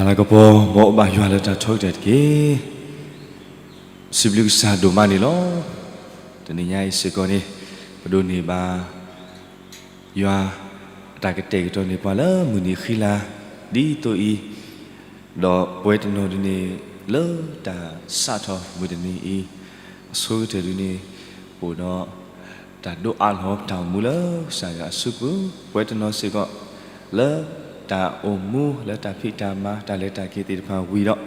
တၢ်ကပီၤ မ်အအိၣ်ဘၣ်ယွၤလၢတၢ်ထီကတၢၢ်တက့ၢ်. စံးဘျုးကစၢ်ဒိၣ်မးန့ၣ်လီၤ. တနံၤညါအံၤစ့ၢ်ကီးန့ၣ် ပဒိးန့ၢ်ဘၣ် ယွၤအတၢ်ကတဲာ်ကတီၤန့ၢ်ပှၤလၢမုၢ်နံၤဃံလၤ ဒ်သိးအံၤ, ဒီးပဝဲတနီၤဒ်န့ၣ် လၢတၢ်စးထီၣ်မုၢ်တနံၤအံၤ အဆိကတၢၢ်ဒ်န့ၣ် ပအိၣ်ဒီး တၢ်ဒိးအးလီၤတၢ်အိၣ်မူလၢကစၢ်ယွၤအစုပူၤ, ပဝဲတနီၤစ့ၢ်ကီး လၢတၢ်အိၣ်မူ လၢတၢ်ဖံးတၢ်မၤ တၢ်လဲၤတၢ်က့ၤသ့ၣ်တဖၣ်ဝံၤဒီး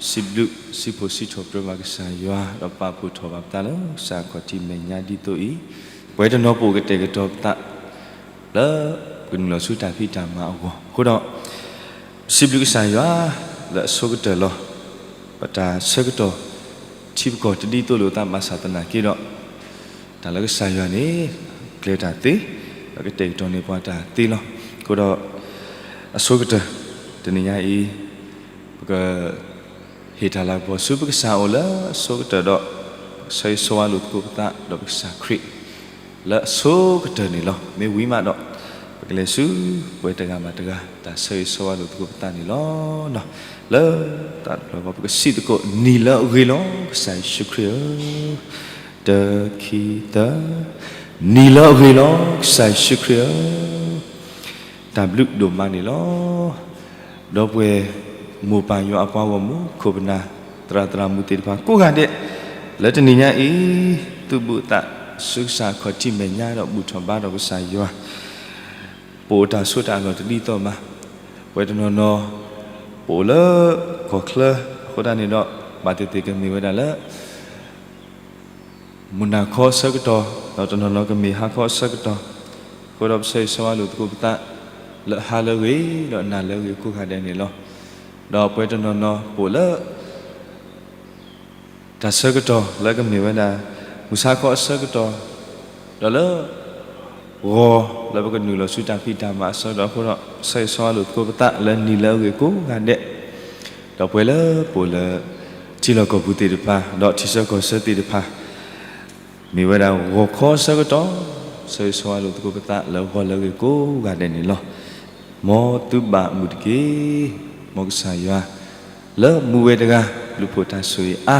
စံးဘျုးစံးဖှိၣ်စံးထီၣ်ပတြၢၤဘၣ်ကစၢ်ယွၤ ဒီးပာ်ဖှိၣ်ထီၣ်ဘၣ်ပသးလၢကစၢ်ခီၣ်ထံးမဲာ်ညါဒ်သိးအံၤ, ပဝဲတနီၤပအိၣ်ကတဲာ်ကတီၤပသး လၢပကနုာ်လီၤဆူတၢ်ဖံးတၢ်မၤအဂီၢ်အဃိဒီး ပစံးဘျုးကစၢ်ယွၤ လၢအဆိကတၢၢ်လီၤ. ပတၢ်ဆၢကတီၢ် ထံပကီၢ်တဒ်သိးလိာ်သးဘၣ်ဆၣ်သနာ်က့ဒီး တၢ်လၢကစၢ်ယွၤန့ၣ် ကျဲၤတၢ်သ့, ဒီးကတဲာ်ကတီၤန့ၢ်ပှၤတၢ်သ့လီၤ. အဃိဒီး အဆိကတၢၢ် တနံၤညါအံၤ ပက ဟ့ၣ်တၢ်လၤကပီၤဆူပကစၢ်အအိၣ်လၢအဆိကတၢၢ်ဒီး ဆၢဂ့ၤဆၢဝါလိာ်သကိးပသးဒီးပကစၢ်ခရံာ် လၢအဆိကတၢၢ်န့ၣ်လီၤ. မ့ၢ်ဝံၤမးဒီး ပကလဲၤဆူ ပဝဲတဂၤဘၣ်တဂၤ တၢ်ဆၢဂ့ၤဆၢဝါလိာ်သကိးပသးန့ၣ်လီၤ. လၢသးတဖျၢၣ်ပကစံးသကိး နံၤလၢအဂ့ၤလီၤ ကစၢ်ယ့ၣ်ၡူးခရံာ်ဧၢ, တၢ ခံ သၢ, နံၤလၢအဂ့ၤလီၤ ကစၢ်ယ့ၣ်ၡူးခရံာ်ဧၢ, တၢ်ဘျုးဒိၣ်မးန့ၣ်လီၤ. ဒီပုၢ်ဝဲၢ်မိၢ်ပၢ်ယွၤအပှၤဂီၢ်မုၢ် ခိၣ်ပနၢ် သရၣ်သရၣ်မုၣ်သ့ၣ်တဖၣ်ကိးဂၤဒဲး လၢတနံၤညါအံၤ သူၣ်ဘုသးစူၤကစၢ်ခီၣ်ထံးမဲာ်ညါဒီးဘူၣ်ထီၣ်ဘါထီၣ်ကစၢ်ယွၤ, ပအိၣ်တၢ်ဆိးတၢ်အလီၢ်တဒ်သိးဘၣ်. ပဝဲတနီၤနီၤ ပအိၣ်လၢကီၢ်ချၢအဃိသတးန့ၣ်ဒီး ဘၣ်သ့ၣ်သ့ၣ်ကမ့ၢ်ဝဲဒၣ်လၢ မုၢ်နၤခီအဆၢကတီၢ် ဒီးတနီၤနီၤကမ့ၢ်ဟါခီအဆၢကတီၢ်, အဃိဒီးပဆၢဂ့ၤဆၢဝါလိာ်သကိးပသး လၢအဟါလၢအဂ့ၤ ဒီးအနၤလၢအဂ့ၤကိးဂၤဒဲးန့ၣ်လီၤ. ဒီးပဝဲတနီၤနီၤပအိၣ်လၢ တၢ်ဆၢကတီၢ်လၢကမ့ၢ်ဝဲဒၣ် မုၢ်ဆါခီအဆၢကတီၢ်, ဒီးလၢ ဂီၤလၢပကနုာ်လီၤဆူတၢ်ဖံးတၢ်မၤအဆၢကတီၢ်အဃိဒီး ဆၢဂ့ၤဆၢဝါလိာ်သကိးပသးလၢနံၤလၢအဂ့ၤကိးဂၤဒဲး, ဒီးပဝဲလၢပအိၣ်လၢ ထံလီၢ်ကီၢ်ပူၤသ့ၣ်တဖၣ် ဒီးထံဆၢကီၢ်ဆၢသ့ၣ်တဖၣ် မ့ၢ်ဝဲဒၣ်ဂီၤခီအဆၢကတီၢ်, ဆၢဂ့ၤဆၢဝါလိာ်သကိးပသးလၢဂီၤလၢအဂ့ၤကိးဂၤဒဲးန့ၣ်လီၤ. မ်သုဘၣ်မုာ်တက့ၢ်. မ်ကစၢ်ယွၤ လၢမူဝဲတဂၤ ဘျုးဖှိၣ်တၢ်ဆိၣ်ဂ့ၤအါ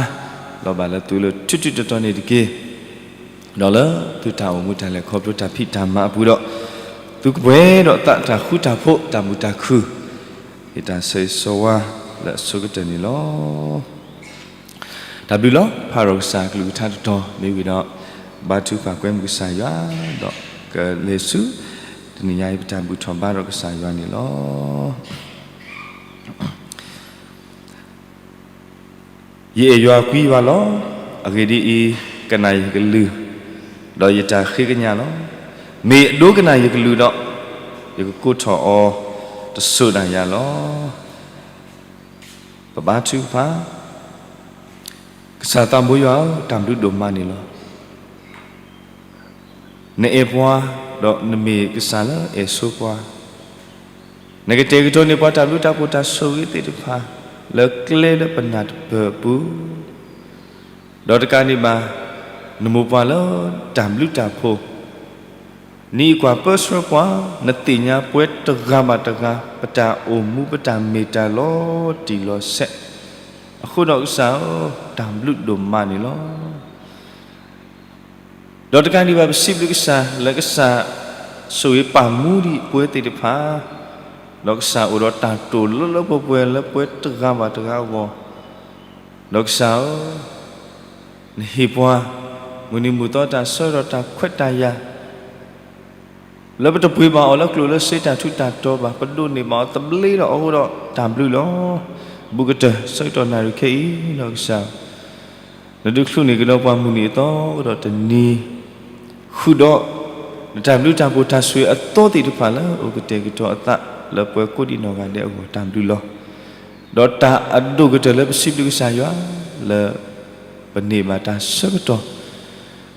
လီၤဘၣ်လၢသုလၢထူးထူးတီၤတီၤန့ၣ်တက့ၢ်. ဒီးလၢသုတၢ်အိၣ်မူတၢ်လဲၤခီဖျိတၢ်ဖံးတၢ်မၤအပူၤဒီး သုကပှဲၤဒီးသးတၢ်ဃူတၢ်ဖိး တၢ်မုာ်တၢ်ခုၣ် မ့ၢ်တၢ်ဆၢဂ့ၤဆၢဝါလၢအဆိကတၢၢ်န့ၣ်လီၤ. တၢ်ဘျုးလီၤ. ဖးဒီးကစၢ်အကလုၢ်ကထါတတီၤမ့ၢ်ဝံၤဒီး ဘါထုကဖၣ်ကွဲမုာ်ကစၢ်ယွၤ ဒီးကလဲၤဆူ တနံၤညါအံၤပတၢ်ဘူၣ်ထီၣ်ဘါထီၣ်ကစၢ်ယွၤန့ၣ်လီၤ. ယအဲၣ်ယွၤကွံယွၤလီၤ. အဂ့ၢ်ဒ်အံၤ, ကနၣ်ယကလုၢ်, ဒီးယတၢ်ဃ့ကညးလီၤ. မ့ၢ်အဒိကနၣ်ယကလုၢ်ဒီး, ယကကိးထီၣ်အီၤတစိၤဒၣ်ယၤလီၤ. ပဘါထုကဖၣ်. ကစၢ်သးဘိယွၤဧၢ, တၢ်ဘျုးဒိၣ်မးန့ၣ်လီၤ. နအဲၣ်ပှၤ, ဒီးနမ့ၢ်ကစၢ်လၢအအဲၣ်ဆိပှၤ, နကတဲာ်ကတီၤန့ၢ်ပှၤတၢ်ဘျုးတၢ်ဖှိၣ်တၢ်ဆိၣ်ဂ့ၤသ့ၣ်တဖၣ် လၢကျဲလၢပနၢ်တပၢၢ်အပူၤ, ဒီးတကးဒံးဘၣ် နမိၢ်ပှၢ်လၢတၢ်ဘျုးတၢ်ဖှိၣ် နအံးကွၢ်ပၢဆှၢပှၤ, နသ့ၣ်ညါပဝဲတဂၤဘၣ်တဂၤ ပတၢ်အိၣ်မူပတၢ်မ့ၢ်တၢ်လီၤတံၢ်လီၤဆဲး, အဃိဒီးကစၢ်ဧၢ, တၢ်ဘျုးဒိၣ်မးန့ၣ်လီၤ. ဒီးတကးဒံးဘၣ် ပစံးဘျုးကစၢ်လၢကစၢ်ဆိၣ်ဂ့ၤပာ်မူဒံးပဝဲသ့ၣ်တဖၣ်, ဒီးကစၢ်အိၣ်ဒီးတၢ်တိာ်လၢလၢပှဲၤပှဲၤလၢပဝဲတဂၤဘၣ်တဂၤအဂီၢ်, ဒီးကစၢ်ဧၢ, နဟ့ၣ်ပှၤ မုၢ်နံၤမုၢ်သီတၢ်ဆၢကတီၢ်တၢ်ခွဲးတၢ်ယာ် လၢပတပှ့ၤဘၣ်အီၤလၢကျိၣ်လၢစ့တၢ်ထူးတၢ်တီၤဘၣ်, ပဒိးန့ၢ်ဘၣ်အီၤသဘျ့ဒီးအဃိဒီးတၢ်ဘျုးလီၤ. ဘူးကတၢၢ်ဆၢကတီၢ်နၣ်ရံၣ်ခဲအံၤဒီးကစၢ်, နဒုးချုးန့ၢ်ကဒီးပှၤမုၢ်နံၤအသီကဒီးတနံၤ, ဃုာ်ဒီး နတၢ်ဘျုးတၢ်ဖှိၣ်တၢ်ဆိၣ်ဂ့ၤအသီသ့ၣ်တဖၣ်လၢအအိၣ်ကတဲာ်ကတီၤအသးလၢပှၤကိးဒံးနီၢ်ဂၤဒဲးအဂီၢ်တၢ်ဘျုးလီၤ. ဒီးတၢ်အဒိၣ်ကတၢၢ်လၢပစံးဘျုးကစၢ်ယွၤလၢ ပန့ၢ်ဘၣ်တၢ်ဆၢကတီၢ်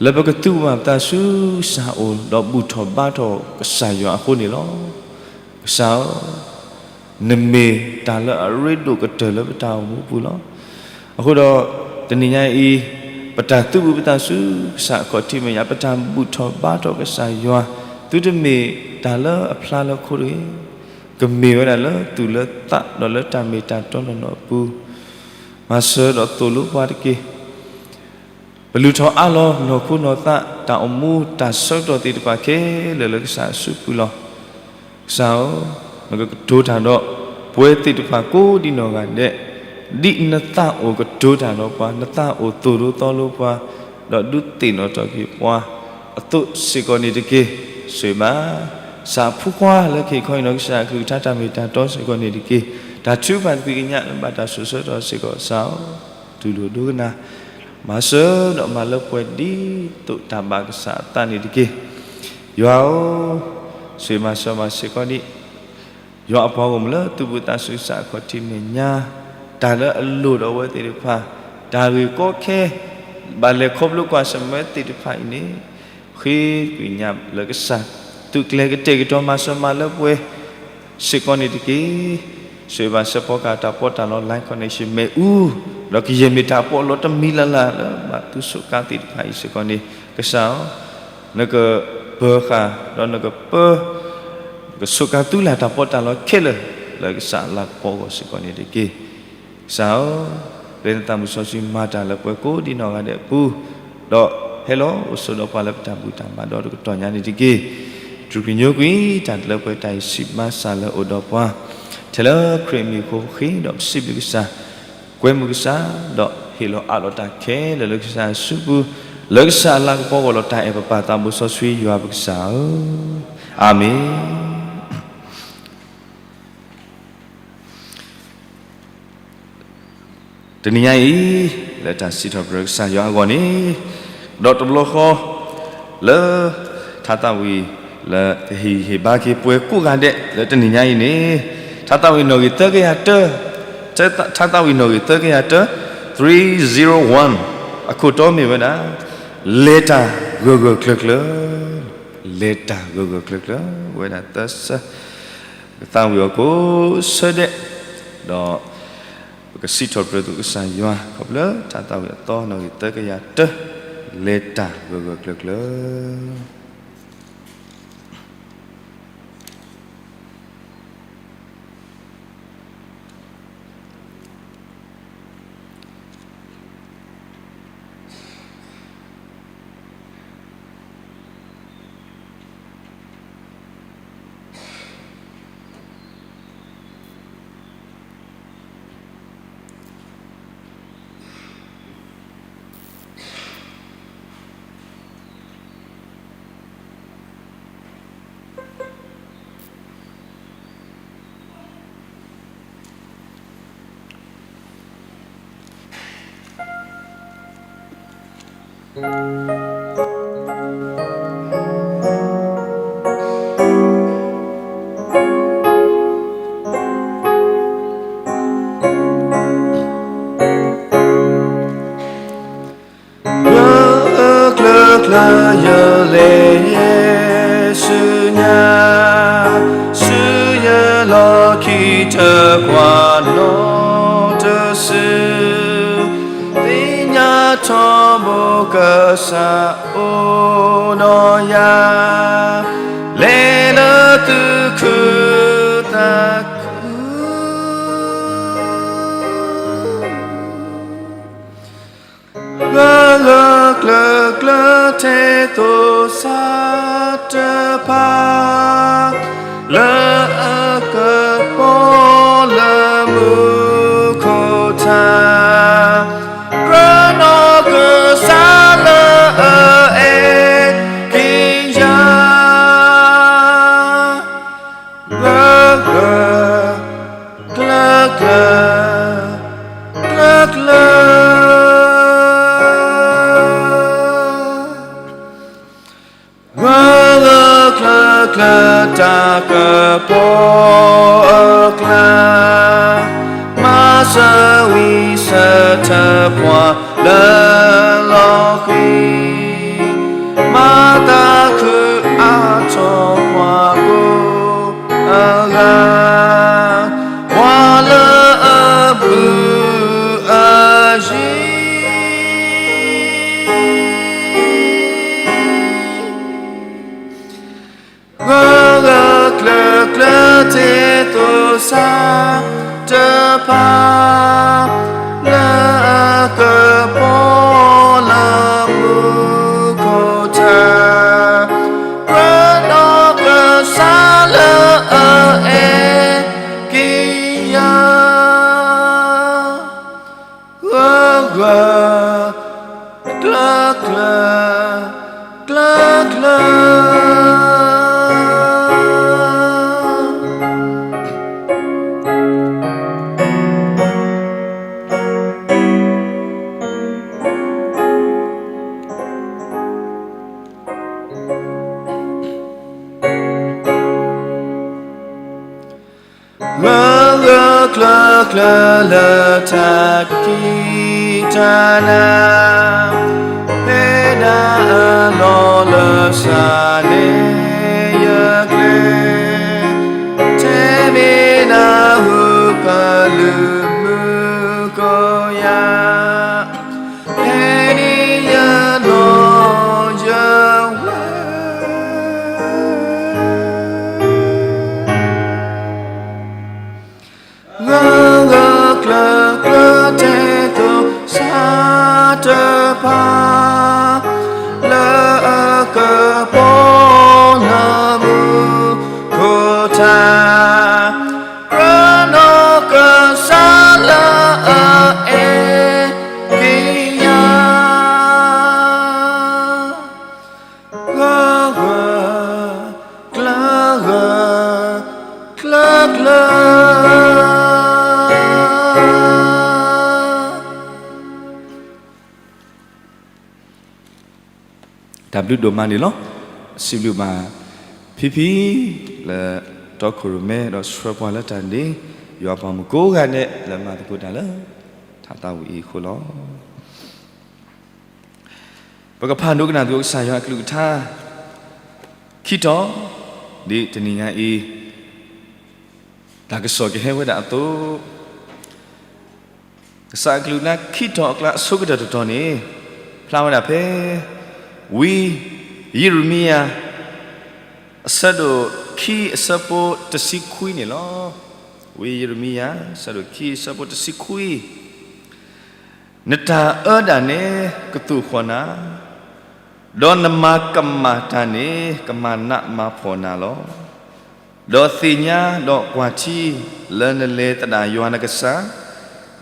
လၢပကသူၣ်ဘၣ်ပသးဆူကစၢ်အအိၣ် ဒီးဘူၣ်ထီၣ်ဘါထီၣ်ကစၢ်ယွၤအဃိန့ၣ်လီၤ. ကစၢ်ဧၢ, နမ့ၢ်တၢ်လၢအရ့ဒိၣ်ကတၢၢ်လၢပတၢ်အိၣ်မူပူၤလီၤ. အဃိဒီး တနံၤညါအံၤ ပတၢ်သူၣ်ဘၣ်ပသးဆူကစၢ်အခီၣ်ထံးမဲာ်ညါ ပတၢ်ဘူၣ်ထီၣ်ဘါထီၣ်ကစၢ်ယွၤ သုတမ့ၢ်တၢ်လၢအဖျါလၢခိတဂ့ၤ, ကမ့ၢ်ဝဲဒၣ်လၢသူၣ်လၢသးဒီးလၢတၢ်မ့ၢ်တၢ်တီနီၢ်နီၢ်အပူၤ, မၤစၢၤဒီးသိၣ်လိပှၤတက့ၢ်. ပလုၢ်ထီၣ်အးလီၤနီၢ်ခိနီၢ်သး တၢ်အိၣ်မူတၢ်ဆၢကတီၢ်သ့ၣ်တဖၣ်ခဲလၢာ်လၢကစၢ်အစုပူၤလီၤ. ကစၢ်ဧၢ, နကကတိၤတၢ်ဒီးပှၤသ့ၣ်တဖၣ်ကိးဒံနီၢ်ဂၤဒဲး, ဒ်နသးအိၣ်ကတိၤတၢ်ဒီးပှၤ, နသးအိၣ်သိၣ်လိသီလိပှၤ, ဒီးဒုးသ့ၣ်နီၣ်ထီၣ်က့ၤပှၤအသိးစ့ၢ်ကီးန့ၣ်တက့ၢ်. ဆိၣ်ဂ့ၤဘၣ် စၢဖူခွါလၢကဟ့ၣ်ခီအံၤနီၢ်ကစၢ်အကလုၢ်ကထါတၢ်မ့ၢ်တၢ်တီစ့ၢ်ကီးန့ၣ်တက့ၢ်. တၢ်ထုကဖၣ်တသ့ၣ်ညါလၢဘၣ်တၢ်ဆိၣ်ဆၢထီၣ်စ့ၢ်ကီးကစၢ်ဧၢ, တူၢ်လိာ်ဒိကနၣ်, မၤစၢၤဒီးမၤလၢပှဲၤဒ်သိးတၢ်ဘၣ်ကစၢ်အသးန့ၣ်တက့ၢ်. ယွၤဧၢ, ဆိၣ်ဂ့ၤမၤစၢၤမၤစ့ၢ်ကီးဒံး ယွၤအပှၤဂီၢ်မုၢ်လၢသူၣ်ဘီၣ်သးစၢ်ဆူကစၢ်အခီၣ်ထံးမဲာ်ညါ, တၢ်လၢအလိၣ်ဒီးအဝဲသ့ၣ်တဖၣ်, တၢ်ဂ့ၢ်ကီခဲ, ဘၣ်လဲၤခီဖျိကွၢ်ဆၢၣ်မဲာ်သ့ၣ်တဖၣ်အံၤန့ၣ်, ဃ့ကညးလၢကစၢ်, သုးကျဲၤကတဲာ်ကတီၤမၤစၢၤမၤလၢပှဲၤစ့ၢ်ကီးန့ၣ်တက့ၢ်. ဆိၣ်ဂ့ၤဘၣ်စဲးဖီကၢ်တၢ်ပီးတၢ်လီ line connection မ့ၣ်အူ, ဒီးကယဲၢ်မ့ၢ်တၢ်ပီးလီတမံၤလၢ်လၢ်လၢဘၣ်သူစူးကါသ့ၣ်တဖၣ်အံၤစ့ၢ်ကီးန့ၣ်, ကစၢ်ဧၢ, နကပၢၤဃာ်, ဒီးနကပၢ, နကစူးကါသုလၢ်တၢ်ပီးတၢ်လီခဲလၢာ်, လၢကစၢ်အလၤကပီၤအဂီၢ်စ့ၢ်ကီးန့ၣ်တက့ၢ်. ကစၢ်ဧၢ, လၢနသးမုၢ်စီဆှံမၤတၢ်လၢပှဲၤကိးဒံနီၢ်ဂၤဒဲးအပူၤ, ဒီးဟဲလီၤအိၣ်ဆိးဒီးပှၤလၢပတၢ်ဘူၣ်တၢ်ဘါဒီတကတီၢ်ညါန့ၣ်တက့ၢ်. တြူာ်ကညီကွံာ်တၢ်လၢပှဲၤတၢ်အံၤစံးဘၣ်စၢ်လၢအိၣ်ဒီးပှၤ, ထဲလၢခရံာ်အမံၤအဃိဃ့ဒီးပစံးဘျုးကစၢ်, ကွဲမုာ်ကစၢ်, ဒီးဟ့ၣ်လီၤအးလီၤတၢ်ခဲလၢာ်လၢကစၢ်အစုပူၤ, လၢကစၢ်အလၤကပီၤအဂီၢ်လီၤတၢ်အဲၣ်ပပၢ်သးဘိစီဆှံယွၤပကစၢ်ဧၢ, အၤမ့ၣ်. တနံၤညါအံၤ, လၢတၢ်စံးထီၣ်ပတြၢၤကစၢ်ယွၤအဂီၢ်န့ၣ်, ဒီးတဘျီဃီ, လၢ, ထါသးဝံၣ်, လၢကဟ့ၣ်ဂံၢ်ဟ့ၣ်ဘါက့ၤပှၤကိးဂၤဒဲးလၢတနံၤညါအံၤန့ၣ်, ထါသးဝံၣ်နီၣ်ဂံၢ်သၢကယၤတၢ, ထါသးဝံၣ်နီၣ်ဂံၢ်သၢကယၤတၢ, three zero one, အခိၣ်တီမ့ၢ်ဝဲဒၣ်, လဲၤတၢ်ဂၢၢ်ဂၢၢ်ကျၢၤကျၢၤ, လဲၤတၢ်ဂၢၢ်ဂၢၢ်ကျၢၤကျၢၤ, ဝဲဒၣ်သၢဆၢ ပကသးဝံၣ်အီၤကိးဆၢဒဲး, ဒီး, ပကစံးထီၣ်ပတြၢၤသကိးကစၢ်ယွၤ ခီဖျိလၢထါသးဝံၣ်အသီနီၣ်ဂံၢ်သၢကယၤတၢ, လဲၤတၢ်ဂၢၢ်ဂၢၢ်ကျၢၤကျၢၤ. ဂၢၢ်ဂၢၢ်ကျၢၤကျၢၤယလဲၤဆူညါ, ဆူယလီၢ်ခံတကွၢ်နီတစု, သ့ၣ်ညါထီဘိကစၢ်အိၣ်ဒီးယၤ, လဲၤလၢသူၣ်ခုသးခု ဂၢၢ်ဂၢၢ်ကျၢၤကျၢၤထဲသိၣ်စၢ်တဖၣ်, လၢအကပီၤလၢမူခိၣ်ထး, ကြၢးနီၢ်ကစၢ်လၢအအဲၣ်က့ၤယၤ ဂၢၢ်ဂၢၢ်ကျၢၤကျၢၤ, ကျၢၤကျၢၤ, ဂၢၢ်ဂၢၢ်ကျၢၤကျၢၤတၢ်ကပီၤအကျါ, မၤစၢၤဝံစၢထၢၣ်ပှၤလၢလီၤဃံၤ, မၤသးခုအါထီၣ်ပှၤကိးအဂၤ, ပှၤလၢအဘုအယံၤ ဂၢၢ်ဂၢၢ်ကျၢၤကျၢၤထဲသိၣ် ကစၢ်တဖၣ် လၢအကပီၤလၢမူခိၣ်ထး, ပနီၢ်ကစၢ်လၢအအဲၣ်က့ၤယၤ ဂၢၢ်ဂၢၢ်ကျၢၤကျၢၤ ကျၢၤကျၢၤ ဂၢၢ်ဂၢၢ်ကျၢၤကျၢၤလၢတၢ်ခံးတၢ်နၤ, ဖဲဒၣ်အလီၢ်လၢစးန့ၣ်ယကျဲ, ထဲမ့ၢ်နၢ်ဟူကလုၢ်မုၢ်ကိယၤ, ဖဲန့ၣ်ယနီၢ်ယဝဲ ဂၢၢ်ဂၢၢ်ကျၢၤကျၢၤတဲသိးကစၢ်တဖၣ် လၢအကပီၤလၢမူခိၣ်ထး, ပနီၢ်ကစၢ်လၢအအဲၣ်က့ၤယၤ ဂၢၢ်ဂၢၢ်ကျၢၤဂၢၢ် ကျၢၤကျၢၤ တၢ်ဘျုးဒိၣ်မးန့ၣ်လီၤ. စံးဘျုးဘၣ်ဖံဖံ လၢတီခိၣ်ရိၣ်မဲဒီးဆှၢပှၤလၢတၢ်ဒ့, ယွၤပှၤမုၣ်ကိးဂၤဒဲး လၢမၤသကိးတၢ်လၢ ထးသးဝံၣ်အံၤအဃိလီၤ. ပကဖးဒိကနၣ်သကိးကစၢ်ယွၤအကလုၢ်ကထါ ခံတီၤ, ဒ်တနံၤညါအံၤ တၢ်ကစီၣ်ကဟဲဝဲဒၣ်အသိး, ကစၢ်အကလုၢ်ကထါခံတီၤအကျါအဆိကတၢၢ်တတီၤန့ၣ် ဖျါဝဲဒၣ်ဖဲ ဝံယံးရမံယၤ အဆၢဒိၣ်ခံအဆၢဖိတဆံခွံန့ၣ်လီၤ. ဝံယံးရမံယၤ အဆၢဒိၣ်ခံအဆၢဖိတဆံခွံ နတၢ်အၢဒၣ်နဲ ကသူၣ်ဃီၣ်နၤ, ဒီးနမၤကမၣ်တၢ်န့ၣ် ကမၤနးမၤဖှီၣ်နၤလီၤ. ဒီးသ့ၣ်ညါဒီးကွၢ်ထံ လၢနလဲၤသဒၣ်ယွၤနကစၢ်,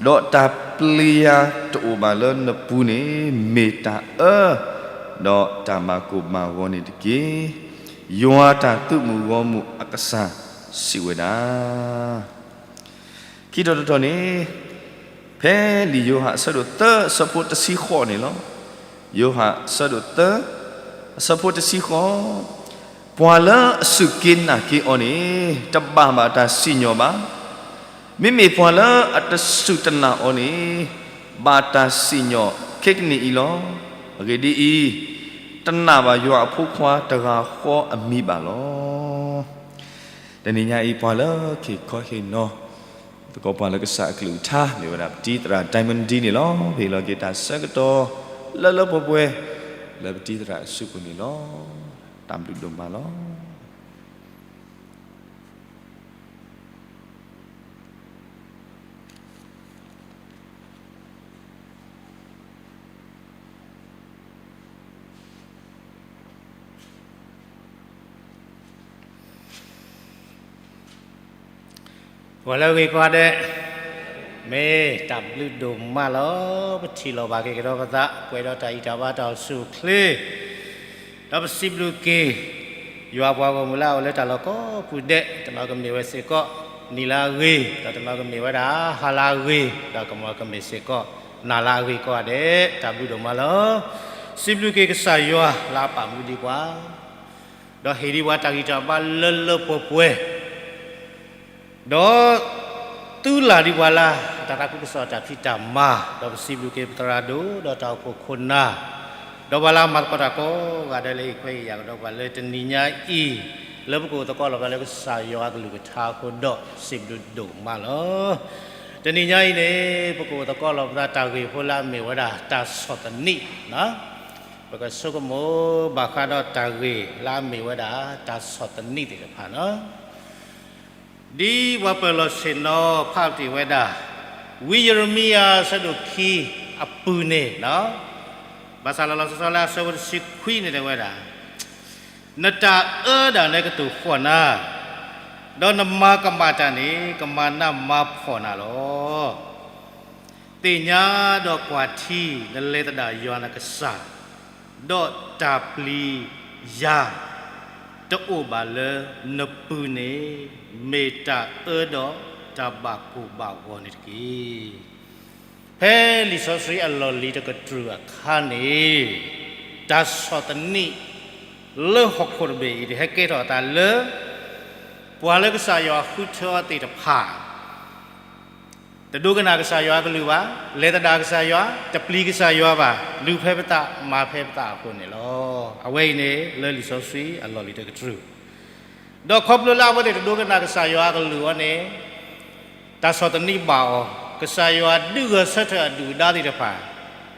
ဒီးတၢ်ပျံၤယၤတအိၣ်ဘၣ်လၢနပူၤန့ၣ် မ့ၢ်တၢ်အၢ ဒီးတၢ်မၤကိၢ်မၤဂီၤန့ၣ်တက့ၢ်. ယွၤတၢ်သုးမုၢ်ဂီၢ်မုၢ်အကစၢ်စံးဝဲဒၣ် ခံတီၤတတီၤန့ၣ် ဖဲလံာ်ယိၤဟၣ်အဆၢဒိၣ်သၢအဆၢဖိတဆံဃိးန့ၣ်လီၤ. ယိၤဟၣ်အဆၢဒိၣ်သၢ အဆၢဖိတဆံဃိး, ပှၤလၢအစူၢ်က့ၤနာ်က့ၤအီၤန့ၣ် တဘၣ်ဘၣ်တၢ်စံၣ်ညီၣ်ဘၣ်. မ့မ့ၢ်ပှၤလၢအတစူၢ်တနာ်အီၤန့ၣ် ဘၣ်တၢ်စံၣ်ညီၣ်ခဲကနံၣ်အံၤလီၤ. အဂ့ၢ်ဒ်အံၤ, တနာ်ဘၣ်ယွၤအဖိခွါတဂၤဃီအမံၤဘၣ်လီၤ. တနံၤညါအံၤ ပှၤလၢအဟ့ၣ်ခီဟ့ၣ်နီၤသကိးပှၤလၢကစၢ်အကလုၢ်ကထါ မ့ၢ်ဝဲဒၣ်ပတံၤသရၣ် Diamond D န့ၣ်လီၤ. ဟ့ၣ်လီၤက့ၤတၢ်ဆၢကတီၢ်လၢလၢပှဲၤပှဲၤ လၢပတံၤသရၣ်အစုပူၤန့ၣ်လီၤ. တၢ်ဘျုးဒိၣ်မးလီၤ. ပှၤလၢအဂ့ၤကိးဂၤဒဲး, မ့ၢ်တၢ်ဘျုးဒိၣ်မးလီၤ. ပထံၣ်လိာ်ဘၣ်က့ၤကဒီးပသး ပှဲၤဒီးတၢ်အံၤတၢ်ဘါတၢ်အိၣ်ဆူၣ်အိၣ်ချ့, ဒီးပစံးဘျုးက့ၤ ယွၤပှၤဂီၢ်မုၢ်လၢအအိၣ်လၢတၢ်လီၢ်ကိးပူၤဒဲး, တနီၤကမ့ၢ်ဝဲစ့ၢ်ကီး နံၤလၢအဂ့ၤ, ဒီးတနီၤကမ့ၢ်ဝဲဒၣ် ဟါလၢအဂ့ၤ, ဒီးကမီၤကမ့ၢ်စ့ၢ်ကီး နၤလၢအဂ့ၤကိးဂၤဒဲး, တၢ်ဘျုးဒိၣ်မးလီၤ. စံးဘျုးက့ၤကစၢ်ယွၤလၢအပာ်မူဒံးပှၤ, ဒီးဟ့ၣ်ဒံးပှၤတၢ်ဂံၢ်တၢ်ဘါလၢလၢပှဲၤပှဲၤ ဒီး သုးလၢ်ဒံးပှၤလၢ တၢ်သးခုကစီၣ်တၢ်ဖံးတၢ်မၤ, ဒီးပစံးဘျုးက့ၤပသရၣ်ဒိၣ် ဒီးတၢ်အိၣ်ဖှိၣ်ခိၣ်နၢ်, ဒီးပှၤလၢအမၤသကိးတၢ်ကိးဂၤဒဲးလၢ ဟ့ၣ်ခွဲးဟ့ၣ်ယာ်ကဒီးပှၤလၢတနံၤညါအံၤ, လၢပကအိၣ်သကိးလီၤပသးလၢကစၢ်ယွၤအကလုၢ်ကထါအဃိဒီး စံးဘျုးဒိၣ်မးလီၤ. တနံၤညါအံၤန့ၣ် ပကအိၣ်သကိးလီၤပသးတၢ်ဂ့ၢ်ဖိလၢအမ့ၢ်ဝဲဒၣ်တၢ်ဆီၣ်သနံး, ပကဆိကမိၣ်ဘၣ်ဃးဒီးတၢ်ဂ့ၢ်လၢအမ့ၢ်ဝဲဒၣ်တၢ်ဆီၣ်သနံးသ့ၣ်တဖၣ်န့ၣ် ဒ်ပှၤပၢၤလီၢ်ဆ့ၣ်နီၤဖးတ့ၢ်ဝဲဒၣ်, ဝံယံးရမံယၤအဆၢဒိၣ်ခံအပူၤန့ၣ်, ဘၣ်ဆၣ်လီၤလီၤဆီဆီလၢအဆၢဖိတဆံခွံန့ၣ်တဲဝဲဒၣ်, နတၢ်အၢဒၣ်နဲကတိၤဃီၣ်နၤ, ဒီးနမၤကမၣ်တၢ်န့ၣ် ကမၤနးမၤဖှီၣ်နၤလီၤ. သ့ၣ်ညါဒီးကွၢ်ထံ နလဲၤသဒၣ်ယွၤနကစၢ်, ဒီးတၢ်ပျံၤယၤတအိၣ်ဘၣ်လၢနပူၤန့ၣ်, မ့ၢ်တၢ်အၢဒီးတၢ်ဘၣ်ကိၢ်ဘၣ်ဂီၤန့ၣ်တက့ၢ်. ဖဲလံာ်စီဆှံအလီၢ်လံၤတကတြူၢ်အခါန့ၣ်, တၢ်ဆီၣ်သနံးလၢဟီၣ်ခိၣ်တဘ့ၣ်အံၤ ဟဲကဲထီၣ်အသးလၢ ပှၤလၢကစၢ်ယွၤဃုထၢအီၤသ့ၣ်တဖၣ် တဒိကနၣ်ကစၢ်ယွၤအကလုၢ်ဘၣ်, လဲၤသဒၣ်ကစၢ်ယွၤ, တပျံၤကစၢ်ယွၤဘၣ်, ဒုးဖဲပသး, မၤဖဲပသးအဃိန့ၣ်လီၤ. အဝဲအံၤန့ၣ် လၢလံာ်စီဆှံအလီၢ်လံၤတကတြူၢ်, ဒီးခီဖျိလၢအဝဲသ့ၣ်တဒိကနၣ်ကစၢ်ယွၤအကလုၢ်အီၤန့ၣ်, တၢ်ဆီၣ်သနံးဘၣ်အီၤ, ကစၢ်ယွၤဒုးဂဲၤဆၢထၢၣ်အဒုၣ်အဒါသ့ၣ်တဖၣ်,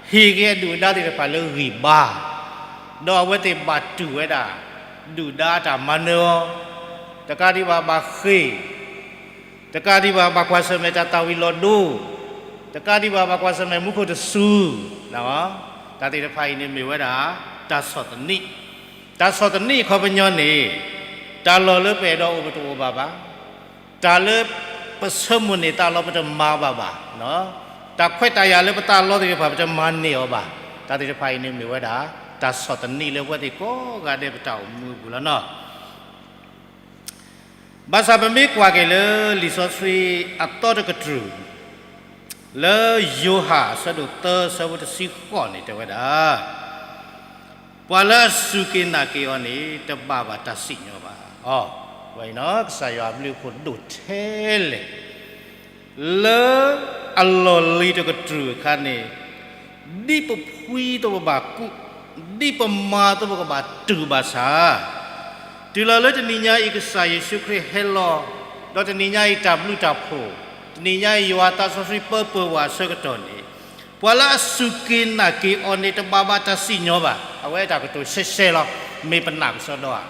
ဟ့ၣ်က့ၤအဒုၣ်အဒါသ့ၣ်တဖၣ်လၢဂံၢ်ဘါ, ဒီးအဝဲသ့ၣ်ဘၣ်တူၢ်ဝဲဒၣ် ဒုၣ်ဒါအတၢ်မၤနၢၤအီၤ, တကးဒံးဘၣ်ဘၣ်ဃ့ၢ် တကးဒံးဘၣ်ဘၣ်ကွၢ်ဆၢၣ်မဲာ်တၢ်သၣ်ဝံၤလီၤဒိ, တကးဒံးဘၣ်ဘၣ်ကွၢ်ဆၢၣ်မဲာ်မူခိၣ်တစူၤ, တၢ်သ့ၣ်တဖၣ်အံၤန့ၣ်မ့ၢ်ဝဲဒၣ် တၢ်ဆီၣ်သနံး, တၢ်ဆီၣ်သနံးအခီပညီန့ၣ်, တၢ်လီၢ်လၢပအဲၣ်ဒိးအိၣ်ပတအိၣ်ဘၣ်ဘၣ်, တၢ်လၢပဆၢမိၣ်န့ၢ်သးလီၤပတမၤဘၣ်ဘၣ်, တၢ်ခွဲးတၢ်ယာ်လၢပသးလီသ့ၣ်တဖၣ်ပတမၤန့ၢ်အီၤဘၣ်, တၢ်သ့ၣ်တဖၣ်အံၤန့ၣ်မ့ၢ်ဝဲဒၣ် တၢ်ဆီၣ်သနံးလၢအဝဲသ့ၣ်ကိးဂၤဒဲးပတၢ်အိၣ်မူအပူၤလီၤနီၤ. ဘၣ်ဆၣ်ပမ့ၢ်ကွၢ်က့ၤလၢလံာ်စီဆှံအသီတကတြူၢ်, လၢယိၤဟၣ်အဆၢဒိၣ်သၢဆၢဖိတဆံဃိးန့ၣ်တဲဝဲဒၣ်, ပှၤလၢအစူၢ်က့ၤနာ်က့ၤအီၤန့ၣ် တဘၣ်ဘၣ်တၢ်စံၣ်ညီၣ်ဘၣ်. အဝဲအံၤနီၤ ကစၢ်ယွၤအဘျုးအဖှိၣ်ဒိၣ်ထဲလဲၣ် လၢအလီၢ်လံၤတကတြူၢ်အခါန့ၣ်, ဒ်ပဖှံသိးပဘၣ်ကူး, ဒ်ပမၤသိးပကဘၣ်တူၢ်ဘၣ်ဆၣ်, တုၤလီၤလၢတနံၤညါအံၤကစၢ်ယ့ၣ်ၡူးခရံာ်ဟဲလီၤ, ဒီးတနံၤညါအံၤတၢ်ဘျုးတၢ်ဖှိၣ်, တနံၤညါအံၤယွၤသးစီဆှံပၢပၢၤဝဲအဆၢကတီၢ်န့ၣ်, ပှၤလၢအစူၢ်က့ၤနာ်က့ၤအီၤန့ၣ် တဘၣ်ဘၣ်တၢ်စံၣ်ညီၣ်ဘၣ်. အဝဲအတၢ်ကတိၤရှဲရှဲလီၤ, မ့ၢ်ပနာ်ကစီဒီဧါ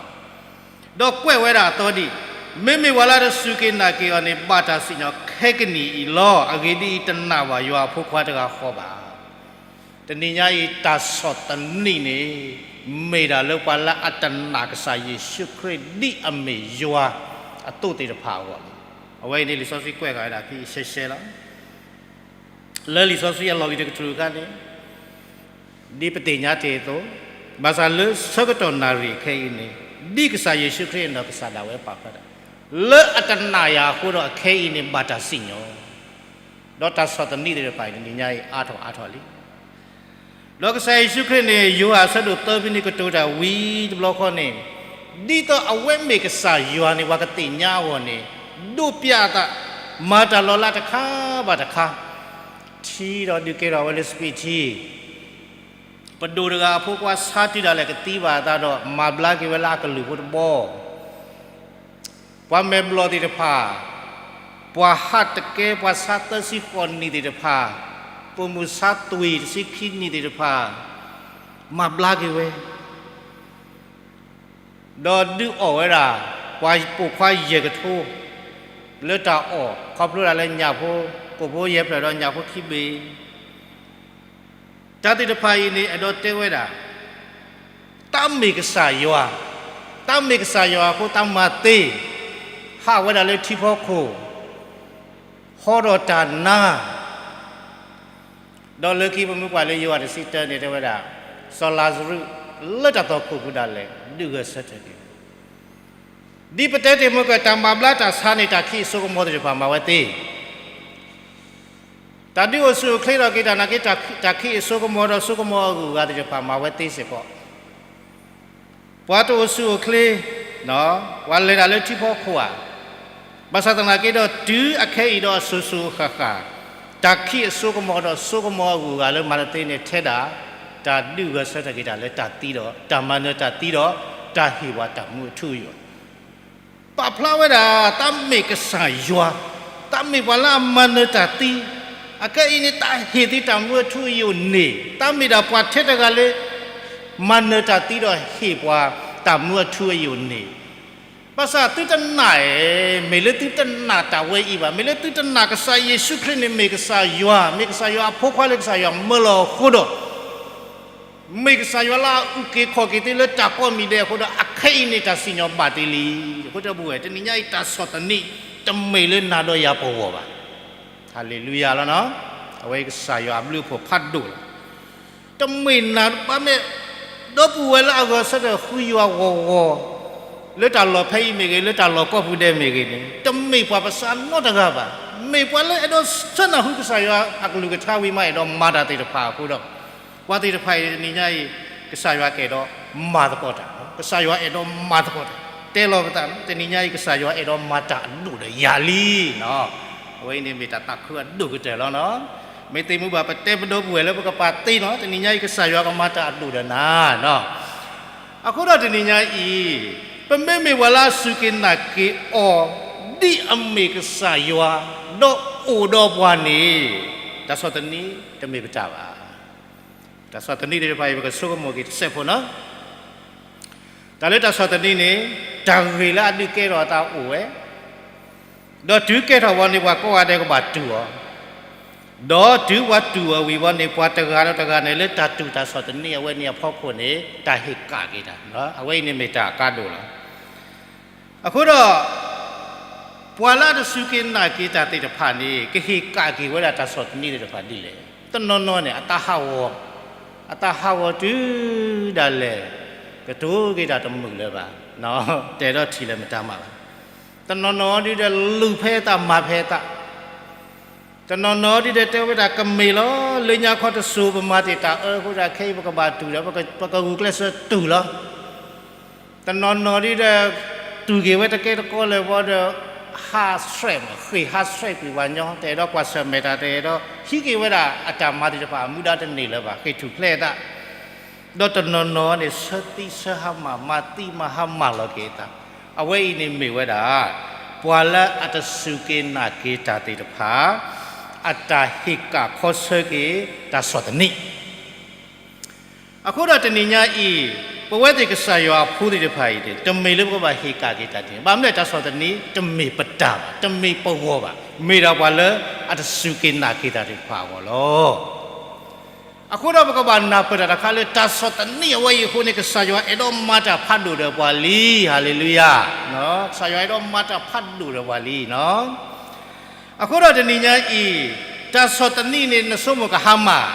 ဒီးကွဲးဝဲဒၣ်အသီဒံး, မ့မ့ၢ်ပှၤလၢတစူၢ်က့ၤနာ်က့ၤအီၤန့ၣ် ဘၣ်တၢ်စံၣ်ညီၣ်ခဲကနံၣ်အံၤလီၤ. အဂ့ၢ်ဒ်အံၤ, တနာ်ဘၣ်ယွၤအဖိခွါတဂၤဃီဘၣ်. တနံၤညါအံၤတၢ်ဆီၣ်သနံးန့ၣ် မ့ၢ်ဒၣ်လၢပှၤလၢအတနာ်ကစၢ်ယ့ၣ်ၡူးခရံာ်ဒ်အမ့ၢ်ယွၤအသိးသ့ၣ်တဖၣ်အဂီၢ်လီၤ. အဝဲအံၤန့ၣ်လံာ်စီဆှံကွဲးဃာ်ဝဲဒၣ်ဖဲအံၤရှဲရှဲလီၤ. လၢလံာ်စီဆှံအလီၢ်လံၤတကတြူၢ်အခါန့ၣ်, ဒ်ပသ့ၣ်ညါတ့ၢ်အသိး, ဘၣ်ဆၣ်လၢဆၢကတီၢ်နၣ်ရံၣ်အခဲအံၤန့ၣ်, ဒ်ကစၢ်ယ့ၣ်ၡူးခရံာ်အနီၢ်ကစၢ်ဒၣ်ဝဲပာ်ဖျါဒၣ်, လၢအတနာ်ယၤအဃိဒီးအခဲအံၤန့ၣ်ဘၣ်တၢ်စံၣ်ညီၣ်, ဒီးတၢ်ဆီၣ်သနံးသ့ၣ်တဖၣ်အံၤတနံၤညါအံၤအါထီၣ်အါထီၣ်လံ. ဒီးကစၢ်ယ့ၣ်ၡူးခရံာ်န့ၣ် ယိၤဟၣ်အဆၢဒိၣ်သၢဖဲန့ၣ်ကတိၤတၢ်ဝံၤတဘျီဃီန့ၣ်, ဒ်သိးအဝဲမ့ၢ်ကစၢ်ယွၤန့ၣ် ပှၤကသ့ၣ်ညါအဂီၢ်န့ၣ်, ဒိးပျးအသး, မၤတၢ်လီၤလးတခါဘၣ်တခါ, ထံဒီးဒုးကဲထီၣ်ဝဲလၢစပံးထံ, ပဒိၣ်တဂၤအဖိခွါဆါတုၤဒၣ်လဲာ်ကသံဘၣ်အသးဒီး မၤဘျါက့ၤဝဲလၢအကလုၢ်ဖိတဘီ ပှၤမဲာ်ဘျီၣ်သ့ၣ်တဖၣ်, ပှၤဟးတကဲ ပှၤဆါသၢဆံဃိးနံၣ်သ့ၣ်တဖၣ်, ပိာ်မုၣ်ဆါသွံၣ်တဆံခံနံၣ်သ့ၣ်တဖၣ်, မၤဘျါက့ၤဝဲ, ဒီးဒုးအီၣ်ဝဲဒၣ် ပှၤပိာ်ခွါယဲၢ်ကထိ လၢတၢ်အီၣ် ခီဖျိဒၣ်လၢညၣ်ဖိ, ကိာ်ဖိယဲၢ်ဖျၢၣ်ဒီးညၣ်ဖိခံဘ့ၣ် တၢ်သ့ၣ်တဖၣ်အံၤန့ၣ် အဲၣ်ဒိးတဲဝဲဒၣ်, တၢ်မ့ၢ်ကစၢ်ယွၤ, တၢ်မ့ၢ်ကစၢ်ယွၤအဃိ တၢ်မၤသ့, ဟးဝဲဒၣ်လၢထံဖီခိၣ်, ဟီထီၣ်တၢ်နါ, ဒီးလၢခံပမ့ၢ်ကွၢ်လၢယိၤဟၣ်တဆံတၢန့ၣ် တဲဝဲဒၣ်, စီၤလၤစရူး လၢတၢ်သွၣ်ခိၣ်ပူၤဒၣ်လဲာ် ဒုးဂဲၤဆၢထၢၣ်က့ၤ ဒ်ပတဲတ့ၢ်မ့ၢ်က တၢ်မၤဘျါတၢ်ဆါန့ၣ် တၢ်ခံးအစိကမီၤသ့ၣ်တဖၣ်မၤဝဲသ့, တၢ်ဒုးအိၣ်ဆူၣ်အိၣ်ချ့ထီၣ်က့ၤတၢ်နာ်က့ တၢ်ခံးအစိကမီၤဒီးစိကမီၤအဂုၤအဂၤသ့ၣ်တဖၣ်မၤဝဲသ့စ့ၢ်ကီး, ပှၤတအိၣ်ဆူၣ်အိၣ်ချ့, ပှၤလဲၤတၢ်လၢထံဖီခိၣ်ဧါ, ဘၣ်ဆၣ်သနာ်က့ဒီး တုၤအခဲအံၤဒီးအစိၤစိၤအဃၣ်ဃၣ်, တၢ်ခံးအစိကမီၤဒီးစိကမီၤအဂုၤအဂၤလၢမၤတသ့န့ၣ် ထဲဒၣ် တၢ်ဒုးဂဲၤဆၢထၢၣ်က့ၤတၢ်လၢတၢ်သံဒီး တၢ်မၤနၢၤတၢ်သံဒီး တၢ်ဟ့ၣ်ပှၤတၢ်မူအထူအယိာ် ပာ်ဖျါဝဲဒၣ် တၢ်မ့ၢ်ကစၢ်ယွၤ, တၢ်မ့ၢ်ပှၤလၢအမၤနၢၤတၢ်သံ, အခဲအံၤန့ၣ် တၢ်ဟ့ၣ်သုတၢ်မူအထူအယိာ်န့ၣ်, တၢ်မ့ၢ်ဒၣ်ပှၤထဲတဂၤလၢ မၤနၢၤတၢ်သံဒီးဟ့ၣ်ပှၤတၢ်မူအထူအယိာ်န့ၣ်, ဘၣ်ဆၣ်သုတနာ်ဧါ, မ့ၢ်လၢသုတနာ်တၢ်ဝဲအံၤဘၣ်, မ့ၢ်လၢသုတနာ်ကစၢ်ယ့ၣ်ၡူးခရံာ်န့ၣ်မ့ၢ်ကစၢ်ယွၤ, မ့ၢ်ကစၢ်ယွၤအဖိခွါလၢကစၢ်ယွၤမၢလီၤအဃိဒီး, မ့ၢ်ကစၢ်ယွၤလၢအအုၣ်က့ၤခီၣ်က့ၤသ့လၢတၢ်ကိးမံၤဒဲးအဃိဒီး အခဲအံၤန့ၣ်တၢ်စံၣ်ညီၣ်ဘၣ်တ့ၢ်လံ. အဃိတၢ်ဘူၣ်ဝဲ တနံၤညါအံၤတၢ်ဆီၣ်သနံး တမ့ၢ်လၢနၤဒီးယၤပဂီၢ်ဘၣ်. ဟၤလ့လူယၤလီၤနီၤ. အဝဲအံၤကစၢ်ယွၤအဘျုးအဖှိၣ်ဖးဒိၣ်လီၤ. တမ့ၢ်နၤဘၣ်မ့ၢ် ဒီပုၢ်ဝဲၢ်လၢအဂဲၤဆၢထၢၣ်ဃုယွၤဂီၤဂီၤ လၢတၢ်လီၢ်ဖဲအံၤမ့ၢ်ဂ့ၤ လၢတၢ်လီၢ်ကိးပူၤဒဲးမ့ၢ်ဂ့ၤန့ၣ် တမ့ၢ်ပှၤပစးနီတဂၤဘၣ်. မ့ၢ်ပှၤလၢအဲၣ်ဒိးဆၢနၢ်ဟူကစၢ်ယွၤအကလုၢ်ကထါဝံၤမး အဲၣ်ဒိးမၤတၢ်သ့ၣ်တဖၣ်အဃိဒီး ပှၤသ့ၣ်တဖၣ်အံၤတနံၤညါအံၤ ကစၢ်ယွၤကအဲၣ်ဒိးမၤသကိးတၢ်, ကစၢ်ယွၤအဲၣ်ဒိးမၤသကိးတၢ်, တဲလီၤပသး တနံၤညါအံၤ ကစၢ်ယွၤအဲၣ်ဒိးမၤတၢ်အဒိၣ်ဒီးယၤလံနီၤ. အဝဲအံၤန့ၣ်မ့ၢ်တၢ်သးခုအဒိၣ်ကတၢၢ်လီၤနီၤ. မ့ၢ်သ့ၣ်မုၢ်ဘၣ် ပတဲပဒီပုၢ်ဝဲၢ်လၢပကပာ်သ့နီၤ, တနံၤညါအံၤ ကစၢ်ယွၤကမၤတၢ်အဒိၣ်ဒီးနၤနီၤ. အဃိဒီးတနံၤညါအံၤ ပမ့မ့ၢ်ပှၤလၢအစူၢ်က့ၤနာ်က့ၤအီၤ ဒ်အမ့ၢ်ကစၢ်ယွၤ ဒီးအိၣ်ဒီးပှၤန့ၣ် တၢ်ဆီၣ်သနံးတမ့ၢ်ပတၢ်ဘၣ်. တၢ်ဆီၣ်သနံးသ့ၣ်တဖၣ်အံၤ ပကဆိကမိၣ်က့ၤတစဲးဖိနီၤ. တၢ်လၢတၢ်ဆီၣ်သနံးန့ၣ် တၢ်ဂ့ၢ်လၢအဒုးကဲထီၣ်အသးအိၣ်ဝဲ, ဒီးတုၤကဲထီၣ်ဝံၤန့ၣ် ပှၤကိးဂၤဒဲးကဘၣ်တူၢ်အီၤ, ဒီးတုၤပှၤတူၢ်အီၤဝံၤဝံၤန့ၣ် ပှၤတဂၤဒီးတဂၤန့ၣ် လၢတၢ်တူၢ်တၢ်ဆီၣ်သနံးအဝဲန့ၣ်အဖီခိၣ်န့ၣ် တၢ်ဟ့ၣ်ကၣ်က့ၤတၢ်, အဝဲအံၤန့ၣ်မ့ၢ်တၢ်အကါဒိၣ်လီၤ. အဃိဒီး ပှၤလၢအတစူၢ်က့ၤနာ်က့ၤတၢ်သ့ၣ်တဖၣ်န့ၣ် ကဟ့ၣ်ကၣ်က့ၤဝဲဒၣ်တၢ်ဆီၣ်သနံးသ့ၣ်တဖၣ်ဒ်လဲၣ်. တနီၤနီၤန့ၣ် အသးဟးဂီၤ, အသးဟးဂီၤတုၤဒၣ်လဲာ် ကတိၤက့ၤတၢ်တမုာ်လၢၤဘၣ်, တဲဒီးထံၣ်လၢမတၤမးဘၣ်. တနီၤနီၤဒ်ဒီး လူၤဖဲအသးမၤဖဲအသး, တနီၤနီၤဒ်ဒီး တဲဝဲဒၣ်ကမ့ၢ်လီၤ, လၢညါခီတစိၤ ပမၤတ့ၢ်တၢ်အၢအဃိဒီး ခဲအံၤပကဘၣ်တူၢ်ဒီး ပကဂုာ်ကျဲးစၢးတူၢ်လီၤ. တနီၤနီၤဒ်ဒီး တူၢ်က့ၤဝဲတကဲတကီလၢၤဘၣ်ဒီး ဟးဆှဲးမး ဃ့ၢ်ဟးဆှဲးကွံာ်ပှၤညီ, တအဲၣ်ဒိးကွၢ်ဆၢၣ်မဲာ်တၢ်, တအဲၣ်ဒိးဟံးက့ၤဝဲဒၣ်အတၢ်မၤသ့ၣ်တဖၣ် အမူဒါတန့ၢ်လၢၤဘၣ်, ဃ့ၢ်ထူၣ်ဖျဲးအသး, ဒီးတနီၤနီၤန့ၣ် ဆၢသံဆၢဟါမၢ်, မၤသံမၤဟါမၢ်လီၤက့ၤအသး. အဝဲအံၤန့ၣ်မ့ၢ်ဝဲဒၣ် ပှၤလၢအတစူၢ်က့ၤနာ်က့ၤတၢ်သ့ၣ်တဖၣ် အတၢ်ဟ့ၣ်ကၣ်ခီဆၢက့ၤတၢ်ဆီၣ်သနံး. အဃိဒီးတနံၤညါအံၤ ပဝဲသ့ၣ်ကစၢ်ယွၤအဖိသ့ၣ်တဖၣ်အံၤန့ၣ် တမ့ၢ်လၢပကဘၣ်ဟ့ၣ်ကၣ်က့ၤတၢ်န့ၣ်, ဘၣ်မနုၤလဲၣ် တၢ်ဆီၣ်သနံးတမ့ၢ်ပတၢ်ဘၣ်, တမ့ၢ်ပဂီၢ်ဘၣ်, မ့ၢ်ဒၣ်ပှၤလၢအတစူၢ်က့ၤနာ်က့ၤတၢ်သ့ၣ်တဖၣ်အဂီၢ်လီၤ. အဃိဒီးပကဘၣ်နၢ်ပၢၢ်တၢ်တခါလၢ တၢ်ဆီၣ်သနံးအဝဲအံၤအဃိန့ၣ် ကစၢ်ယွၤအဲၣ်ဒိးမၤတၢ်ဖးဒိၣ်ဒီးပှၤလံ, ဟၤလ့လူယၤ, ကစၢ်ယွၤအဲၣ်ဒိးမၤတၢ်ဖးဒိၣ်ဒီးပှၤလံနီၤ. အဃိဒီးတနံၤညါအံၤ တၢ်ဆီၣ်သနံးန့ၣ် နဆိကမိၣ်ကဟါမၢ်,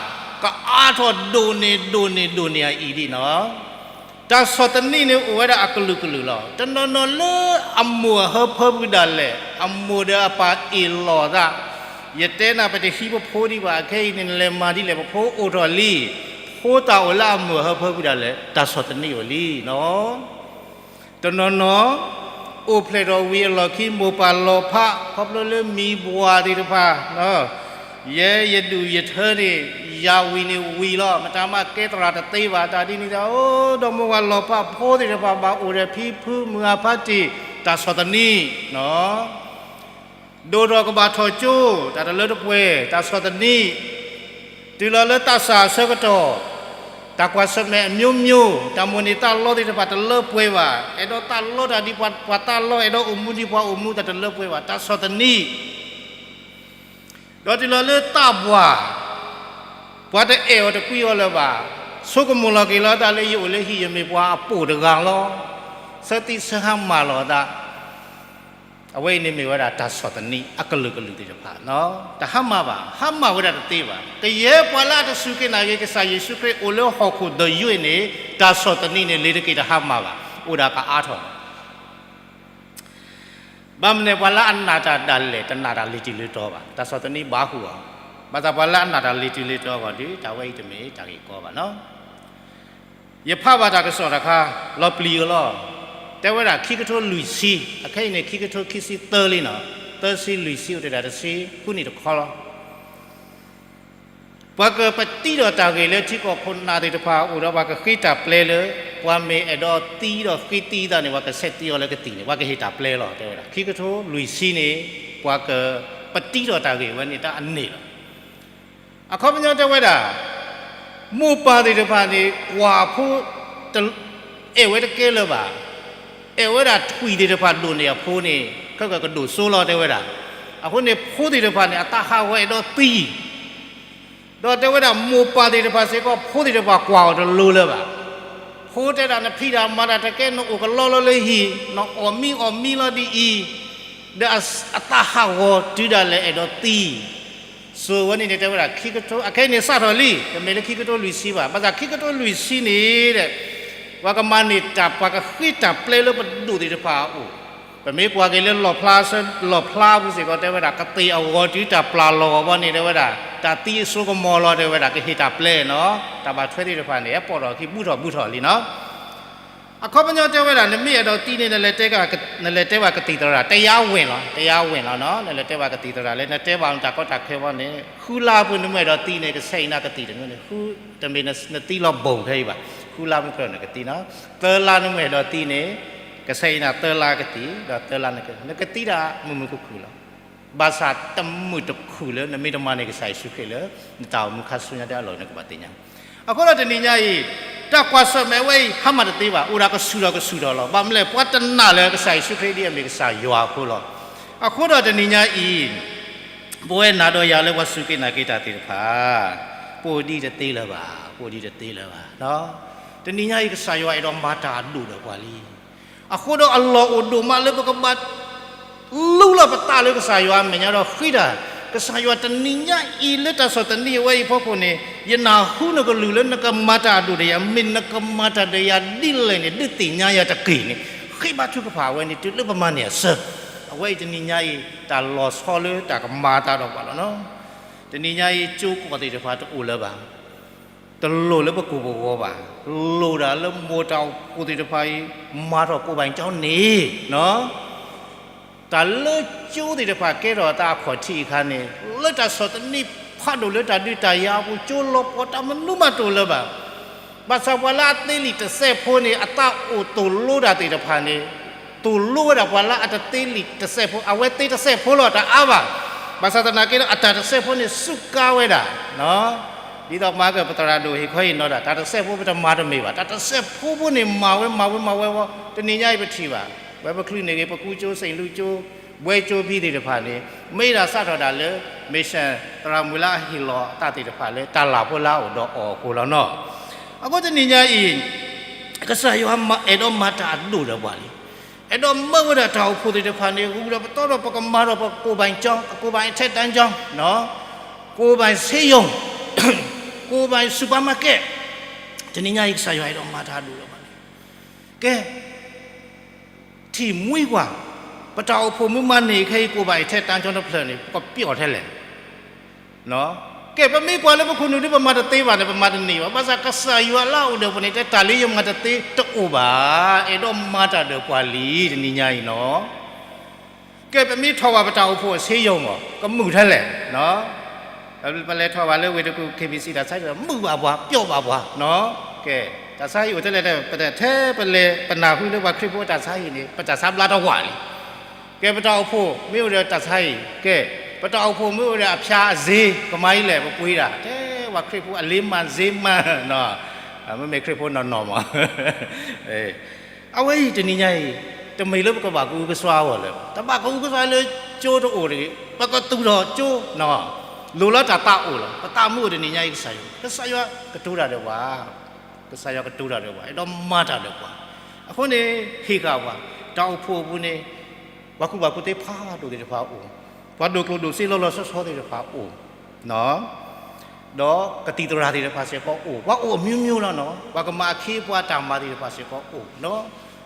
ကအါထီၣ်ဒိၣ်န့ၢ်ဒိၣ်န့ၢ်ဒိၣ်န့ၢ်အအံၤဒ်နီၤ. တၢ်ဆီၣ်သနံးန့ၣ်အိၣ်ဝဲဒၣ်အကလုာ်ကလုာ်လီၤ. တနီၤနီၤလၢအမိၢ်အဟၢဖၢဖုဒၣ်လဲာ်, အမိၢ်ဒီးအပၢ်အ့ၣ်လိာ်သး, ယတဲနၤ ပတဟံးပဖိဒံးဘၣ်, အခဲအံၤန့ၣ် နလဲၤမၤဒ်လဲၣ် ပဖိအိၣ်ထီၣ်လံ, ဖိသၣ်အိၣ်လၢအမိၢ်အဟၢဖၢဖုဒၣ်လဲာ် တၢ်ဆီၣ်သနံးအိၣ်လံနီၤ. တနီၤနီၤ အိၣ်ဖျဲၣ်ထီၣ်ဝံၤအလီၢ်ခံ မိၢ်ပၢ်လီၤဖး ခီဖျိလၢမံဘှၢ်သ့ၣ်တဖၣ်, ယဲယဒူၣ်ယထၢန့ၣ် ယၤဝံၤန့ၣ်ဝံၤလီၤ, မတၤမးကဲသရၣ်တသ့ဘၣ်, တၢ်ဒ်န့ၣ်ဒီး အိၣ်ဒီးမိၢ်ဝၤလီၤဖး ဖိသ့ၣ်တဖၣ် ဘၣ်အိၣ်ဒီးဖံဖုမုၢ်အဖါတံၢ် တၢ်ဆီၣ်သနံး ဒိၣ်ထီၣ်ကဘၣ်ထီၣ်ကၠိ တၢ်တလၢတပှဲၤ တၢ်ဆီၣ်သနံး, တုၤလီၤလၢသးစၢ်အဆၢကတီၢ် တၢ်ကွၢ်ဆၢၣ်မဲာ်အမျိုးမျိုး တၢ်မိၣ်န့ၢ်သးလီသ့ၣ်တဖၣ်တလၢပှဲၤဘၣ်, အဲၣ်ဒိးသးလီတၢ်ဒ်ပှၤသးလီ အဲၣ်ဒိးအိၣ်မူဒ်ပှၤအိၣ်မူ တၢ်တလၢပှဲၤဘၣ်, တၢ်ဆီၣ်သနံး ဒီးတုၤလီၤလၢသးပှၢ်, ပှၤတအဲၣ်အီၤတကွံအီၤလၢၤဘၣ်, ဆိကမိၣ်လီၤက့ၤလီၤသးလၢယအိၣ်လၢဟံၣ် ယမ့ၢ်ပှၤအပိာ်တဂၤလီၤ, ဆၢသံဆၢဟါမၢ်လီၤသး, အဝဲအံၤန့ၣ်မ့ၢ်ဝဲဒၣ်တၢ်ဆီၣ်သနံးအကလုာ်ကလုာ်သ့ၣ်တဖၣ်, တဟါမၢ်ဘၣ်, ဟါမၢ်ဝဲဒၣ်တသ့ဘၣ်. ကယဲၢ်ပှၤလၢအတစူၢ်က့ၤနာ်က့ၤကစၢ်ယ့ၣ်ၡူးခရံာ် အိၣ်လၢဟီၣ်ခိၣ်ဒီးယွ့ၢ်န့ၣ် တၢ်ဆီၣ်သနံးန့ၣ် လ့ၤတက့ၤတဟါမၢ်ဘၣ်, အိၣ်ဒၣ်ကအါထီၣ် ဘၣ်မနုၤလဲၣ် ပှၤလၢအနာ်တၢ်ဒၣ်လဲာ် တနာ်တၢ်လၢတံၢ်လၢတီၤဘၣ်, တၢ်ဆီၣ်သနံးဘၣ်ဟူအီၤ, ဘၣ်ဆၣ်ပှၤလၢအနာ်တၢ်လၢတံၢ်လၢတီၤအဂီၢ်ဒီး တၢ်ဝဲအံၤတမ့ၢ်တၢ်ဂ့ၢ်ကီဘၣ်နီၤ. ယဖးဘၣ်တၢ်ကစီၣ်တခါ လီၤပျံၤအီၤလီၤ, တဲဝဲဒၣ်ခံကထိလွံၢ်ဆံ, အခဲအံၤန့ၣ် ခံကထိခံဆံသၢလံနီၤ, သၢဆံလွံၢ်ဆံအိၣ်တ့ၢ်ဒၣ်တဆံဃုနံၣ်တခီလီၤ. ပှၤကပတံထီၣ်တၢ်ဂ့ၢ်လၢထံကီၢ်ခိၣ်နၢ်သ့ၣ်တဖၣ်အိၣ်ဒီး ပှၤကဃ့တၢ်ပျဲလၢ ပှၤမ့ၢ်အဲၣ်ဒိးသံဒီးဃ့သံအသးန့ၣ် ပှၤကဆဲးသံအီၤလၢကသံၣ်န့ၣ် ပှၤကဟ့ၣ်တၢ်ပျဲလီၤ တဲဝဲဒၣ်. ခံကထိလွံၢ်ဆံန့ၣ် ပှၤကပတံထီၣ်တၢ်ဂ့ၢ်ဝဲန့ၣ်တၢ်အန့ၣ်လီၤ. အခီပညီတဲဝဲဒၣ် မိၢ်ပၢ်သ့ၣ်တဖၣ်န့ၣ် ကွၢ်အဖိ အဲၣ်ဝဲတကဲလၢၤဘၣ်. အဲၣ်ဝဲဒၣ်ထွံၣ်သ့ၣ်တဖၣ်ဒိၣ်န့ၢ်အဖိန့ၣ် ခဲကကဒိၣ်စိလီၤတဲဝဲဒၣ်. အဃိန့ၣ်ဖိသ့ၣ်တဖၣ်န့ၣ် အသးဟးဂီၤအဲၣ်ဒိးသံ ဒီးတဲဝဲဒၣ်မိၢ်ပၢ်သ့ၣ်တဖၣ်စ့ၢ်ကီး ဖိသ့ၣ်တဖၣ်ကွၢ်အီၤတလိၤလၢၤဘၣ်. ဖိတဲဒၣ်နဖံးတၢ်မၤတၢ်တကဲ နအိၣ်ကလီလီၤလၢဟံၣ် နအီၣ်မံအီၣ်မံလီၤဒ်အံၤ, ဒီးအသးဟးဂီၤတုၤဒၣ်လဲာ်အဲၣ်ဒိးသံ စိၤဝဲန့ၣ်န့ၣ် တဲဝဲဒၣ်ခံကထိ အခဲအံၤန့ၣ်စးထီၣ်လံ တမ့ၢ်လၢခံကထိလွံၢ်ဆံဘၣ်. ဘၣ်ဆၣ်ခံကထိလွံၢ်ဆံန့ၣ် ပှၤကမၤန့ၢ်တၢ် ပှၤကဃ့တၢ်ပျဲလၢပဒိၣ်သ့ၣ်တဖၣ်အအိၣ်, ပမ့ၢ်ကွၢ်က့ၤလၢလီၣ်ဖျါ လီၣ်ဖျါပူၤစ့ၢ်ကီး တဲဝဲဒၣ် ကသ့ၣ်အဂီၤတုၤတၢ်ပျၢ်လီၤဂီၤဘီန့ၣ် တဲဝဲဒၣ် တၢ်သံအစိကမီၤလီၤ တဲဝဲဒၣ် ကဟ့ၣ်တၢ်ပျဲနီၤ တၢ်ဘၣ်ထွဲသ့ၣ်တဖၣ်န့ၣ် ဟဲပိာ်ထီၣ်ခံ ဘူးထီၣ်ဘူးထီၣ်လံနီၤ. အခီပညီတဲဝဲဒၣ် နမ့ၢ်အဲၣ်ဒိးသံန့ၣ် နလဲၤတဲဘၣ်ကသံၣ်သရၣ် တရားဝင်လီၤ တရားဝင်လီၤနီၤ နလဲၤတဲဘၣ်ကသံၣ်သရၣ်လၢ နတဲဘၣ်တၢ်ကီတၢ်ခဲဘီန့ၣ် ဃုလါပူၤနမ့ၢ်အဲၣ်ဒိးသံန့ၣ် ကဆဲးအံၤနၤကသံၣ်တမ့ၢ်န့ၣ် ဃု တမ့ၢ်နသံလီၤဘိၣ်ခဲအံၤဘၣ် ဃုလါမ့ၢ်ကြၢးနကသံနီၤ သၢလါနမ့ၢ်အဲၣ်ဒိးသံန့ၣ် ကဆဲးအံၤနၤသၢလါကသံၣ် ဒီးသၢလါနက နကသံတၢ်မုာ်မုာ်ခုၣ်ခုၣ်လီၤ. ဘၣ်ဆၣ်တမုာ်တခုၣ်လၢ နမ့ၢ်တမၤန့ၢ်ကစၢ်ယ့ၣ်ၡူးခရံာ်လၢ နတၢ်အိၣ်မူခါဆူညါတၢ်အလီၢ် နကဘၣ်သ့ၣ်ညါ. အဃိဒီးတနံၤညါအံၤ တၢ်ကွၢ်ဆၢၣ်မဲာ်ဝဲအံၤ ဟါမၢ်တသ့ဘၣ် အိၣ်ဒၣ်ကဆူၣ်ထီၣ်ကဆူၣ်ထီၣ်လီၤ. ဘၣ်မနုၤလဲၣ် ပှၤတနာ်လၢကစၢ်ယ့ၣ်ၡူးခရံာ်ဒ်အမ့ၢ်ကစၢ်ယွၤအဃိလီၤ. အဃိဒီးတနံၤညါအံၤ ပဝဲနၤဒီးယၤလၢပှၤစူၢ်က့ၤနာ်က့ၤတၢ်သ့ၣ်တဖၣ် ပအိၣ်ဒ်တသ့လၢၤဘၣ် ပအိၣ်ဒ်တသ့လၢၤဘၣ်. တနံၤညါအံၤ ကစၢ်ယွၤအဲၣ်ဒိးမၤတၢ်အဒိၣ်ဒီးပှၤလံ. အဃိဒီးအလီၢ်အိၣ်ဒိၣ်မးလၢပကဘၣ် လူလီၤပသးလၢကစၢ်ယွၤအမဲာ်ညါဒီးဃ့တၢ်, ကစၢ်ယွၤတနံၤညါအံၤလၢတၢ်ဆီၣ်သနံးအဝဲအံၤအဖီခိၣ်န့ၣ် ယနၢ်ဟူနကလုၢ်လၢနကမၤတၢ်အဒိၣ်ဒီးယၤ, မ့ၢ်နကမၤတၢ်ဒီးယၤဒ်လဲၣ်န့ၣ် ဒုးသ့ၣ်ညါယၤတက့ၢ်န့ၣ် ဃ့ဘါထုကဖၣ်ဝဲန့ၣ် တုၤလၢပမၤန့ၢ်အဆၢ, အဝဲအံၤတနံၤညါအံၤ တၢ်လီၤဆီလၢတၢ်ကမၤအသးဒီးပှၤလီၤနီၤ. တနံၤညါအံၤ ကၠိကီၢ်သ့ၣ်တဖၣ်တအိၣ်လၢၤဘၣ် တလိၣ်လၢပကိာ်ပဂီၤဘၣ်, လိၣ်ဒၣ်လၢမိၢ်တၢ်အိၣ်ဖှိၣ်သ့ၣ်တဖၣ်အံၤ မၤထီၣ်ကိးဘၣ်ကၠီန့ၣ်, တၢ်လၢကၠိသ့ၣ်တဖၣ်ကဲထီၣ်အသးအခီၣ်ထံးအခါန့ၣ် လၢတၢ်ဆီၣ်သနံးဖးဒိၣ်လၢတၢ်ဒုးတၢ်ယၤအပူၤ ကၠိလီၤပှီၢ်တၢ်မနုၤမးတအိၣ်လၢၤဘၣ်. ဘၣ်ဆၣ်ပှၤလၢအသ့လံာ်တစဲးဖိန့ၣ် အသးအိၣ်သိၣ်လိတၢ်သ့ၣ်တဖၣ်န့ၣ် သိၣ်လိဝဲဒၣ်ပှၤလၢအတသ့လံာ်တစဲးဖိ, အဝဲသ့တစဲးဖိလီၤတအါဘၣ်. ဘၣ်ဆၣ်သနာ်က့ဒီး အတၢ်တစဲးဖိန့ၣ်စူးကါဝဲဒၣ်, ဒ်သိးမၤကပသရၣ်ဒိၣ်ဟ့ၣ်ခီဟ့ၣ်နီၤတၢ်, တၢ်တစဲးဖိပတမၤတမ့ၢ်ဘၣ်, တၢ်တစဲးဖိဖိန့ၣ်မၤဝဲမၤဝဲမၤဝဲဝီ, တနံၤညါအံၤပထံၣ်ဘၣ်, ဝဲပချုးန့ၢ်ဂ့ၤ ပကူကၠိ စ့ၣ်လူကၠိ ဘှဲကၠိဖဲသ့ၣ်တဖၣ်န့ၣ် မ့ၢ်ဒၣ်စးထီၣ်ဒၣ်လၢ mission သရၣ်မုၣ်လၢအဟ့ၣ်လီၤအသးသ့ၣ်တဖၣ်လၢ တၢ်လၢ်ဖိလၢအအိၣ်ဒီးအီၤအဃိလီၤနီၤ. အဃိတနံၤညါအံၤ ကစၢ်ယွၤအဲၣ်ဒိးမၤတၢ်အဒိၣ်ဒီးပှၤလံ. အဲၣ်ဒိးမၢဝဲဒၣ်တၢ်အိၣ်ဖှိၣ်သ့ၣ်တဖၣ်န့ၣ် ဂုာ်ဒီးပတီၢ်ဒီးပကမၤဒီးပကိးဘၣ်ကၠီ, ကိးဘၣ်ထဲတန်းကျောင်း, ကိးဘၣ်ဆေးရုံ, ကိးဘၣ် supermarket, တနံၤညါအံၤကစၢ်ယွၤအဲၣ်ဒိးမၤတၢ်အဒိၣ်ဒီးပှၤလံ. ကဲ ထံၣ်မှံကွၢ်, ပတၢ်အိၣ်ဖှိၣ်မုၢ်မၤန့ၢ်ခဲအံၤ ကိးဘၣ်အံၤထဲတန်းကျောင်းတဖျၢၣ်န့ၣ် ပကပျီၣ်ထဲလဲၣ်. ကဲ ပမ့ၢ်ကွၢ်လၢပခိၣ်နူာ်ဒ်ပမၤတသ့ဘၣ်န့ၣ် ပမၤတန့ၢ်ဘၣ်. ဘၣ်ဆၣ်ကစၢ်ယွၤလၢအအိၣ်ဒီးပှၤန့ၣ် တဲတၢ်လၢယမၤတသ့တအိၣ်ဘၣ်, အဲၣ်ဒိးမၤတၢ်ဒီးပှၤလံတနံၤညါအံၤနီၤ. ကဲ ပမ့ၢ်ထီၣ်ဘၣ်ပတၢ်အိၣ်ဖှိၣ်အဆေးရုံမး ကမုာ်ထဲလဲၣ်. ပလဲၤထီၣ်ဘၣ်လၢဝ့ၢ်တကူၣ် KBC တၢ်ဆါဟံၣ် မုာ်ဘၣ်ပှၤ ပျီၣ်ဘၣ်ပှၤ. ကဲ တၢ်ဆါဟံၣ်အိၣ်ထဲလဲၣ် ပတထဲပလဲၤ ပနၢ်ဟူလၢပှၤခရံာ်ဖိအတၢ်ဆါဟံၣ်န့ၣ် ပတၢ်ဆါဘျါတဝၢ်လံ. ကဲ ပတၢ်အိၣ်ဖှိၣ်မ့ၢ်အိၣ်ဒီးတၢ်ဆါဟံၣ်, ကဲ ပတၢ်အိၣ်ဖှိၣ်မ့ၢ်အိၣ်ဒီးအဖျါအစ့ ကမၤအံၤလဲၣ် ပပှ့ၤဒၣ် ထဲပှၤခရံာ်ဖိအလ့မၢ်စ့မၢ် မ့မ့ၢ်ခရံာ်ဖိနီၢ်နီၢ်မး အဝဲအံၤတနံၤညါအံၤ တမ့ၢ်လၢပကဘၣ်ကအုကစွါအဂီၢ်လၢၤဘၣ်, တဘၣ်ကအုကစွါလၢကၠိတအိၣ်တဂ့ၤ, ပကသူၣ်ထီၣ်ကၠိ, လိၣ်လၢတၢ်သးအိၣ်လီၤ. ပသးမုၢ်အိၣ်တနံၤညါအံၤ ကစၢ်ယွၤ, ကစၢ်ယွၤကတိၤတၢ်ဒီးပှၤ, ကစၢ်ယွၤကတိၤတၢ်ဒီးပှၤ, အဲၣ်ဒိးမၤတၢ်ဒီးပှၤ. အဃိန့ၣ် ဟ့ၣ်ဃာ်ပှၤ, တၢ်အိၣ်ဖှိၣ်အပူၤန့ၣ် ပှၤကူၣ်ဘၣ်ကူၣ်သ့ဖးဒိၣ်သ့ၣ်တဖၣ်အိၣ်, ပှၤဒိၣ်ကျိၣ်ဒိၣ်စ့လီၤလီၤဆီဆီသ့ၣ်တဖၣ်အိၣ် ဒီးကသံၣ်သရၣ်သ့ၣ်တဖၣ်စ့ၢ်ကီးအိၣ်, ပှၤအိၣ်အမျိုးမျိုးလီၤနီၤ, ပှၤကမၤအခ့အပှၤတၢ်မၤသ့ၣ်တဖၣ်စ့ၢ်ကီးအိၣ်နီၤ.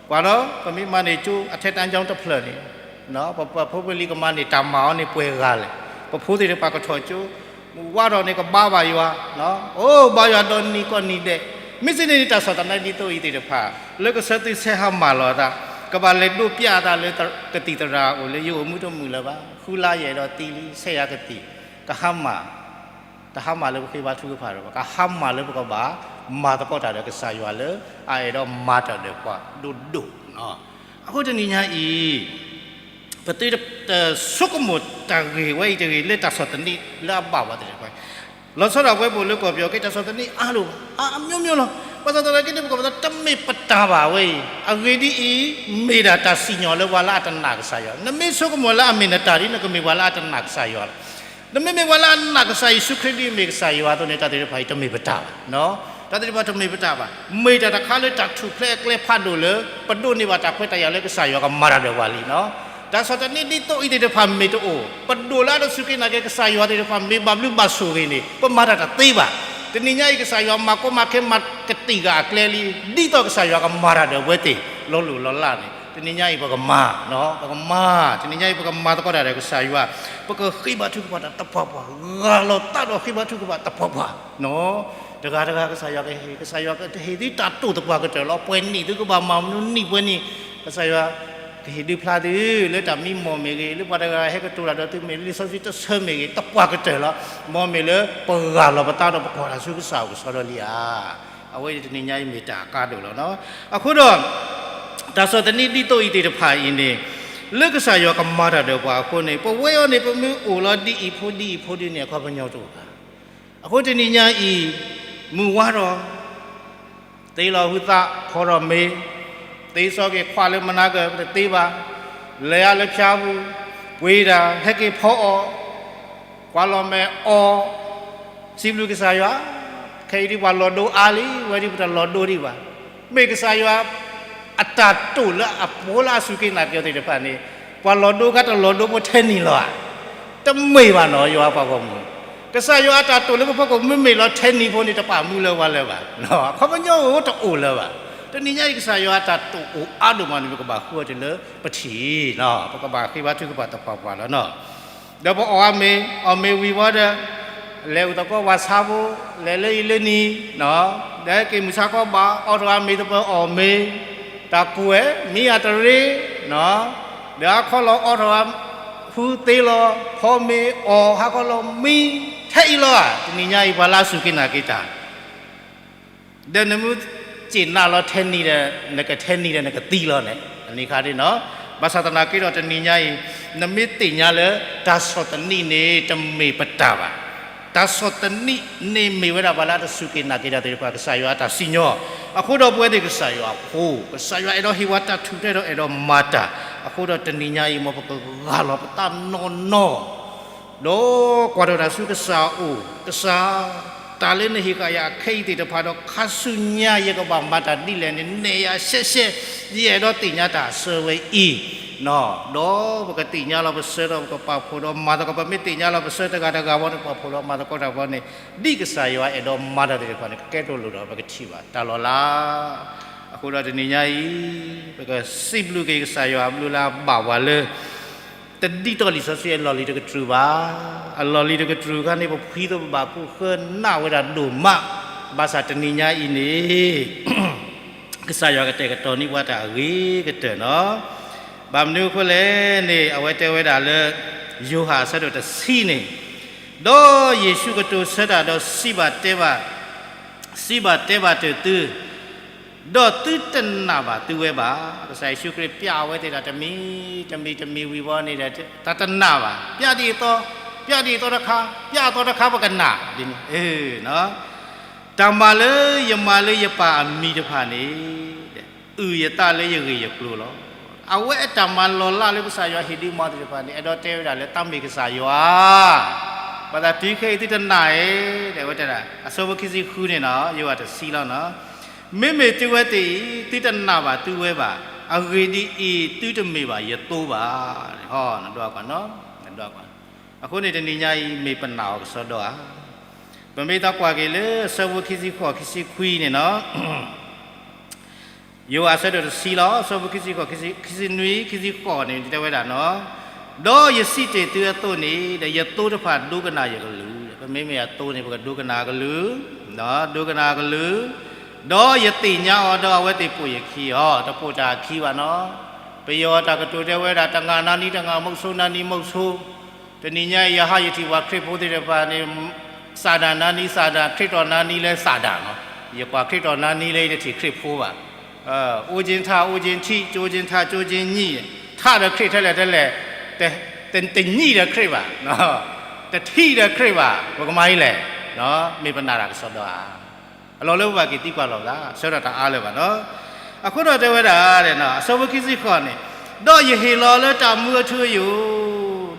ကွၢ်ဒီး ပမ့ၢ်မၤန့ၢ်ကၠိအထဲတန်းကျောင်းတဖျၢၣ်န့ၣ်, ပဖိပလံၤကမၤန့ၢ်တၢ်မၤအီၤန့ၣ်ပှဲၤဂၤလဲၣ်, ပဖိသ့ၣ်တဖၣ်ကထီၣ်ကၠိ, မုၢ်ဝါထီၣ်န့ၣ်ကဘါဘၣ်ယွၤ, အိၣ်ဘါယွၤဒီးနံၤကီၢ်နံၤဒဲး, မ့ၢ်စ့ၢ်န့ၣ် တၢ်ဆီၣ်သနံးဒ်သိးအံၤသ့ၣ်တဖၣ် လၢကဆၢသုဆဲးဟါမၢ်လီၤအသး, ကဘၣ်လဲၤဒိးပျးအသးလၢကသံၣ်သရၣ်အအိၣ်လၢယအိၣ်မူတမုာ်လၢၤဘၣ်, ဃုလါယအဲၣ်ဒိးသံလံ ဆဲးယၤကသံၣ်, ကဟါမၢ် တဟါမၢ်လၢပဃ့ဘါထုကဖၣ်ဒီးဘၣ်, ကဟါမၢ်လၢပကဘၣ်မၤသကိးတၢ်ဒီးကစၢ်ယွၤလၢအအဲၣ်ဒိးမၤတၢ်ဒီးပှၤဒိၣ်ဒိၣ်နီၤ. အဃိတနံၤညါအံၤ ပသုတဆိကမိၣ်တၢ်ဂ့ၢ်ဝဲအံၤတဂ့ၤ လၢတၢ်ဆီၣ်သနံးလၢအဘၣ်ပှၤသ့ၣ်တဖၣ်, လီၤဆီဒၣ်ပဝဲပအိၣ်လၢကီၢ်ပယီၤက့ တၢ်ဆီၣ်သနံးအါလိာ်, အမျိုးမျိုးလီၤ. ဘၣ်ဆၣ်သနာ်က့န့ၣ် ပကဘၣ်သးတမ့ၢ်ပတၢ်ဘၣ်ဝဲအံၤ, အဂ့ၢ်ဒ်အံၤ, မ့ၢ်ဒၣ်တၢ်စံၣ်ညီၣ်လၢပှၤလၢအတနာ်ကစၢ်ယွၤ, နမ့ၢ်ဆိကမိၣ်လၢအမ့ၢ်နတၢ်ဒ် နကမ့ၢ်ပှၤလၢအတနာ်ကစၢ်ယွၤလီၤ. နမ့မ့ၢ်ပှၤလၢအနာ်ကစၢ်ယ့ၣ်ၡူးခရံာ်ဒ်အမ့ၢ်ကစၢ်ယွၤအသိးန့ၣ် တၢ်သ့ၣ်တဖၣ်အံၤတမ့ၢ်ပတၢ်ဘၣ်, တၢ်သ့ၣ်တဖၣ်တမ့ၢ်ပတၢ်ဘၣ်, မ့ၢ်တၢ်တခါလၢတၢ်ထူၣ်ဖျဲးအကျဲဖးဒိၣ်လၢ ပဒိးန့ၢ်ဘၣ်တၢ်ခွဲးတၢ်ယာ်လၢကစၢ်ယွၤကမၤတၢ်ဒီးပှၤလံန့ၣ်, တၢ်ဆီၣ်သနံးဒ်သိးအံၤသ့ၣ်တဖၣ်မ့ၢ်တအိၣ်, ပဒိၣ်လၢအတစူၢ်က့ၤနာ်က့ၤကစၢ်ယွၤသ့ၣ်တဖၣ်မ့ၢ်ဘၣ်ဘျုးဘၣ်ဆိၣ်ဂ့ၤန့ၣ် ပမၤတၢ်တသ့ဘၣ်. တနံၤညါအံၤ ကစၢ်ယွၤမၤကီမၤခဲမၤကတံာ်ဃာ်အကျဲလံ, ဒ်သိးကစၢ်ယွၤကမၤတၢ်ဒီးအဝဲသ့ၣ် လီၤလိၢ်လီၤလးန့ၣ် တနံၤညါအံၤပကမၤ, ပကမၤ, တနံၤညါအံၤပကမၤသကိးတၢ်ဒီးကစၢ်ယွၤ, ပကဃ့ဘါထုကဖၣ်တၢ်သပှၢ်ပှၢ်, ဂၢ်လီၤသးဒီးဃ့ဘါထုကဖၣ်တၢ်သပှၢ်ပှၢ်, တဂၤတဂၤကစၢ်ယွၤကဟ့ၣ်, ကစၢ်ယွၤကဟ့ၣ်သုတၢ်တိာ်သပှၢ်ကတၢၢ်လီၤ. ပှဲၤနံၣ်သုကဘၣ်မၤမနုၤနံၣ်ပှဲၤနံၣ်, ကစၢ်ယွၤကဟ့ၣ်ဒုးဖျါသုလၢတၢ်မံမီၢ်မ့ၢ်ဂ့ၤ, လၢပှၤတဂၤဟဲကတိၤတၢ်ဒီးသုမ့ၢ်ဂ့ၤ, လံာ်စီဆှံတဆၢမ့ၢ်ဂ့ၤ, သပှၢ်ကတၢၢ်လီၤ. မ်မ့ၢ်လၢပဂၢ်လီၤပသးဒီးပကွၢ်တၢ်ဆူကစၢ်အိၣ်ကဆီဒီးလံဧါ. အဝဲအံၤတနံၤညါအံၤမ့ၢ်တၢ်အကါဒိၣ်လီၤ. အဃိဒီး တၢ်ဆီၣ်သနံးဒ်သိးအံၤသ့ၣ်တဖၣ်အံၤန့ၣ် လၢကစၢ်ယွၤကမၤတၢ်ဒီးပှၤအဃိန့ၣ် ပဝဲအံၤန့ၣ် ပမ့ၢ်အိၣ်လီၤဒ်အံၤဖိဒ်အံၤဖိဒ်န့ၣ် အခီပညီတအိၣ်ဘၣ်. အဃိတနံၤညါအံၤ မုၢ်ဝါထီၣ်, သ့လီၤဟုသး, ဖီထီၣ်မ့ၤ, သ့စီက့ၤခွးလၢမနၤကၢၢ် ပတသ့ဘၣ်, လဲၤအါလၢဖၠါပူၤ, ပှ့ၤတၢ် ဟဲက့ၤဖီအီၣ်, ကွၢ်လီၤမဲာ်အီၣ်, စံးဘျုးကစၢ်ယွၤ, ခဲအံၤဒ်ပှၤလီၤဒိအါလံ, ဝဲဒ်ပတလီၤဒိဒံးဘၣ်. မ့ၢ်ကစၢ်ယွၤ အတၢ်တိာ်လၢအဖိလၢအစူၢ်က့ၤနာ်က့ၤအီၤသ့ၣ်တဖၣ်န့ၣ် ပှၤလီၤဒိခါတလီၤဒိဖိထဲနံၤလီၤဧါ. တမ့ၢ်ဘၣ်နီၤ ယွၤပှၤဂီၢ်မုၢ်, ကစၢ်ယွၤအတၢ်တိာ်လၢပဖီခိၣ်မ့မ့ၢ်လီၤထဲနံၤဖိန့ၣ် တပာ်မူလၢပှၤလၢၤဘၣ်, အခီပညီအိၣ်တအိၣ်လၢၤဘၣ်. တနံၤညါအံၤကစၢ်ယွၤအတၢ်တိာ်အိၣ်အါဒိၣ်မးန့ၣ် ပကဘၣ်ဃုအီၤတုၤလၢပထံၣ်, ပကဘၣ်ဃ့ဘါထုကဖၣ်သပှၢ်ပှၢ်လီၤ. ဒီးပအီၣ်အါမ့ၤ, အီၣ်မ့ၤဝံၤဝံၤဒီး လဲၤအိၣ်သကိးပှၤဆါဖိ, လဲၤလၢအံၤလၢနံၤ, ဒီးဟဲက့ၤမုၢ်ဆါခီဘၣ် အီၣ်ထီၣ်အါမ့ၤသပၢၤအီၣ်မ့ၤ, တၢ်ကွဲးမံအတရ့, ဒီးဟါခီလီၤအီၣ်ထီၣ်အါ, ဟူသ့လီၤ, ဖီမ့ၤအီၣ်ဟါခီလီၤမံ, ထဲအံၤလီၤဧါ. တနံၤညါအံၤပှၤလၢအစူၢ်က့ၤနာ်က့ၤတၢ် ဒီးနမ့ၢ်စ့ၢ်နာ်လီၤထဲနံၤဒီး နကထဲနံၤဒီးနကသံလီၤန့ၣ် အန့ၣ်ခါဒ်နီၤ. ဘၣ်ဆၣ်သနာ်က့ဒီးတနံၤညါအံၤ နမ့ၢ်သ့ၣ်ညါလၢ တၢ်ဆီၣ်သနံးန့ၣ် တမ့ၢ်ပတၢ်ဘၣ်. တၢ်ဆီၣ်သနံးန့ၣ်မ့ၢ်ဝဲဒၣ်ပှၤလၢအတစူၢ်က့ၤနာ်က့ၤတၢ်သ့ၣ်တဖၣ် ကစၢ်ယွၤအတၢ်စံၣ်ညီၣ်. အဃိဒီးပဝဲသ့ၣ်ကစၢ်ယွၤအဖိ, ကစၢ်ယွၤအဲၣ်ဒိးဟ့ၣ်ပှၤတၢ်ထူၣ်ဖျဲးဒီးအဲၣ်ဒိးမၤတၢ်. အဃိဒီးတနံၤညါအံၤ မ်ပကဂၢ်လီၤပသးနီၢ်နီၢ် ဒီးကွၢ်ထီၣ်တၢ်ဆူကစၢ်အအိၣ်, ကစၢ်, တၢ်လၢနဟ့ၣ်ဃာ်ယၤအခဲအံၤသ့ၣ်တဖၣ်ဒီး ခါဆူညါယကဘၣ်မၤတၢ်ဒ်လဲၣ်န့ၣ် နဲၣ်ယၤရှဲရှဲ, ယအဲၣ်ဒိးသ့ၣ်ညါတၢ်အဆၢဝဲအံၤ, ဒီးပကသ့ၣ်ညါလီၤပဆၢဒီးပကပာ်ဖှိၣ်ဒီးမၤသကိး, ပမ့ၢ်သ့ၣ်ညါလီၤပဆၢတဂၤတဂၤဘီန့ၣ် ပာ်ဖှိၣ်ဒီးမၤသကိးတၢ်ဘီန့ၣ် ဒ်ကစၢ်ယွၤအဲၣ်ဒိးမၤတၢ်သ့ၣ်တဖၣ်န့ၣ် ကကဲထီၣ်လိၣ်ဒီးပကထံၣ်ဘၣ်တၢ်လီၤလး. အဃိဒီးတနံၤညါအံၤ ပကစံးဘျုးက့ၤကစၢ်ယွၤအဘျုးလၢအဘၣ်ပှၤလၢ တဒ်သိးလံာ်စီဆှံအလီၢ်လံၤတကတြူၢ်ဘၣ်. အလီၢ်လံၤတကတြူၢ်ခါန့ၣ် ပဖှံသပဘၣ်ဖိဃၢနၢ်ဝဲဒၣ်ဒိၣ်မး, ဘၣ်ဆၣ်တနံၤညါအံၤန့ၣ် ကစၢ်ယွၤကတဲာ်ကတီၤန့ၢ်ပှၤတၢ်အဂ့ၤကတၢၢ်နီၤ. ဘၣ်မနုၤအဃိလဲၣ်န့ၣ် အဝဲတဲဝဲဒၣ်လၢ ယိၤဟၣ်အဆၢဒိၣ်တဆံန့ၣ်, ဒီးယ့ၣ်ၡူးကတိၤဆၢတၢ်ဒီးစံးဘၣ်တဲဘၣ် စံးဘၣ်တဲဘၣ်တၢ်သု, ဒီးသုတနာ်ဘၣ်သုဝဲဘၣ်. ကစၢ်ယ့ၣ်ၡူးခရံာ်ပျးအဝဲသ့ၣ်တၢ်တမံၤ, တမံၤတမံၤဝံၤဘီန့ၣ်ဒီး တၢ်တနာ်ဘၣ်. ပျးဒ်အံၤအသိး, ပျးဒ်အံၤအသိးတခါ, ပျးအသိးတခါပကနာ်, ဒ်န့ၣ်, တၢ်မၤလၢယမၤလၢယပၢ်အမံၤတဖၣ်န့ၣ်, အုၣ်ယသးလၢယဂ့ၢ်ယကျိၤလီၤ. အဝဲအတၢ်မၤလီၤလးလၢကစၢ်ယွၤဟ့ၣ်ဒုးမၤသ့ၣ်တဖၣ်န့ၣ် အဲၣ်ဒိးတဲဝဲဒၣ်လၢတၢ်မ့ၢ်ကစၢ်ယွၤ ဘၣ်သးတုၤခဲအံၤသုတနာ်ဧါ, တဲဝဲတဲဒၣ် အဆၢဖိခံဆံဃုန့ၣ်နီၤ, ယိၤဟၣ်တဆံလီၤနီၤ. မ့မ့ၢ်သုဝဲသ့ၣ်အံၤ သုတနာ်ဘၣ်သုဝဲဘၣ်. အဂ့ၢ်ဒ်အံၤ, သုတမ့ၢ်ဘၣ်ယသိဘၣ်. နဒွးကွၢ်နီၤ, နဒွးကွၢ်. အဃိန့ၣ်တနံၤညါအံၤ မ့ၢ်ပနာ်အီၤကစီဒီဧါ. ပမ့ၢ်သးကွၢ်က့ၤလၢအဆၢဖိခံဆံဃိး ခံဆံခွံန့ၣ်နီၤ ယိၤဟၣ်အဆၢဒိၣ်တဆံလီၤ, အဆၢဖိခံဆံဃိး, ခံဆံနွံ, ခံဆံဃိးန့ၣ် တဲဝဲဒၣ်နီၤ, ဒီးယစံးတ့ၢ်သုအသိးန့ၣ် ဒီးယသိတဖၣ်ဒိကနၣ်ယကလုၢ်, ပမ့မ့ၢ်အသိန့ၣ် ပကဒိကနၣ်အကလုၢ်, ဒိကနၣ်အကလုၢ်, ဒီးယသ့ၣ်ညါအီၤ ဒီးအဝဲသ့ၣ်ပိာ်ယခံအီၤ, တပိာ်တၢ်အခံဘၣ်နီၤ. ပယီၤတၢ်ကတိၤတဲဝဲဒၣ် တဂၤနာ်နံၤတဂၤ မုဆိုးနာ်နံၤမုဆိုး, တနံၤညါအံၤ ယဟးယထံၣ်ပှၤခရံာ်ဖိသ့ၣ်တဖၣ်န့ၣ် စၢ်ဒၣ်နာ်နံၤစၢ်ဒၣ်, ခရံာ်တီနာ်နံၤလၢစၢ်ဒၣ်နီၤ. ယကွၢ်ခရံာ်တီနာ်နံၤလၢယတထံၣ်ခရံာ်ဖိဘၣ်. အိၣ်ကၠ့ထၣ် အိၣ်ကၠ့ထံၣ်, ကၠိကၠ့ထၣ် ကၠိကၠ့ညံၣ်, ထၣ်ဒီးခရံာ်ထဲလဲၣ်ထဲလဲၣ်, တညံၣ်ဒီးခရံာ်ဘၣ်, တထံၣ်ဒီးခရံာ်ဘၣ်, ပကမၤအံၤလဲၣ်, မ့ၢ်ပနာ်တၢ်ကစီဒီဧါ. အလီၢ်လၢပဘၣ်က့ၤသံကွၢ်လီၤပသး ဆၢထၢၣ်တၢ်အါလၢၤဘၣ်နီၤ. အဃိဒီးတဲဝဲဒၣ်, အဆၢဖိခံဆံဃိးန့ၣ်, ဒီးယဟ့ၣ်လီၤလၢတၢ်မူအထူအယိာ်,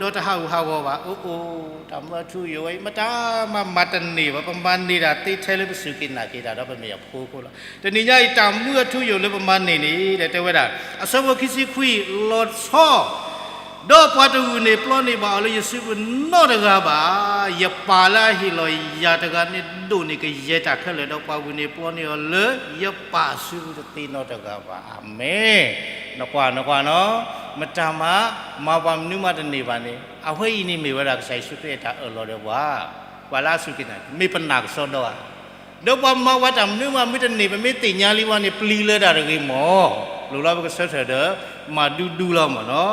ဒီးတဟးဂူာ်ဟးဂီၤဘၣ်, အိၣ်အိၣ်, တၢ်မူအထူအယိာ်ဝဲအံၤ မတၤမၤမၤတန့ၢ်ဘၣ်, ပမၤန့ၢ်ဒၣ်သ့ထဲလၢပစူၢ်က့ၤနာ်က့ၤတၢ်ဒီးပမ့ၢ်အဖိအဃိလီၤ. တနံၤညါအံၤတၢ်မူအထူအယိာ်လၢပမၤန့ၢ်န့ၣ် ဒီးတဲဝဲဒၣ်, အဆၢဖိခံဆံခွံ, လီၤဆီ ဒီးပှၤတဂုာ်န့ၢ်ပျီန့ၢ်ဘၣ်အီၤလၢယစုပူၤနီတဂၤဘၣ်. ယပၢ်လၢအဟ့ၣ်လီၤယၤတဂၤန့ၣ် ဒိၣ်န့ၢ်ကယဲၢ်တၢ်ခဲလၢာ်, ဒီးပှၤဂုာ်န့ၢ်ပျီန့ၢ်အီၤလၢယပၢ်အစုပူၤတသ့နီတဂၤဘၣ်. အၤမ့ၣ်. နကွၢ်, နကွၢ်နီၤ, မတၤမၤ, မၤပှၤမနုၤမးတန့ၢ်ဘၣ်န့ၣ် အဝဲအံၤန့ၣ်မ့ၢ်ဝဲဒၣ်ကစၢ်ယ့ၣ်ၡူးခရံာ်အတၢ်အၢၣ်လီၤဒီးပှၤ, ပှၤလၢအစူၢ်က့ၤနာ်က့ၤ မ့ၢ်ပနာ်ကစီဒီဧါ. ဒီးပှၤမၤဝဲတၢ်မနုၤမး မ့ၢ်တန့ၢ် ပမ့ၢ်သ့ၣ်ညါလံဝဲန့ၣ် ပျံၤလၢတၢ်တဂ့ၤမၢ်. လိၣ်လီၤပကဆၢထၢၣ်ဒီး မၤဒူဒူလီၤမၢ်နီၤ.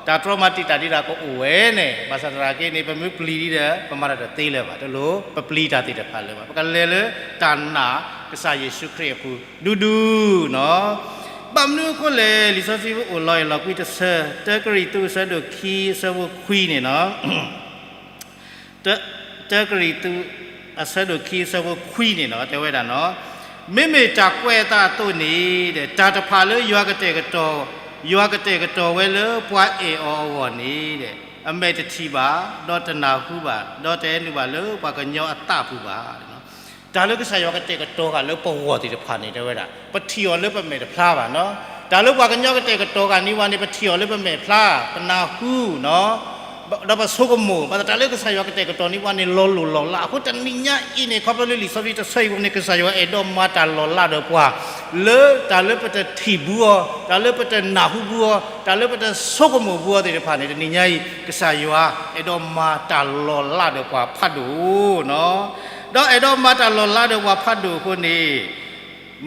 တၢ်တြီမၤတံာ်တာ်ဒံးတၢ်ကအိၣ်ဝဲန့ၣ် ဘၣ်ဆၣ်သနာ်က့န့ၣ် ပမ့ၢ်ပျံၤဒံးဒီး ပမၤတၢ်တသ့လၢၤဘၣ်. တလိၣ်ပပျံၤတၢ်သ့ၣ်တဖၣ်လၢၤဘၣ်. ပကလဲၤလၢတၢ်နာ်ကစၢ်ယ့ၣ်ၡူးခရံာ်အပူၤ ဒူဒူနီၤ. ဘၣ်မနုၤအဃိလဲၣ်, လံာ်စီဆှံအိၣ်လီၤအဲၣ်လီၤကွံတဆၢ, တၢကရံၣ်သူးအဆၢဒိၣ်ခံအဆၢဖိခွံန့ၣ်နီၤ. တၢ, တၢကရံၣ်သူး အဆၢဒိၣ်ခံအဆၢဖိခွံန့ၣ်နီၤ တဲဝဲဒၣ်နီၤ, မ့မ့ၢ်တၢ်ကွဲးအသးအသိးန့ၣ် တၢ်တဖၣ်လၢယွၤကတဲာ်ကတီၤ, ယွၤကတဲာ်ကတီၤဝဲလၢပှၤအဲၣ်အီၤအဂီၢ်န့ၣ် အမဲာ်တထံၣ်ဘၣ်, ဒီးတနၢ်ဟူဘၣ်, ဒီးတဟဲနုာ်ဘၣ်လၢပှၤကညီအသးပူၤဘၣ်. တၢ်လၢကစၢ်ယွၤကတဲာ်ကတီၤဃာ်လၢပဂီၢ်သ့ၣ်တဖၣ်န့ၣ် တဲဝဲဒၣ် ပထံၣ်အီၤလၢပမဲာ်တဖျါဘၣ်နီၤ. တၢ်လၢပှၤကညီကတဲာ်ကတီၤဃာ်န့ၢ်ဝဲန့ၣ် ပထံၣ်အီၤလၢပမဲာ်ဖျါ, ပနၢ်ဟူနီၤ, ဒီးပဆိကမိၣ်, ဘၣ်ဆၣ်တၢ်လၢကစၢ်ယွၤကတဲာ်ကတီၤန့ၢ်ဝဲန့ၣ် လီၤလိၢ်လီၤလး. အဃိတနံၤညါအံၤန့ၣ် ခီဖျိလၢလံာ်စီဆှံတဆၢအံၤအပူၤန့ၣ် ကစၢ်ယွၤအဲၣ်ဒိးမၤတၢ်လီၤလးဒီးပှၤ လၢတၢ်လၢပတထံၣ်ဘူးအီၤ, တၢ်လၢပတနၢ်ဟူဘူးအီၤ, တၢ်လၢပတဆိကမိၣ်ဘူးအီၤသ့ၣ်တဖၣ်န့ၣ် တနံၤညါအံၤ ကစၢ်ယွၤအဲၣ်ဒိးမၤတၢ်လီၤလးဒီးပှၤဖးဒိၣ်နီၤ. ဒီးအဲၣ်ဒိးမၤတၢ်လီၤလးဒီးပှၤဖးဒိၣ်အဃိန့ၣ်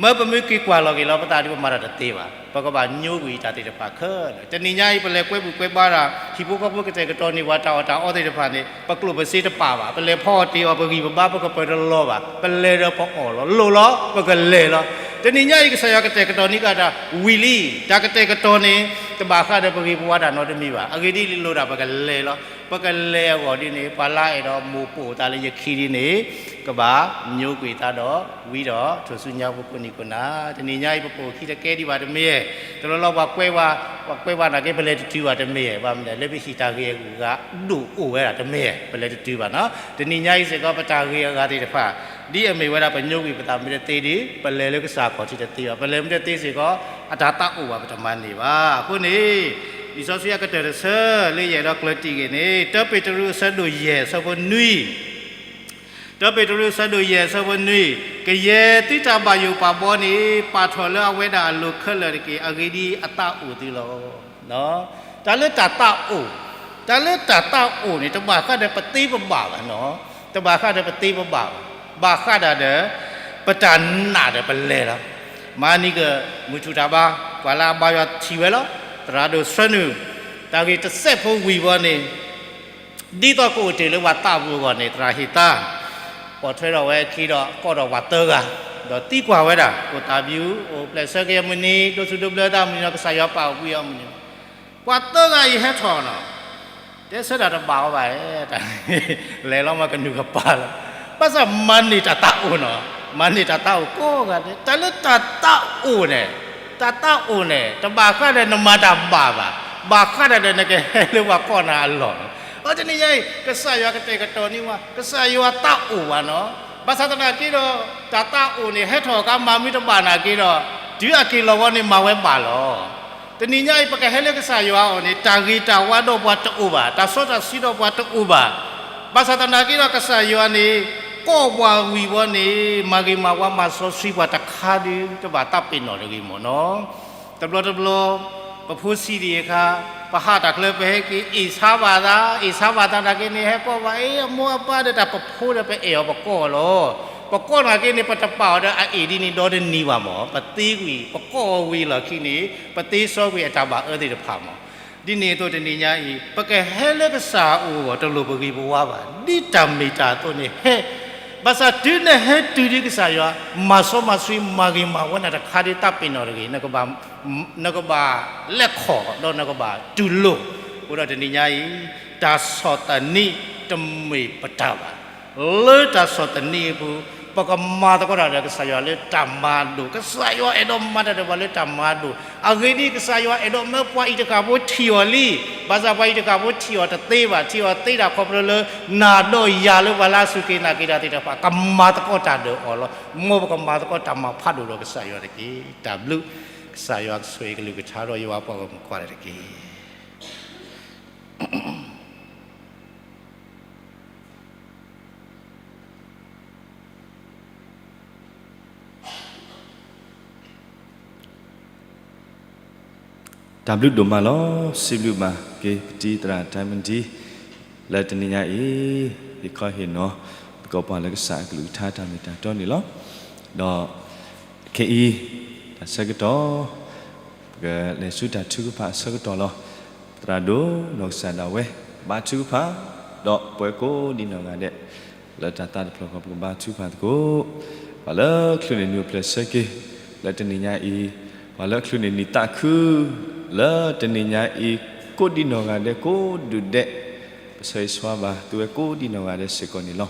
မ့ၢ်ပမ့ၢ်က့ၤကွၢ်လီၤက့ၤလီၤပသးဒီး ပမၤတၢ်တသ့ဘၣ်. ပကဘၣ်ညိကွံာ်တၢ်သ့ၣ်တဖၣ်ခဲလၢာ်. တနံၤညါအံၤ ပလဲၤကွဲဘူးကွဲဘါတၢ်, ဟံၣ်ဖိဃီဖိကတဲာ်ကတီၤန့ၢ်ပှၤတၢ်အီၣ်တၢ်အီသ့ၣ်တဖၣ်န့ၣ် ပကျိၣ်ပစ့တပာ်ဘၣ်. ပလဲၤဖီအီၣ်တ့ၢ်အီၣ် ပဂံၢ်ပဘါပကပၢၤတလီၤဘၣ်. ပလဲၤဒီးပအီၣ်လီၤ, လိၣ်လီၤ, ပကလဲၤလီၤ. တနံၤညါအံၤ ကစၢ်ယွၤကတဲာ်ကတီၤန့ၢ်ကဒီးဝံၤလံ. တၢ်ကတဲာ်ကတီၤန့ၣ် တဘၣ်ဃးဒီးပဂ့ၢ်ပဝါတၢ်နီတမံၤဘၣ်. အဂ့ၢ်ဒ်အံၤ လိၣ်ဒၣ်ပကလဲၤလီၤ. ပကလဲၤအဂီၢ်ဒ်န့ၣ် ပှၤလၢအအဲၣ်ဒိးမိၢ်ပိာ်သးလၢယခံဒ်န့ၣ် ကဘၣ်ညိကွံာ်သးဒီး ဝံဒီးထိၣ်ဆူညါဖိကိးနံၤကိးနၤ. တနံၤညါအံၤ ပပိာ်ခံတကဲဒံးဘၣ်တမ့ၢ်, တလီၢ်လီၢ်ပှၤကွဲးဝဲ, ပှၤကွဲးဝဲနာ်က့ ပလဲၤတတုၤဘၣ်တမ့ၢ်, ဘၣ်မနုၤလဲၣ် လၢပဟံၣ်တၢ်ဂ့ၤအဂုၤအဂၤဒိၣ်အိၣ်ဝဲဒၣ်တမ့ၢ်, ပလဲၤတတုၤဘၣ်နီၤ. တနံၤညါအံၤစ့ၢ်ကီး ပတၢ်ဂ့ၤအဂၤသ့ၣ်တဖၣ် ဒ်အမ့ၢ်ဝဲဒၣ်ပညိကွံာ်ပသးမ့ၢ်တသ့ဒီး ပလဲၤလၢကစၢ်အခီၣ်ထံးတသ့ဘၣ်. ပလဲၤမ့ၢ်တသ့စ့ၢ်ကီး အတၢ်သးအိၣ်ဘၣ် ပတမၤန့ၢ်ဘၣ်. အဃိန့ၣ် လံာ်စီဆှံအကတၢၢ်တဆၢ လၢယအဲၣ်ဒိးကျၢၢ်တံၢ်ဂ့ၤန့ၣ် တၢပ့းတရူးအဆၢဒိၣ်ယဲၢ်အဆၢဖိနွံ တၢပ့းတရူးအဆၢဒိၣ်ယဲၢ်အဆၢဖိနွံ, ကယဲၢ်သုတၢ်ဘၣ်ယိၣ်ပာ်ဘီန့ၣ် ပာ်ထီၣ်လၢအဝဲဒၣ်အလိၤခဲလၢာ်တက့ၢ်. အဂ့ၢ်ဒ်အံၤ အသးအိၣ်သုလီၤ. တၢ်လၢတၢ်သးအိၣ်, တၢ်လၢတၢ်သးအိၣ်န့ၣ် တဘၣ်ဃးဒီးပသ့ပဘၣ်ဘၣ်နီၤ, တဘၣ်ဃးဒီးပသ့ပဘၣ်ဘၣ်, ဘၣ်ဃးဒီး ပတၢ်နာ်ဒီးပလဲၤလီၤ. မၤနံၤကမုၢ်ထူၣ်တၢ်ဘါ, ပှၤလၢအဘါယွၤထံၣ်ဝဲလီၤ. သရၣ်ဒိၣ်ဆှၢနုာ် တၢ်ဂ့ၢ်တစဲးဖိဝံၤဘီန့ၣ် ဒ်သိးကအိၣ်တ့ၢ်လၢပှၤသးပူၤအဂီၢ်န့ၣ် သရၣ်ဟ့ၣ်သါ ပိာ်ထွဲထီၣ်ဝဲအခံဒီး ကိးထီၣ်ပှၤသၢဂၤ, ဒီးသံကွၢ်ဝဲဒၣ်, အိၣ်သးဘျုး, အိၣ်ဖျဲၣ်ဆၢက့ၤအမုၢ်နံၤ, ဒိးသူၣ်ဒိးဘျၢသးအမုၢ်နံၤဒီး ကစၢ်ယွၤပာ်အီၤကွံာ်အီၤအမုၢ်နံၤ, ပှၤသၢဂၤအံၤဟဲထီၣ်နီၤ, တဲဆၢတၢ်တဘၣ်အီၤဘၣ်, လဲၤလီၤမးကနူၤကပၤလီၤ. ဘၣ်ဆၣ်မၤန့ၢ်တၢ်သးအိၣ်နီၤ, မၤန့ၢ်တၢ်သးအိၣ်ကိးဂၤဒဲး, တၢ်လၢတၢ်သးအိၣ်န့ၣ်, တၢ်သးအိၣ်န့ၣ် တဘၣ်ဃးဒီးနမၤတၢ်ဘၣ်ဘၣ်, ဘၣ်ဃးဒီးနကဟဲလၢပှၤကိးနၤအလီၢ်လီၤ. အတနံၤညါအံၤ ကစၢ်ယွၤကတဲာ်ကတီၤန့ၢ်ဝဲ, ကစၢ်ယွၤသးအိၣ်ဝဲနီၤ. ဘၣ်ဆၣ်သနာ်က့ဒီး တၢ်သးအိၣ်န့ၣ် ဟဲထီၣ်အခါမၤမ့ၢ်တဘၣ်နာ်က့ဒီး တုၤအက့ၤလီၤဝဲန့ၣ်မၤဝဲဘၣ်လီၤ. တနံၤညါအံၤ ပကဟဲလၢကစၢ်ယွၤအအိၣ်န့ၣ် တၢ်ဂ့ၤတၢ်ဝါဒီးပှၤတအိၣ်ဘၣ်, တၢ်စီတၢ်ဆှံဒီးပှၤတအိၣ်ဘၣ်. ဘၣ်ဆၣ်သနာ်က့ဒီး ကစၢ်ယွၤန့ၣ် ကိးပှၤဝံၤဘီန့ၣ် မၤဂ့ၤမၤဝါမၤစီဆှံပှၤတခါဒီး တဘၣ်သးပ့ၤနီၣ်တဂ့ၤမၢ်နီၤ. တဘျီတဘျီ ပဖိဆံးဒံးအခါ ပဟးတၢ်ချၢ ပဟဲက့ၤအ့ၣ်ဆါဘၣ်သး, အ့ၣ်ဆါဘၣ်သးနာ်က့န့ၣ် ဟဲကိးဘၣ်အ့ၣ် အမိၢ်အပၢ်ဒီးတၢ်ပဖိဒီး ပအဲၣ်အီၤပကိးအီၤလီၤ. ပကိးနာ်က့န့ၣ် ပတပာ်အီၤဒီးအအ့ၣ်ဒ်န့ၣ်ဒီတနံၤဘၣ်မၢ်. ပသ့ကွံာ် ပကိးအီၤဝံၤလီၢ်ခံန့ၣ် ပသ့စီကွံာ်အတၢ်ဘၣ်အၢသ့ၣ်တဖၣ်မၢ်. ဒ်န့ၣ်အသိးတနံၤညါအံၤ ပကဟဲလၢကစၢ်အအိၣ်အဂီၢ် တလိၣ်ပဂ့ၤပဝါဘၣ်. ဒ်တၢ်မ့ၢ်တၢ်အသိးန့ၣ်ဟဲ, ဘၣ်ဆၣ်တုၤနဟဲတုၤဒ်ကစၢ်ယွၤ မၤစီမၤဆှံ မၤဂ့ၤမၤဝါနၤတခါဒ်သးပ့ၤနီၣ်တဂ့ၤ, နကဘၣ်လဲၤခီၣ်ဒီးနကဘၣ်တူၢ်လိာ်. အဃိဒီးတနံၤညါအံၤ တၢ်ဆီၣ်သနံးတမ့ၢ်ပတၢ်ဘၣ်. လၢတၢ်ဆီၣ်သနံးအပူၤ ပကမၤသကိးတၢ်ဒီးကစၢ်ယွၤလၢတၢ်မၤအဒိၣ်, ကစၢ်ယွၤအဲၣ်ဒိးမၤတၢ်ဒီးပှၤလၢတၢ်မၤအဒိၣ်. အဂ့ၢ်ဒ်အံၤ, ကစၢ်ယွၤအဲၣ်ဒိးမၢပှၤအံၤတကးဖိထံၣ်အီၤလံ. ဘၣ်ဆၣ်ပှၤအံၤတကးဖိထံၣ်အီၤတသ့ဘၣ်, ထံၣ်အီၤသ့ဒၣ်ခီဖျိလၢ နၤဒီးယၤလၢပှၤလၢအစူၢ်က့ၤနာ်က့ၤတၢ်သ့ၣ်တဖၣ် ကမၤသကိးတၢ်ဒီးအီၤလီၤ. မ်ပကမၤသကိးတၢ်မၤဖးဒိၣ်ဒီးကစၢ်ယွၤတက့ၢ်. တၢ်ဘျုး, ကစၢ်ယွၤကဆိၣ်ဂ့ၤကလုၢ်ကထါဒီးယွၤပှၤဂီၢ်မုၢ်ကိးဂၤဒဲးတက့ၢ်. တၢ်ဘျုးဒိၣ်မးလီၤ. စံးဘျုးဘၣ်က့ၤပတံၤသရၣ်တၢ်မုၢ်ဒံး လၢတနံၤညါအံၤ ဟ့ၣ်ခီဟ့ၣ်နီၤ သကိးပှၤလၢကစၢ်အကလုၢ်ကထါတၢ်မ့ၢ်တၢ်တီန့ၣ်လီၤ. ဒီးခဲအံၤ တၢ်ဆၢကတီၢ် ပကလဲၤဆူတၢ်ထုကဖၣ်အဆၢကတီၢ်လီၤ. သရၣ်ဒိၣ်နီၢ်ကစၢ်ဒၣ်ဝဲ ဘါထုကဖၣ် ဒီးပဝဲကိးဒံနီၢ်ဂၤဒဲး လၢတၢ်သးတဖျၢၣ်ဃီ ပကဘါထုကဖၣ်သကိး ပှၤလၢချုးန့ၢ်နံၣ်အိၣ်ဖျဲၣ်ဆၢက့ၤ လၢတနံၤညါအံၤ, ပှၤလၢချုးန့ၢ်နံၣ်သးခု လၢတနံၤညါအံၤ ကိးဒံနီၢ်ဂၤဒဲး ကိးဒူၣ်ဒဲး ပဆၢဂ့ၤဆၢဝါဘၣ်သုဝဲကိးဒံနီၢ်ဂၤဒဲးစ့ၢ်ကီးန့ၣ်လီၤ.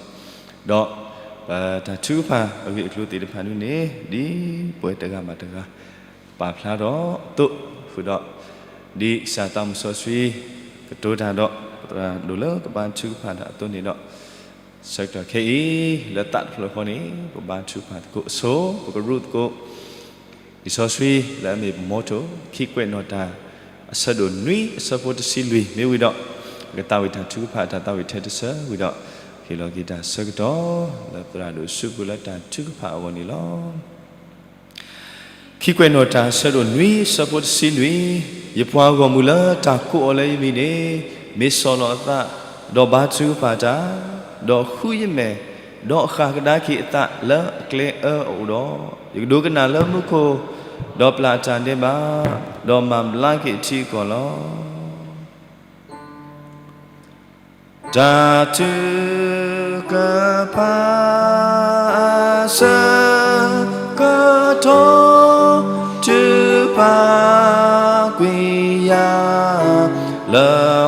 ဒီးပတၢ်ထုကဖၣ်အဂ့ၢ်အကျိၤသ့ၣ်တဖၣ်န့ၣ် ဒ်ပဝဲတဂၤဘၣ်တဂၤ ပာ်ဖျါထီၣ်အသိးဃုာ်ဒီး ဒ်ကစၢ်သးမုၢ်စီဆှံ ကတိၤတၢ်ဒီး သရၣ်ဒိၣ်လၢကဘါထုကဖၣ်တၢ်အသိးန့ၣ်ဒီး ဆၢကတီၢ်ခဲအံၤ လၢသးတဖျၢၣ်ဃီန့ၣ် ပဘါထုကဖၣ်သကိးအဆိ ပကရူးသကိး လံာ်စီဆှံလၢအမ့ၢ်မီထိၣ် ခံကွဲးနီၣ်တၢ် အဆၢဒိၣ်နွံ အဆၢဖိတဆံလွံၢ် မ့ၢ်ဝံၤဒီး ပကသးဝံၣ်တၢ်ထုကဖၣ် တၢ်သးဝံၣ်ထဲတဆၢဝံၤဒီး ဟ့ၣ်လီၤက့ၤတၢ်ဆၢကတီၢ် လၢသရၣ်ဒိၣ်စုပူၤလၢတၢ်ထုကဖၣ်အဂီၢ်န့ၣ်လီၤ. ခံကွဲးနီၣ်တၢ် အဆၢဒိၣ်နွံ အဆၢဖိတဆံနွံ, ယပှၤဂီၢ်မုၢ်လၢတၢ်ကိးအီၤလၢယမံၤန့ၣ် မ့ၢ်ဆီၣ်လီၤအသး, ဒီးဘါထုကဖၣ်တၢ်, ဒီးဃုယမဲာ်, ဒီးဃၣ်ကဒါက့ၤအသးလၢအကျဲအၢအအိၣ်ဒီး, ယကဒိကနၣ်လၢမူခိၣ်, ဒီးပျၢ်တၢ်ဒဲးဘး, ဒီးမၤဘျါက့ၤအထံအကီၢ်လီၤ. တၢ်ထုကဖၣ်အဆၢကတီၢ် ထုကဖၣ်ကွံာ်ယၤ လၢ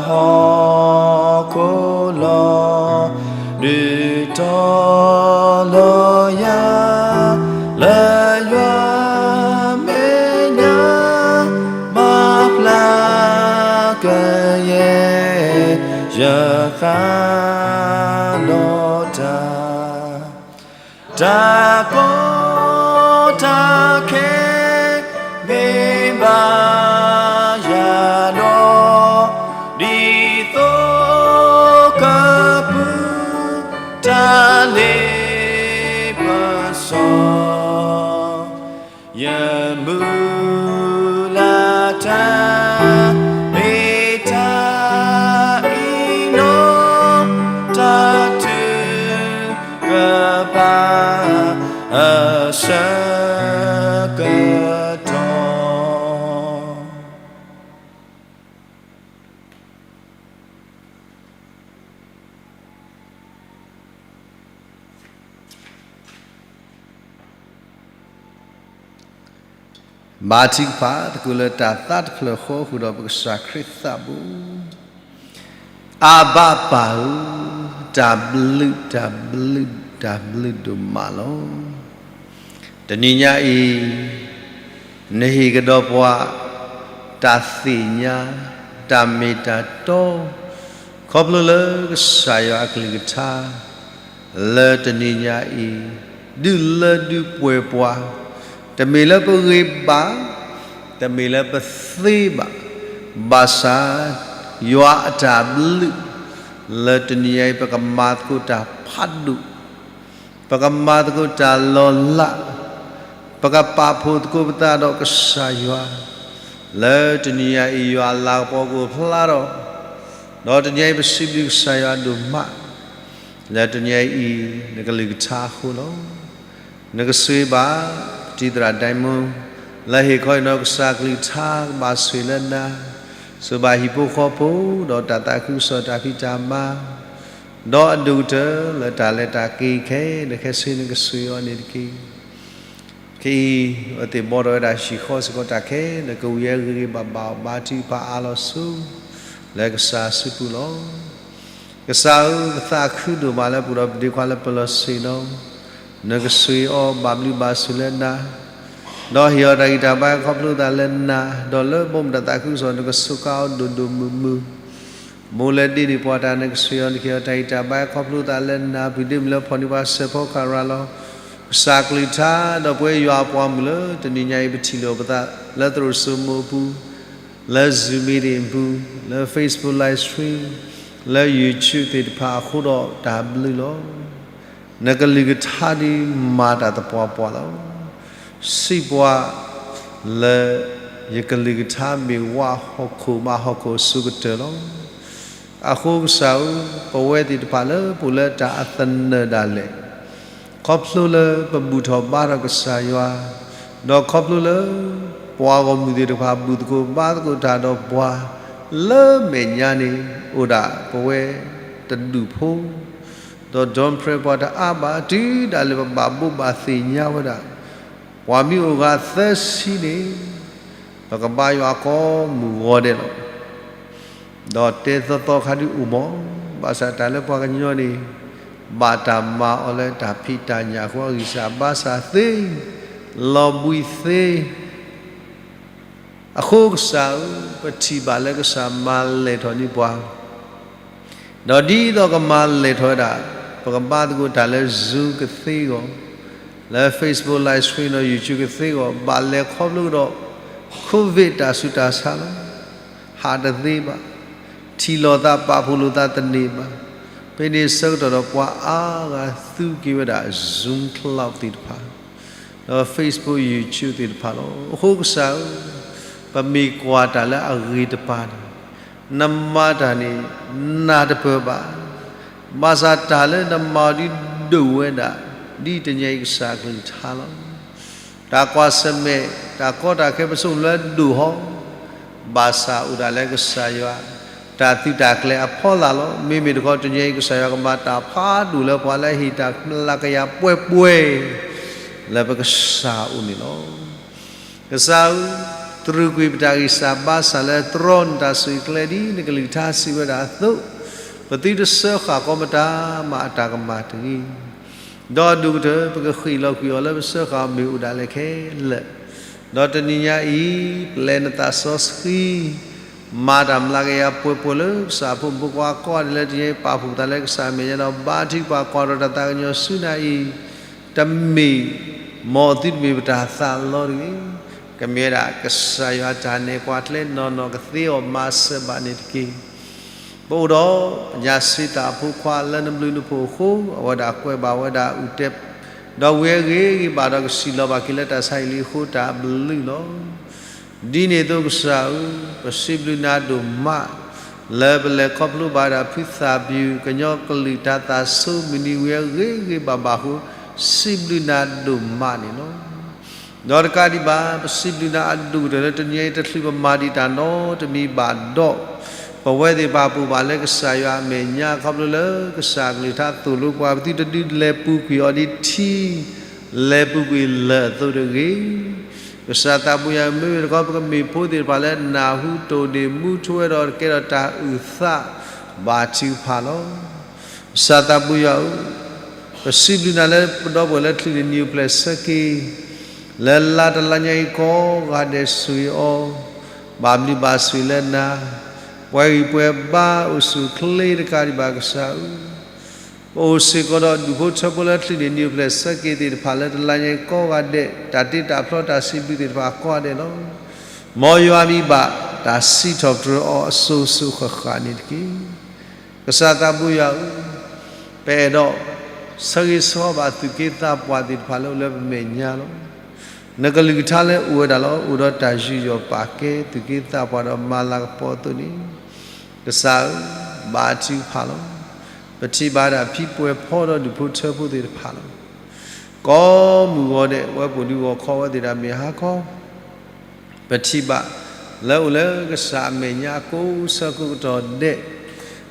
ဟီၣ်ခိၣ်လီၤ. ဒုးတီလီၤယၤ လၢယွၤမဲာ်ညါ မၤဘျါကယဲၢ် ယဃၣ်ဒီးတၢ် တၢ်ကီတၢ်ခဲ မ့ၢ်ဘၣ်ယၤဒီး ဒ်သိးကပုၢ် တၢ်လ့ပစီ ယမုၢ်လၢ်တၢ် မ့ၢ်တၢ်အံၤနီၤ တၢ်ထုကဖၣ်အဆၢကတီၢ် ဘါထုကဖၣ်သကိးလၢတၢ်သးတဖျၢၣ်ဃီဃုာ်ဒီးပကစၢ်ခရံာ်သးဘိ, အဘၣ်ပၢ်ဧၢ, တၢ်ဘျုး တၢ်ဘျုး တၢ်ဘျုးဒိၣ်မးလီၤ. တနံၤညါအံၤ နဟ့ၣ်ကဒီးပှၤ တၢ်သ့ၣ်ညါ တၢ်မ့ၢ်တၢ်တီ ခီဖျိလၢကစၢ်ယွၤအကလုၢ်ကထါ လၢတနံၤညါအံၤ ဒုးလၢဒုးပှဲၤပှၤ, တမ့ၢ်လၢပဂ့ၤဘၣ်, တမ့ၢ်လၢပသ့ဘၣ်, ဘၣ်ဆၣ် ယွၤအတၢ်ဘျုး လၢတနံၤညါအံၤ ပကမၤသကိးတၢ်ဖးဒိၣ် ပကမၤသကိးတၢ်လီၤလး, ပကပာ်ဖှိၣ်သကိးပသးဒီးကစၢ်ယွၤ, လၢတနံၤညါအံၤ ယွၤအလၤကပီၤကအိၣ်ဖျါထီၣ်, ဒီးတနံၤညါအံၤ ပစံးဘျုးကစၢ်ယွၤဒိၣ်မး, လၢတနံၤညါအံၤ နကလုၢ်ကထါအဃိလီၤ. နကဆိၣ်ဂ့ၤဘၣ် ပတံၤသရၣ်ဒဲမူ လၢဟ့ၣ်ခီဟ့ၣ်နီၤကစၢ်ကလုၢ်ကထါ ကဘၣ်ဆိၣ်ဂ့ၤလၢနၤ, ဆိၣ်ဂ့ၤဘၣ်ဟံၣ်ဖိဃီဖိ ဒီးတၢ်သးခုကစီၣ်တၢ်ဖံးတၢ်မၤ ဒီးအဒိၣ်ကတၢၢ်လၢတၢ်လဲၤတၢ်က့ၤခဲလၢာ်ခဲဆ့ နကဆိၣ်ဂ့ၤအီၤန့ၣ်တက့ၢ်. ခဲအံၤ အဝဲသ့ၣ်ဘီထီၣ်ဝဲဒၣ်ဟံၣ်ဃီစ့ၢ်ကီးတၢ်ခဲလၢာ် ကဝံၤဝဲဂ့ၤဂ့ၤဘၣ်ဘၣ် ဘါထုကဖၣ်အါလီၤဆူ လၢကစၢ်စုပူၤလီၤ. ကစၢ်ဧၢ, ပသးခုဒိၣ်မးလၢပအိၣ်ဒီးပဒ့ခွါလၢပလီၢ်ဆ့ဒီး နကဆိၣ်ဂ့ၤအီၤဘၣ်ဘျုးဘၣ်ဆိၣ်လၢနၤ, ဒီးဟ့ၣ်အီၤတၢ်ဂံၢ်တၢ်ဘါခီဖျိသးလၢနၤ, ဒီးလၢဘီမုၢ်တၢ်သးခုကစီၣ် နကစူးကါအီၤဒိၣ်ဒိၣ်မုၢ်မုၢ်, မိၢ်လၢဒ့န့ၢ်ပှၤတၢ် နကဆိၣ်ဂ့ၤအီၤ နကဟ့ၣ်အီၤတၢ်ဂံၢ်တၢ်ဘါခီဖျိသးလၢနၤ, ပှၤဒ့မုၣ်လၢဖီၣ်န့ၢ်ပှၤစဲးဖီကရၤလီၤ ကစၢ်ကလုၢ်ကထါ, ဒီးပဝဲယွၤအပှၤမုၣ်လၢတနံၤညါအံၤ ပထံၣ်လိာ်ပသးလၢသရိာ်စိမိၤအပူၤ, လၢ Zoom meeting အပူၤ, လၢ Facebook live stream, လၢ YouTube သ့ၣ်တဖၣ်အဃိဒီးတၢ်ဘျုးလီၤ. နကလုၢ်ကထါဒုးမၤတၢ်သပှၢ်ပှၢ်လီၤ. စံးပှၤလၢယကလုၢ်ကထါမ့ၢ်ဝးဟီၣ်ခိၣ်မးဟီၣ်ခိၣ်အဆိကတၢၢ်လီၤ. အဃိကစၢ်ဧၢ, ပဝဲသ့ၣ်တဖၣ်လၢပအိၣ်လၢတၢ်အသနၢၣ်ဒၣ်လဲာ် ခီဖျိလၢပဘူၣ်ထီၣ်ဘါထီၣ်ကစၢ်ယွၤ, ဒီးခီဖျိလၢ ပှၤဂီၢ်မုၢ်သ့ၣ်တဖၣ် ဘူၣ်သကိးဘါသကိးတၢ်ဒီးပှၤ လၢမဲာ်ညါန့ၣ် အိၣ်ဒၣ်ပဝဲတဒူၣ်ဖိ, ဒီး ဒိၣ်ဖျဲး ပှၤတအါဘၣ် တုၤဒၣ်လဲာ်ပဘၣ်ဘိးဘၣ်သ့ၣ်ညါဝဲဒၣ်, ပှၤမ့ၢ်အိၣ်ဂၤသၢဆံန့ၣ် ပကဘါယွၤကိးမုၢ်ဂီၤဒဲးလီၤ. ဒီးတဲသီသီခါဒုးအိၣ်မး, ဘၣ်ဆၣ်တၢ်လၢပှၤကညီန့ၣ် ဘၣ်တၢ်မၤအီၤလၢတၢ်ဖံးတၢ်ညၣ်အဃိ အဂံၢ်စၢ်ဘါစၢ်သ့, လီၤဘှံးသ့, အဃိကစၢ်ဧၢ, ပထံၣ်ဘၣ်လၢကစၢ်မၤလဲၢ်ထီၣ်န့ၢ်ပှၤ, ဒီးဒ်သိးကမၤလဲၢ်ထီၣ်ဝဲဒၣ်, ပကဘါသကိးတၢ်လၢ Zoom ကသ့အဂီၢ်, လၢ Facebook live stream ဒီး YouTube ကသ့အဂီၢ်, ဘၣ်လဲၤခီဖျိဒီး Covid တၢ်ဆူးတၢ်ဆါလီၤ. ဟးတသ့ဘၣ်, ထံၣ်လိာ်သး ပာ်ဖှိၣ်လိာ်သးတန့ၢ်ဘၣ်. ဖဲန့ၣ်ဆၢကတီၢ်ဒီး ပှၤအါဂၤသူက့ၤဝဲဒၣ် Zoom Club သ့ၣ်တဖၣ် ဒီး Facebook YouTube သ့ၣ်တဖၣ်လီၤ. အဃိကစၢ်ဧၢ, ပမ့ၢ်ကွၢ်တၢ်လၢအဂ့ၤတပၤန့ၣ်, နမၤတၢ်န့ၣ် နၢ်တပၢၢ်ဘၣ်. ဘၣ်ဆၣ်တၢ်လၢနမၤအီၤဒ်ဒိၣ်ဝဲဒၣ်, ဒ်တနံၤအံၤကစၢ်အကလုၢ်ကထါလီၤ. တၢ်ကွၢ်ဆၢၣ်မဲာ်, တၢ်ကီတၢ်ခဲ ပဆိကမိၣ်လၢဒိၣ်ဟီ, ဘၣ်ဆၣ်အိၣ်ဒၣ်လၢကစၢ်ယွၤ တၢ်သုးတၢ်ကျဲၤအဖီလာ်လီၤ. မ့မ့ၢ်တခီ တနံၤအံၤကစၢ်ယွၤကမၤတၢ်ဖးဒိၣ်လၢပှၤလၢဟ့ၣ်တၢ်မျးကယၤပှဲၤပှဲၤ လၢပကစၢ်အအိၣ်န့ၣ်လီၤ. ကစၢ်ဧၢ, တြူာ်ကွံာ်ပတၢ်ဂံၢ်စၢ်ဘါစၢ်လၢတြီနတၢ်ဆိၣ်ဂ့ၤကျဲ ဒ်နကလုၢ်ကထါစံးဝဲဒၣ်အသိး, ပသုတစၢဃာ်ကိးမတၤမးအတၢ်ကမၣ်တဂ့ၤ. ဒီးအဒိၣ်ကတၢၢ် ပကဃ့ၢ်လီၤကွံာ်အီၤလၢပစၢဃာ်မ့ၢ်အိၣ်ဒၣ်လဲာ်ခဲလၢာ်. ဒီးတနံၤညါအံၤ ပျဲနသးစီဆှံ မၤတၢ်မျးကယၤပှဲၤပှဲၤလၢကစၢ်အဖိမုၣ်ဖိခွါကိးဂၤဒဲးလၢတနံၤအံၤ ပာ်ဖှိၣ်ပသးလၢကစၢ်အမဲာ်ညါဒီး ဘါထုကဖၣ်ကွၢ်ထီၣ်တၢ်သးကညီၤဆူနၤအံၤ, တမ့ၢ်မ်သုတမ့ၢ်ပတၢ်သးလီတဂ့ၤ. ကမ့ၢ်ဝဲဒၣ်ကစၢ်ယွၤတၢ်နဲၣ်ပှၤကျဲ နီၢ်နီၢ်ကသ့အီၤမၤစၢၤဘၣ်န့ၣ်တက့ၢ်. ပအိၣ်ဒီးပညၣ်စ့တၢ်အဖိခွါလၢနဘျုးနဖှိၣ်အဃိ, အဝဲဒၣ်ကွဲးဘၣ်ဝဲဒၣ်အုၣ်တဲ, ဒီးဝံၤအဂ့ၤဂ့ၤဘၣ်ဒီးကစံၣ်လီၤဘၣ်က့ၤလၢတၢ်ဆါဟံၣ်လံအဃိ တၢ်ဘျုးလီၤ. ဒ်န့ၣ်အသိးကစၢ်ဧၢ, ပစံးဘျုးနၤဒိၣ်မး လၢပလဲၤခီဖျိဘၣ်ဝဲဒၣ်ဖုသၣ်ပျုၢ် ကညီကလုာ်တၢ်သးဆိမုၢ်နံၤဝံၤအဂ့ၤဂ့ၤဘၣ်ဘၣ်အဃိ, စံးဘျုးနၤဒိၣ်မးန့ၣ်လီၤ. ဒီးတကးဒံးဘၣ် ပစံးဘျုးနၤအဒိၣ်ကတၢၢ်လၢတနံၤအံၤ တချုးပမၤဒံးတၢ်နီတမံၤဘၣ်ဒီး, ပဝဲသ့ၣ်တဖၣ်ပာ်ဘၣ်လၢကစၢ်ယွၤအမဲာ်ညါ ခီဖျိလၢကစၢ်အကလုၢ်ကထါသိၣ်လိပှၤ ပသုတဒုးလဲၤပူၤကွံာ်အီၤဒ်ထံ လဲၤပူၤကွံာ်လၢၢ်အသိးတဂ့ၤ. ကစၢ်သးဘိယွၤဧၢ, မ့မ့ၢ်တခီ ပကမ့ၢ်ဖိသ့ၣ်တဖၣ်လၢနၢ်ဟူတိၢ်ဒ့ၣ်မူထူဝဲဒီး ကဲထီၣ်တၢ်အုၣ်သးဘၣ်ထုကဖၣ်လီၤ. ကစၢ်သးဘိယွၤဧၢ, ပစံးဘျုးနၤလၢပဒီပုၢ်ဝဲၢ်လၢချံးန့ၣ် နံၣ်အိၣ်ဖျဲၣ်ဆၢက့ၤ လၢလါတလါညါအံၤကိးဂၤဒဲးဆိၣ်ဂ့ၤအီၤ, ဘၣ်ဘျုးဘၣ်ဆိၣ်ဂ့ၤလၢနၤ, ပှၤဂံၢ်ပှဲၤဘါအိၣ်ဆူၣ်အိၣ်ချ့တကးဒံးဘၣ်ကစၢ်ဧၢ, ပအိၣ်စ့ၢ်ကီးဒီးဒူၣ်ဖိထၢဖိလၢချံးန့ၣ် နံၣ်အိၣ်ဖျဲၣ်ဆၢက့ၤသ့ၣ်တဖၣ်လၢတလါညါအံၤကိးဂၤဒဲး, တၢ်တ့တၢ်ဖျီတၢ်စံးဘျုးသ့ၣ်တဖၣ်ကိးဂၤဒဲးလီၤ. မ်ယွၤမံၤဘၣ်တၢ်စံးထီၣ်ပတြၢၤအီၤအစိၤစိၤဃၣ်ဃၣ်န့ၣ်တက့ၢ်. ကစၢ်သးဘိယွၤဧၢ, ပအဲၣ်ဒိးဆၢဂ့ၤဆၢဝါဘၣ်သူၣ်က့သးပှၢ်သ့ၣ်တဖၣ်လၢအိၣ်လၢပမဲာ်ညါလီၤ. နကလုၢ်ကထါလၢအိၣ်ဝဲဒၣ်လီၤ. အိၣ်ဒီးတၢ်ယူးယီၣ်ပာ်ကဲသူၣ်က့သးပှၢ်ဒီးမၤလၤကပီၤအသိးန့ၣ်, ကစၢ်ဧၢ, ဘါထုကဖၣ်လီၤ. ပထံၣ်ဘၣ်ဒၣ်ဖံပှဲၤဖီဒီးဒူၣ်ဖိထၢဖိသ့ၣ်တဖၣ်လီၤ. ကိးမုၢ်ဂီၤဒဲး ဝဲပူၤဒုးဂီၤခီဝဲသ့ၣ်တဖၣ်မ့ၢ်ဟါခီ ပထံၣ်ဘၣ်လၢအိၣ်လၢကစၢ်အမဲာ်ညါအကိးဆၢကိးကတီၢ်ဒဲး,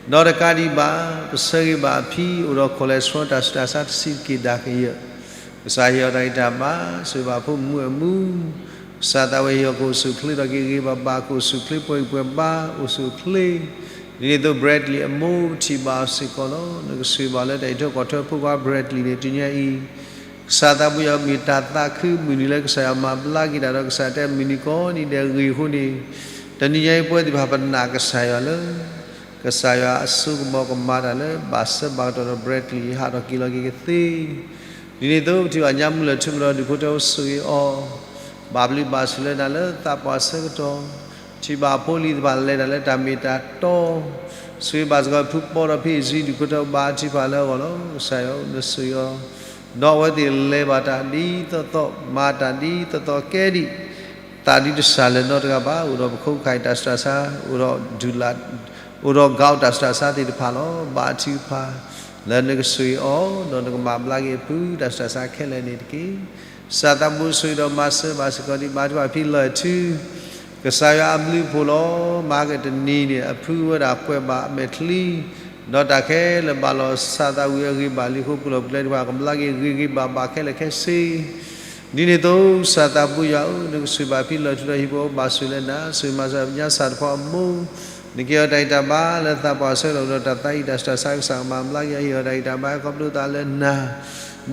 ဒီးတကးဒံးဘၣ် ပဆၢဂ့ၤဘၣ်အဖံအိၣ်ဒီး cholesterol တၢ်ဆူးတၢ်ဆါတဆံးတက့ၢ်ဒၣ်ကယၢၢ်, ကစၢ်ဟ့ၣ်အီၤတၢ်ဂံၢ်တၢ်ဘါ, ဆိၣ်ဂ့ၤဘၣ်ဖိမုၣ်အမူ, ကစၢ်သးဝဲဟ့ၣ်အီၤကအိၣ်ဆူၣ်အိၣ်ချ့ဒီးက့ၤဂ့ၤဘၣ်ဘၣ် ကအိၣ်ဆူၣ်အိၣ်ချ့ ပှၤဂံၢ်ပှဲၤဘါအိၣ်ဆူၣ်အိၣ်ချ့, ဒ်န့ၣ်အသိး Bradley အမိၢ်ပထံၣ်ဘၣ်အီၤစ့ၢ်ကီးလီၤ. နကဆိၣ်ဂ့ၤဘၣ်လၢတၢ်အံးထွဲကွၢ်ထွဲဖိခွါ Bradley န့ၣ် တနံၤညါအံၤ ကစၢ်သးပူၤယွၤမ့ၢ်တၢ်သးခု မုၢ်နံၤလၢကစၢ်ယွၤမၤဘျါက့ၤတၢ်ဒီး ကစၢ်တဲမုၢ်နံၤကိးနံၤဒဲးဂ့ၤအဃိန့ၣ်, တနံၤညါအံၤပဝဲသ့ၣ်တဖၣ်ပနာ်ကစၢ်ယွၤလၢ ကစၢ်ယွၤအစိကမီၤကမၤတၢ်လၢ ဘၣ်ဆၢဘၣ်ကတီၢ်ဒီး ဘြဲၤကလံၣ် ဟးထီၣ်က့ၤလီၤက့ၤကသ့. ဒ်န့ၣ်အသိး ပထံၣ်ဘၣ်ညါမုၢ်လၢၢ်ထူမုၢ်လီၤ ဒုးဖိထၢဖိဆိၣ်ဂ့ၤအီၤ, ဘၣ်ပျံၤဘၣ်ဆူၣ်လၢနၤလၢသးပှၢ်ဆၢကတီၢ်, ထံၣ်ဘၣ်အဖိအလံၤတဖၣ်လဲၤတၢ်လၢတၢ်မ့ၢ်တၢ်တီ, ဆိၣ်ဂ့ၤဘၣ်စ့ၢ်ကီးဖုပီဒီးဖံအံၤစံဒုးဖိထၢဘါထုကဖၣ်လၢအဂီၢ်လီၤ. ကစၢ်ယွၤဧၢ နဆိၣ်ဂ့ၤအီၤ, ဒီးအဝဲသ့ၣ်လဲၤဘၣ်တၢ်ဒ်သိးသိး မၤတၢ်ဒ်သိးသိးကဲဒံး, သးဒုတစၢ်လၢၤနီတဂၤဘၣ်, အိၣ်ဒီးပခိးခးအံၤတၢ်ဆူးတၢ်ဆါ, အိၣ်ဒီးဒုၣ်လၢ်, အိၣ်ဒီးကးအိၣ်တၢ်ဆူးတၢ်ဆါသ့ၣ်တဖၣ်လီၤ. ဘါထုကဖၣ် လၢနကဆိၣ်ဂ့ၤအီၤ, ဒီးနကမၤဘျါက့ၤအဖုတၢ်ဆူးတၢ်ဆါခဲလၢာ်န့ၣ်တက့ၢ်. ကစၢ်သးပူၤဆိၣ်ဂ့ၤဒီးမၤစၢၤဘၣ်စ့ၢ်ကီးဒံး ဘါထုကဖၣ်ဖံလီၢ်ထူ ကစၢ်ယွၤအဘျုးအဖှိၣ်လီၤ. မၤကတနံၤန့ၣ် အဖုဝဲဒၣ်ကွဲးဘၣ်အမဲာ်ချံ, ဒီးတၢ်ခဲလၢာ်ဘၣ်လီၤ ကစၢ်သးဝံၤအဂ့ၤဘၣ်လံအဃိ ပူၤလီၢ်ပူၤကျဲတဖၣ် ကဘျါက့ၤဂ့ၤဂ့ၤဘၣ်ဘၣ်ခဲလၢာ်ခဲဆ့ ဒ်န့ၣ်အသိး ကစၢ်သးပူၤယွၤဧၢ, နကဆိၣ်ဂ့ၤဘၣ်ဖံလီၢ်ထူဒီးဟံၣ်ဖိဃီဖိဘၣ်ဆိၣ်ဂ့ၤလၢနၤ, ဆိၣ်ဂ့ၤမၤစၢၤပညါစၢ်တဖီအမိၢ်, နကဟ့ၣ်အီၤတၢ်ဂံၢ်တၢ်ဘါလၢသးပှၢ်ဆၢကတီၢ်ဒီး တၢ်သးအံၤတၢ်ဆူးတၢ်ဆါကစၢ်ကမၤဘျါက့ၤအီၤ, ဟ့ၣ်အီၤတၢ်ဂံၢ်တၢ်ဘါခီဖျိသးလၢနၤ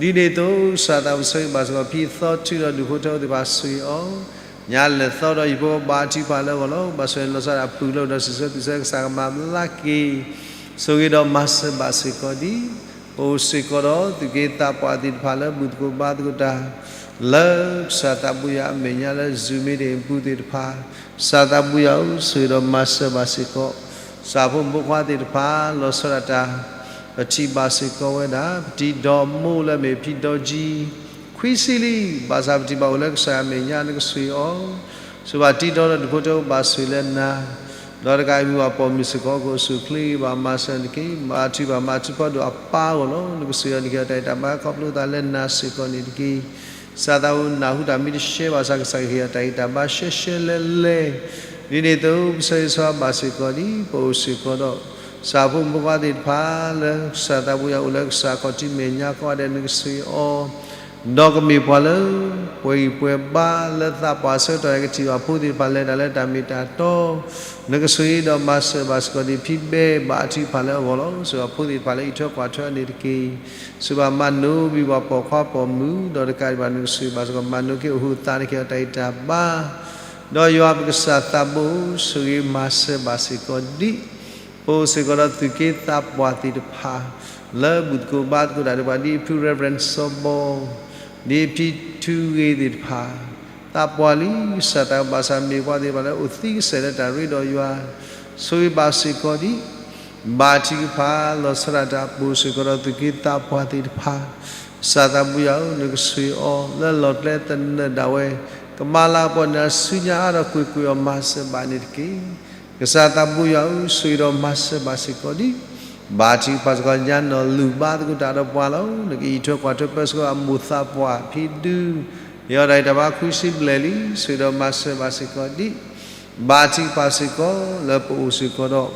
ဒ်န့ၣ်အသိး ကစၢ်သးပူၤဆိၣ်ဂ့ၤဘၣ်စ့ၢ်ကီး ဖံသီထူဒီးဒုးဖိထၢဖိသ့ၣ်တဖၣ်ဆိၣ်ဂ့ၤအီၤ, ညါလဲၤသီဒီးဟံၣ်ဖိဃီဖိဘါထုကဖၣ်လၢအဂီၢ်လီၤ. ဘၣ်ဆိၣ်ဂ့ၤလီၤဆီဒၣ်တၢ် ပူၤလီၢ်ဒီးစံးဆၢသုးဆၢကစၢ်ကမၤဘျါက့ၤ ဆိၣ်ဂ့ၤဒီးမၤစၢၤဘၣ်စ့ၢ်ကီးဒံး, ပအိၣ်စ့ၢ်ကီးဒီးသုးက့သးပှၢ်သ့ၣ်တဖၣ်လၢဘူၣ်သကိးဘါသကိးတၢ် လၢကစၢ်သးပူၤယွၤအမဲာ်ညါလၢ Zoom meeting အပူၤသ့ၣ်တဖၣ်, ကစၢ်သးပူၤယွၤဧၢ, ဆိၣ်ဂ့ၤဒီးမၤစၢၤဘၣ်စ့ၢ်ကီး စၢ်ဖိမုၣ်ဖိခွါသ့ၣ်တဖၣ် လီၤဆီဒၣ်တၢ်, ပထံၣ်ဘၣ်စ့ၢ်ကီးဝဲဒၣ် ပတံၤဒီမိၢ်လၢအမ့ၢ်ဖံဒီကၠံ ခွံဆံလံ, ဘၣ်ဆၣ်ပထံၣ်ဘၣ်အိၣ်လၢကစၢ်ယွၤအမဲာ်ညါ နကဆိၣ်ဂ့ၤအီၤ, ဆိၣ်ဂ့ၤဘၣ်တံၤဒီဒီးဒုးဖိထၢဖိဘၣ်ဆိၣ်ဂ့ၤလၢနၤ ဒီးတကးအံၤမ့ၢ်ဘၣ်ပိာ်မုၣ်စ့ၢ်ကီး ကအိၣ်ဆူၣ်အိၣ်ချ့ဂ့ၤဘၣ်မၤစၢၤနၤတက့ၢ်. ဘါထုကဖၣ်မၤထူဖီဒိၣ်အပၢ်အဂီၢ်လီၤ. နကဆိၣ်ဂ့ၤအီၤ နကဟ့ၣ်အီၤတၢ်ဂံၢ်တၢ်ဘါခီဖျိသးလၢနၤစ့ၢ်ကီးန့ၣ်တက့ၢ်. ကစၢ်သးပူၤနၢ်ဟူတၢ်မံတရှဲဘၣ်ဆၣ် ကစၢ်ကဟ့ၣ်အီၤတၢ်ဂံၢ်တၢ်ဘါရှဲရှဲလဲၣ်လဲၣ်, ဒ်န့ၣ်အသိး ပဆၢဂ့ၤဆၢဝါဘၣ်စ့ၢ်ကီးဒံး ပအိၣ်စ့ၢ်ကီးဒီး စၢ်ဖိမုၣ်ဖိခွါသ့ၣ်တဖၣ်လၢ ကစၢ်သးပူၤယွၤအိၣ်လၢကစၢ်ခီၣ်ထံးမဲာ်ညါကိးဂၤဒဲး နကဆိၣ်ဂ့ၤအီၤ ဒီးကမ့ၢ်ပှၤလၢ ပှဲၤဂံၢ်ပှဲၤဘါလၢသးပှၢ်ဆၢကတီၢ် ကထံၣ်ဘၣ်ဖိသ့ၣ်တဖၣ်လဲၤတၢ်လၢတၢ်မ့ၢ်တၢ်တီ, နကဆိၣ်ဂ့ၤဒီးမၤစၢၤဘၣ်စ့ၢ်ကီးဒံး ဖံဘဲဘါထုကဖၣ်လၢအဂီၢ်လီၤ. ဆိၣ်ဂ့ၤဖိသ့ၣ်တဖၣ်လၢအံးထွဲကွၢ်ထွဲန့ၣ်တက့ၢ်. ဆိၣ်ဂ့ၤဘၣ်မၤနိဘံၣ်ပှၤပိာ်ခွါပိာ်မုၣ် ဒီးတကးဒံးဘၣ် နကဆိၣ်ဂ့ၤဘၣ်စ့ၢ်ကီး မၤနိက့ၤအိၣ်ဟူးသးန့ၣ် ကဟ့ၣ်အီၤတၢ်ဂံၢ်တၢ်ဘါ ဒီးယွၤပကစၢ်သးဘိ ဆိၣ်ဂ့ၤမၤစၢၤဘၣ်စ့ၢ်ကီးဒံး, ပအိၣ်စ့ၢ်ကီးဒီးသုးက့သးပှၢ်သ့ၣ်တဖၣ် လၢဘူၣ်သကိးဘါသကိးတၢ်ဒီးပှၤ ဒ်အဖု Reverend စီၤဘီ, ဒ်အဖံထူဂ့ၤသ့ၣ်တဖၣ်, သးပှၢ်လံ ကစၢ်သးဘိဘၣ်ဆၣ်မ့ၢ်ပှၤသ့ၣ်တဖၣ်လၢအိၣ်သံကစဲာ်လၢတၢ်ရ့ဒီးယွၤ, ဆိၣ်ဂ့ၤဘၣ်စ့ၢ်ကီးဒံး ဘါထုကဖၣ်လီၤဆီဒၣ်တၢ် ပအိၣ်စ့ၢ်ကီးဒီးသုးက့သးပှၢ်သ့ၣ်တဖၣ်, ကစၢ်သးဘိယွၤဧၢ, နကဆိၣ်ဂ့ၤအီၤ လၢလီၢ်ကျဲသနၢၣ်ဒၣ်ဝဲ, ကမၤလၤကပီၤနၤဆူညါအါထီၣ်ကွ့ၢ်ကွ့ၢ်အီၤ မၤစၢၤဘၣ်န့ၣ်တက့ၢ်. ကစၢ်သးဘိယွၤဧၢ, ဆိၣ်ဂ့ၤဒီးမၤစၢၤဘၣ်စ့ၢ်ကီးဒံး, ဘါထုကဖၣ်စ့ၢ်ကီးညါနီၢ်လူၢ်ဘါသကိးတၢ်ဒီးပှၤလီၤ. နကအံးထွဲကွၢ်ထွဲပၢဆှၢအမိၢ်သးပှၢ်ဖံဒု, ဟ့ၣ်အီၤတၢ်ဂံၢ်တၢ်ဘါခွံဆံဘျဲၣ်လံ, ဆိၣ်ဂ့ၤဒီးမၤစၢၤဘၣ်စ့ၢ်ကီးဒံး, ဘါထုကဖၣ်စ့ၢ်ကီး လၢပအိၣ်စ့ၢ်ကီးဒီး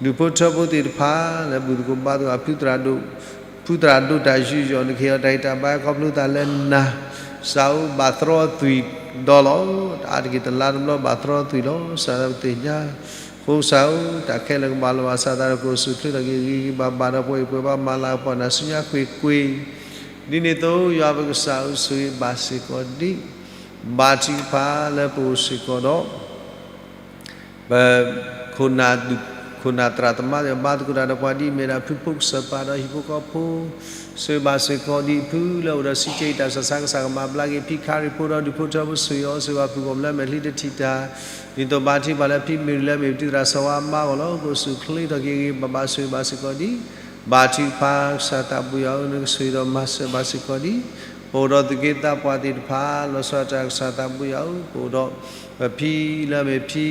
ဒူၣ်ဖိထၢဖိသ့ၣ်တဖၣ် လၢဘူၣ်သကိးဘါသကိး ဖုသရၣ်ဒိၣ်, ဖုသရၣ်ဒိၣ်တၢ်ယူးယီၣ် နကဟ့ၣ်အီၤတၢ်ဂံၢ်တၢ်ဘါခီဖျိသးလၢနၤ, စၢ်ဧၢ, ဘၣ်သရီအသွံၣ်ဒီးလီၤ. အါတက့ၢ်တလါတဘျီဘၣ်သရီသွံၣ်လီၤ. စၢ်သးပသ့ၣ်ညါ, အဃိစၢ်ဧၢ, တၢ်ခဲလၢာ်ကဘၣ်လီၤဘၣ်စးသးဒီး ကအိၣ်ဆူၣ်အိၣ်ချ့ထီၣ်က့ၤဂ့ၤဂ့ၤဘၣ်ဘၣ်ဒီး ပှဲၤဂံၢ်ပှဲၤဘါမၤလၤကပီၤနၤဆူညါကွ့ၢ်ကွ့ၢ်, ဒ်န့ၣ်အသိး ယွၤပကစၢ်ဧၢ, ဆိၣ်ဂ့ၤဘၣ်စ့ၢ်ကီးဒံး, ဘါထုကဖၣ်လၢပအိၣ်စ့ၢ်ကီးဒီး ပ ခိၣ်နၢ်သရၣ်သမါသ့ၣ်တဖၣ် ဘါသကိးတၢ်ဒီးပှၤဒ်အမ့ၢ်ဒၣ် ဖုဖိကစၢၢ်ပၤဒီးဟံၣ်ဖိဃီဖိ, ဆိၣ်ဂ့ၤဘၣ်စ့ၢ်ကီးဒံးဖုလၢအိၣ်ဒီးစံးကဲအံၤ တၢ်ဆူးတၢ်ဆါ ကစၢ်ကမၤဘျါက့ၤ ဖံခါရံၣ်ဖိဒီးဒူၣ်ဖိထၢဖိ ဆိၣ်ဂ့ၤအီၤ ဆိၣ်ဂ့ၤဘၣ်ဖုဂီၢ်မုၢ်လၢအမဲာ်ချံတထံၣ်တၢ်, ဒ်သိးဘါထုကဖၣ်လၢဖံမ့ၢ်ရံလၢအမ့ၢ်ပတံၤသရၣ်စီၤဝါအမါအဂီၢ်လီၤ. ကအိၣ်ဆူၣ်အိၣ်ချ့ထီၣ်က့ၤဂ့ၤဂ့ၤဘၣ်ဘၣ် ဆိၣ်ဂ့ၤဘၣ်စ့ၢ်ကီးဒံး, ဘါထုကဖၣ် ကစၢ်သးဘိယွၤဧၢ, နကဆိၣ်ဂ့ၤဒီးမၤစၢၤဘၣ်စ့ၢ်ကီးဒံး, ပအိၣ်ဒီးသုးက့သးပှၢ်သ့ၣ်တဖၣ် လီၤဆီဒၣ်တၢ် ကစၢ်သးဘိယွၤဧၢ, ပအိၣ်ဒီးပဖံလၢအမ့ၢ်ဖံ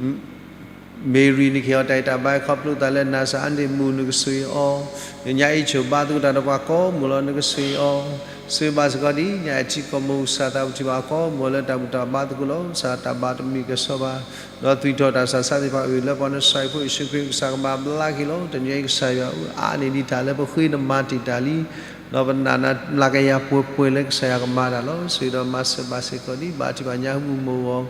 မ့ၢ်ရံ နကဟ့ၣ်အီၤတၢ်ဂံၢ်တၢ်ဘါခီဖျိသးလၢနၤ, စၢ်အါန့ၢ်မူ နကဆိၣ်ဂ့ၤအီၤ, နညါအံၤဆိၣ်ဘါသကိးတၢ်ဒီးပှၤကိးမူးလီၤ, နကဆိၣ်ဂ့ၤအီၤ, ဆိၣ်ဂ့ၤဘၣ်စ့ၢ်ကီးဒံး ညါအံၤထံကီၢ်မူး ကစၢ်သးပထံၣ်ဘၣ်ကိးမူးလၢတၢ်ဘူၣ်တၢ်ဘါသကိးလီၤ, ကစၢ်တၢ်ဘၣ်တမုာ်ကဲၣ်ဆိးဘၣ်, ဒီးသွံၣ်ထီၣ်တၢ်ဆူးတၢ်ဆါသ့ၣ်တဖၣ် အိၣ်လၢပှၤနစၢ်အံၤဖိယ့ၣ်ၡူးခရံာ် ကစၢ်ကမၤဘျါက့ၤလီၤ. တနံၤအံၤကစၢ်ယွၤဧၢ, အါန့ၢ်ဒံးတၢ်လၢပဃ့နမၤတ့ၢ်တၢ်လံ ဒီးပနာ်နၤမျးကယၤပှဲၤပှဲၤလၢကစၢ်ယွၤကမၤတၢ်လီၤ. ဆိၣ်ဂ့ၤဒီးမၤစၢၤဘၣ်စ့ၢ်ကီးဒံး, ဘါထုကဖၣ်ညါဟူမူးမူးအီၤ,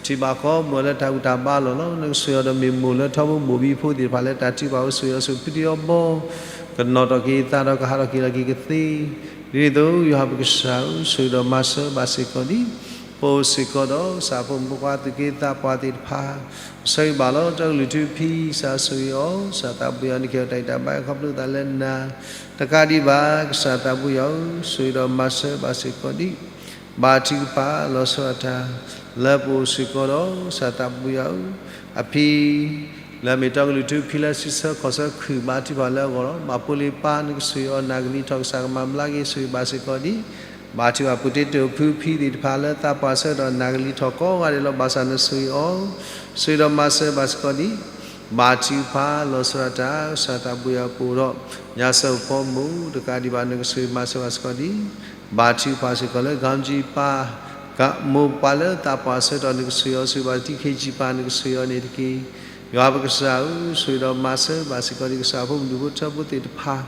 ထံၣ်ဘၣ်ကိးမူးလၢတၢ်ဘူၣ်တၢ်ဘါလီၢ်လီၤ. နကဆိၣ်ဂ့ၤအီၤဒီးမ့ၢ်မိၢ်လၢထီဘိမိၢ်ဘံဖိသ့ၣ်တဖၣ်လၢတၢ်ထုကဖၣ်အိၣ်ဆိၣ်ဂ့ၤအီၤ ဆိၣ်ဖုတယီဘီ, ကနီၣ်ထီၣ်က့ၤအသးဒီးကဟးထီၣ်က့ၤလီၤက့ၤကသ့ ဒ်န့ၣ်အသိး ယွၤပကစၢ်ဧၢ, ဆိၣ်ဂ့ၤဒီးမၤစၢၤဘၣ်စ့ၢ်ကီးဒံး, ပအိၣ်စ့ၢ်ကီးဒီး ကစၢ်ဖိမုၣ်ဖိခွါသူၣ်က့သးပှၢ်သ့ၣ်တဖၣ်, ဆၢဂ့ၤဘၣ်လီၤ တၢ်ကလုၢ်ထူဖံ, ကစၢ်ဆိၣ်ဂ့ၤအီၤ, ကစၢ်သးဘိယွၤန့ၣ် ကဟ့ၣ်အီၤတၢ်ဂံၢ်တၢ်ဘါ ခီဖျိသးလၢနၤ, တကးဒံးဘၣ် ကစၢ်သးဘိယွၤဧၢ, ဆိၣ်ဂ့ၤဒီးမၤစၢၤဘၣ်စ့ၢ်ကီးဒံး, ဘါထုကဖၣ် လီၤဆီဒၣ်တၢ် လၢပအိၣ်စ့ၢ်ကီးဒီး ကစၢ်သးဘိယွၤဧၢ, အဖံ လၢအမ့ၢ်တၢ်ကလုၢ်ထူဖံလၢစံးဆၢခီၣ်ဆၢခုၣ် ဘါထုကဖၣ်လၢအဂီၢ်လီၤ. မၤဖိလံၤပၢ် နကဆိၣ်ဂ့ၤအီၤ နကလံၤထီၣ် ကစၢ်ကမၤဘျါက့ၤ ဆိၣ်ဂ့ၤဘၣ်စ့ၢ်ကီးဒံး, ဘါထုကဖၣ် ပုၢ်တ့တိၢ်ဖုဖံသ့ၣ်တဖၣ်လၢသးပှၢ်ဆၢကတီၢ် နကလံၤထီၣ်ကိးဂၤဒဲးလီၤ. ဘၣ်ဆၣ်နဆိၣ်ဂ့ၤအီၤ, ဆိၣ်ဂ့ၤဒီးမၤစၢၤဘၣ်စ့ၢ်ကီးဒံး, ဘါထုကဖၣ် လီၤဆီဒၣ်တၢ် ကစၢ်သးဘိယွၤပအိၣ်ဒီး ညါစၢၤဖိမုၣ် တကးဒံးဘၣ် နကဆိၣ်ဂ့ၤမၤစၢၤဘၣ်စ့ၢ်ကီးဒံး, ဘါထုကဖၣ်စ့ၢ်ကီးလၢ ကၣ်ကၠံပၢ် ကမိၢ်ပှၢ်လၢသးပှၢ်ဆၢကတီၢ် နကဆိၣ်ဂ့ၤအီၤ ဆိၣ်ဂ့ၤဘၣ်စ့ၢ်ကီး ထံခ့ကၠံပၢ် နကဆိၣ်ဂ့ၤအီၤန့ၣ်တက့ၢ်. ယွၤပကစၢ်ဧၢ, ဆိၣ်ဂ့ၤဒီးမၤစၢၤဘၣ်စ့ၢ်ကီးဒံး ကစၢ်ဖိမုၣ်ဒူၣ်ဖိထၢဖိသ့ၣ်တဖၣ်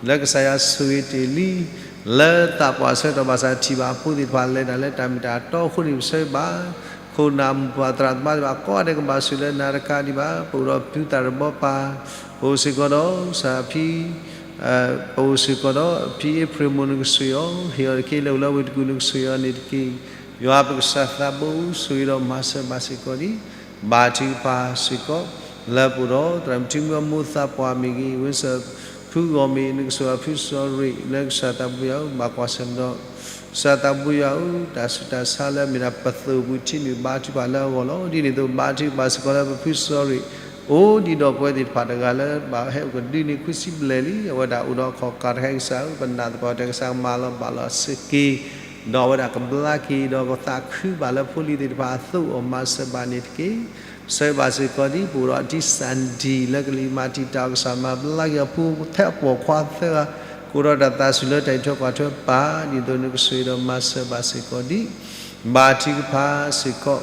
လၢကစၢ်ယွၤဆိၣ်ဂ့ၤတ့ၢ်လံ လၢသးပှၢ်ဆၢကတီၢ် ဘၣ်ဆၣ်ထံၣ်ဘၣ်အဖိသ့ၣ်တဖၣ် လဲၤတၢ်လၢတၢ်မ့ၢ်တၢ်တီအဃိန့ၣ် ပဆၢဂ့ၤဘၣ် ခိၣ်နၢ်မိၢ်ပၢ်သရၣ်သမါသ့ၣ်တဖၣ် ကိးဂၤဒဲးကဘၣ်ဆိၣ်ဂ့ၤလၢနၤတကးဒံးဘၣ် ပအိၣ်ဒီးဖုသၣ်ရဘီပၢ်, ပအိၣ်စ့ၢ်ကီးဒီးကစၢ်ဖံ ပအိၣ်စ့ၢ်ကီးဒီးဖံအ့ဖြ့ၣ်မိၢ် နကဆိၣ်ဂ့ၤအီၤ ဟ့ၣ်အီၤတက့ၢ် လၢအိၣ်လၢဝ့ၢ်တကူၣ် နကဆိၣ်ဂ့ၤအီၤန့ၣ်တက့ၢ်. ယွၤပကစၢ်သးဘိ ဆိၣ်ဂ့ၤဒီးမၤစၢၤဘၣ်စ့ၢ်ကီးဒံး, ဘါထုကဖၣ်စ့ၢ်ကီး လၢပအိၣ်ဒီး သရၣ်မုၣ်ထံမုၢ်အမိၢ်သးပှၢ်မ့ၢ်ဂ့ၤ ဝ့စၢၣ်ဖုဂီၢ်မ့ၢ် နကဆိၣ်ဂ့ၤအီၤ ဖုစီၤရ့း လၢကစၢ်သးဘိယွၤဧၢ ဘၣ်ကွၢ်ဆၢၣ်မဲာ်ဒီး ကစၢ်သးဘိယွၤဧၢ တၢ်ဆူးတၢ်ဆါလၢအမ့ၢ်ဒၣ်ပသိၣ်ပူၤထံနုာ် ဘါထုကဖၣ်လၢအဂီၢ်လီၤ. ဒ်န့ၣ်အသိး ဘါထုကဖၣ်စ့ၢ်ကီးလၢပဖုစီၤရ့း အိၣ်ဒံးဒီးပဝဲသ့ၣ်တဖၣ်တဂၤလၢဘၣ်ဟဲအိၣ်ကဒုန့ၣ် ခွံဆံဘျဲၣ်လံ, အဝဲဒၣ်အိၣ်ဒီးအခီၣ်ကးတခါအံၤ ကစၢ်ဧၢ ပနာ်သပှၢ်တၢ် ကစၢ်ကမၤလီၤဘၣ်လီၤစ့ၢ်ကီး ဒီးအဝဲဒၣ်ကဘျါက့ၤ ဒီးကသးခုဘၣ်လၢဖိလံၤသ့ၣ်တဖၣ်အသိးအီၤ မၤစၢၤဘၣ်န့ၣ်တက့ၢ်. ဆၢဂ့ၤဘၣ်စ့ၢ်ကီးဒံး ပအိၣ်ဒီးအတံၢ်စၣ်ဒံၣ် လၢကလံၤမၤတံာ်တာ်အီၤ ကစၢ်မၤဘျါက့ၤအဖိထဲအပိာ်ခွါသၢဂၤ ကအိၣ်ဒီးတၢ်သးစူၤလၢတၢ်အံးထွဲကွၢ်ထွဲပၢ် ဒ်သိးနကဆိၣ်ဂ့ၤဒီးမၤစၢၤဘၣ်စ့ၢ်ကီးဒံး ဘါထုကဖၣ်စ့ၢ်ကီး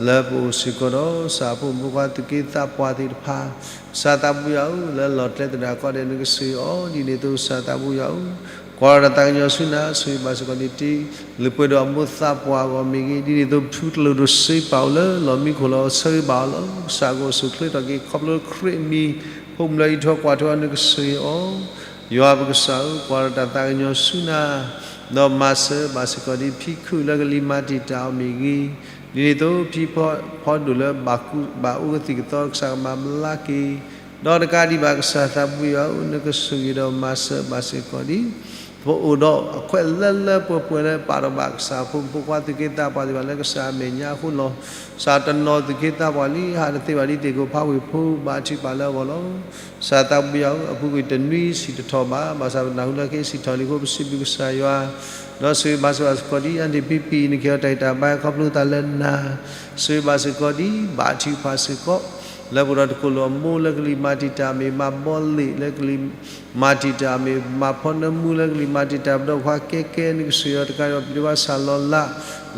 လၢပအိၣ်စ့ၢ်ကီးဒီး ကစၢ်ဖိမုၣ်ဖိခွါသူၣ်က့သးပှၢ်သ့ၣ်တဖၣ်, ကစၢ်သးဘိယွၤဧၢ လၢလီၢ်ကျဲသဒၣ်ကိးဂၤဒဲး နကဆိၣ်ဂ့ၤအီၤ ဒ်န့ၣ်အသိး ကစၢ်သးဘိယွၤဧၢ ကွၢ်ဒီးတၢ်သးကညီၤဆူနၤ ဆိၣ်ဂ့ၤဘၣ်စ့ၢ်ကီးဒံး တံၤ လုၢ်ပှဲၤဒိၣ်အမိၢ်သးပှၢ်အဂီၢ်မ့ၢ်ဂ့ၤ ဒ်န့ၣ်အသိး ဖုတလိၣ်ဒိၣ်စ့ပာ်အိၣ်လၢလီၢ်မံခိၣ်လီၤ ဆၢဂ့ၤဘၣ်အီၤလီၤ. ကစၢ်ကအိၣ်ဆူၣ်ချ့ထီၣ်က့ၤ ခီဖျိခရံာ်အမံၤ ဖိမုၣ်လၢအံးထွဲကွၢ်ထွဲအီၤ နကဆိၣ်ဂ့ၤအီၤ ယွၤပကစၢ်ဧၢ ကွၢ်ဒီးတၢ်သးကညီၤဆူနၤ ဒီးမၤစၢၤဘၣ်စ့ၢ်ကီးဒံး ဖံခုၣ်လၢကလံၤမၤတံာ်တာ်အီၤမ့ၢ်ဂ့ၤ, ဒ်န့ၣ်အသိး ဖံဖီဒိၣ်လၢဘၣ်ကူဘၣ်အိၣ်ကသံၣ်ကသီ ကစၢ်ကမၤဘျါက့ၤ, ဒီးတကးဒံးဘၣ် ကစၢ်သးဘိယွၤဧၢ နကဆိၣ်ဂ့ၤဒီးမၤစၢၤဘၣ်စ့ၢ်ကီးဒံး ပအိၣ်ဒီးအခွဲးလၢလၢပှဲၤပှဲၤလၢပာ်ထီၣ်ဘၣ်ကစၢ်ဖိမုၣ်ဖိခွါသူၣ်က့သးပှၢ်သ့ၣ်တဖၣ် လၢကစၢ်အမဲာ်ညါအဃိလီၤ. ကစၢ်တနီၤသူၣ်က့သးပှၢ်လံ ဟးတသ့ဘၣ်ဒ်သ့ၣ်ကိးဖးဝ့ၢ်ဖိ ဘါထုကဖၣ်လၢအဂီၢ်လီၤ. ကစၢ်သးဘိယွၤဧၢ အပူၤကွံာ်တနွံစံၣ်တထီၣ်ဘၣ်, ဘၣ်ဆၣ်ပနၢ်ဟူလၢက့ၤစံၣ်ထီၣ်လံအဃိ ပစံးဘျုးကစၢ်ယွၤ ဒီးဆိၣ်ဂ့ၤဘၣ်စ့ၢ်ကီးဒံး အါန့ၢ်ဖံဖံ နကဟ့ၣ်အီၤတၢ်ဂံၢ်တၢ်ဘါ ခီဖျိသးလၢနၤ, ဆိၣ်ဂ့ၤဘၣ်စ့ၢ်ကီးဒံး ဘါထုကဖၣ်စ့ၢ်ကီး လၢပအိၣ်ဒီးတကိၣ်လိာ်အမိၢ်လၢကလံၤမၤတံာ်တာ်အမ့ၢ် မၤဘီလ့ၣ်လၢကလံၤ မၤတံာ်တာ်အမ့ၢ် မၤဖီနၢမူလၢကလံၤမၤတံာ်တာ် ပဒီပုၢ်ဝဲၢ်ခဲကဲ နကဆိၣ်ဂ့ၤအီၤတကးဒံးဘၣ် ပျံၤဘၣ်ဆၣ်လီၤလး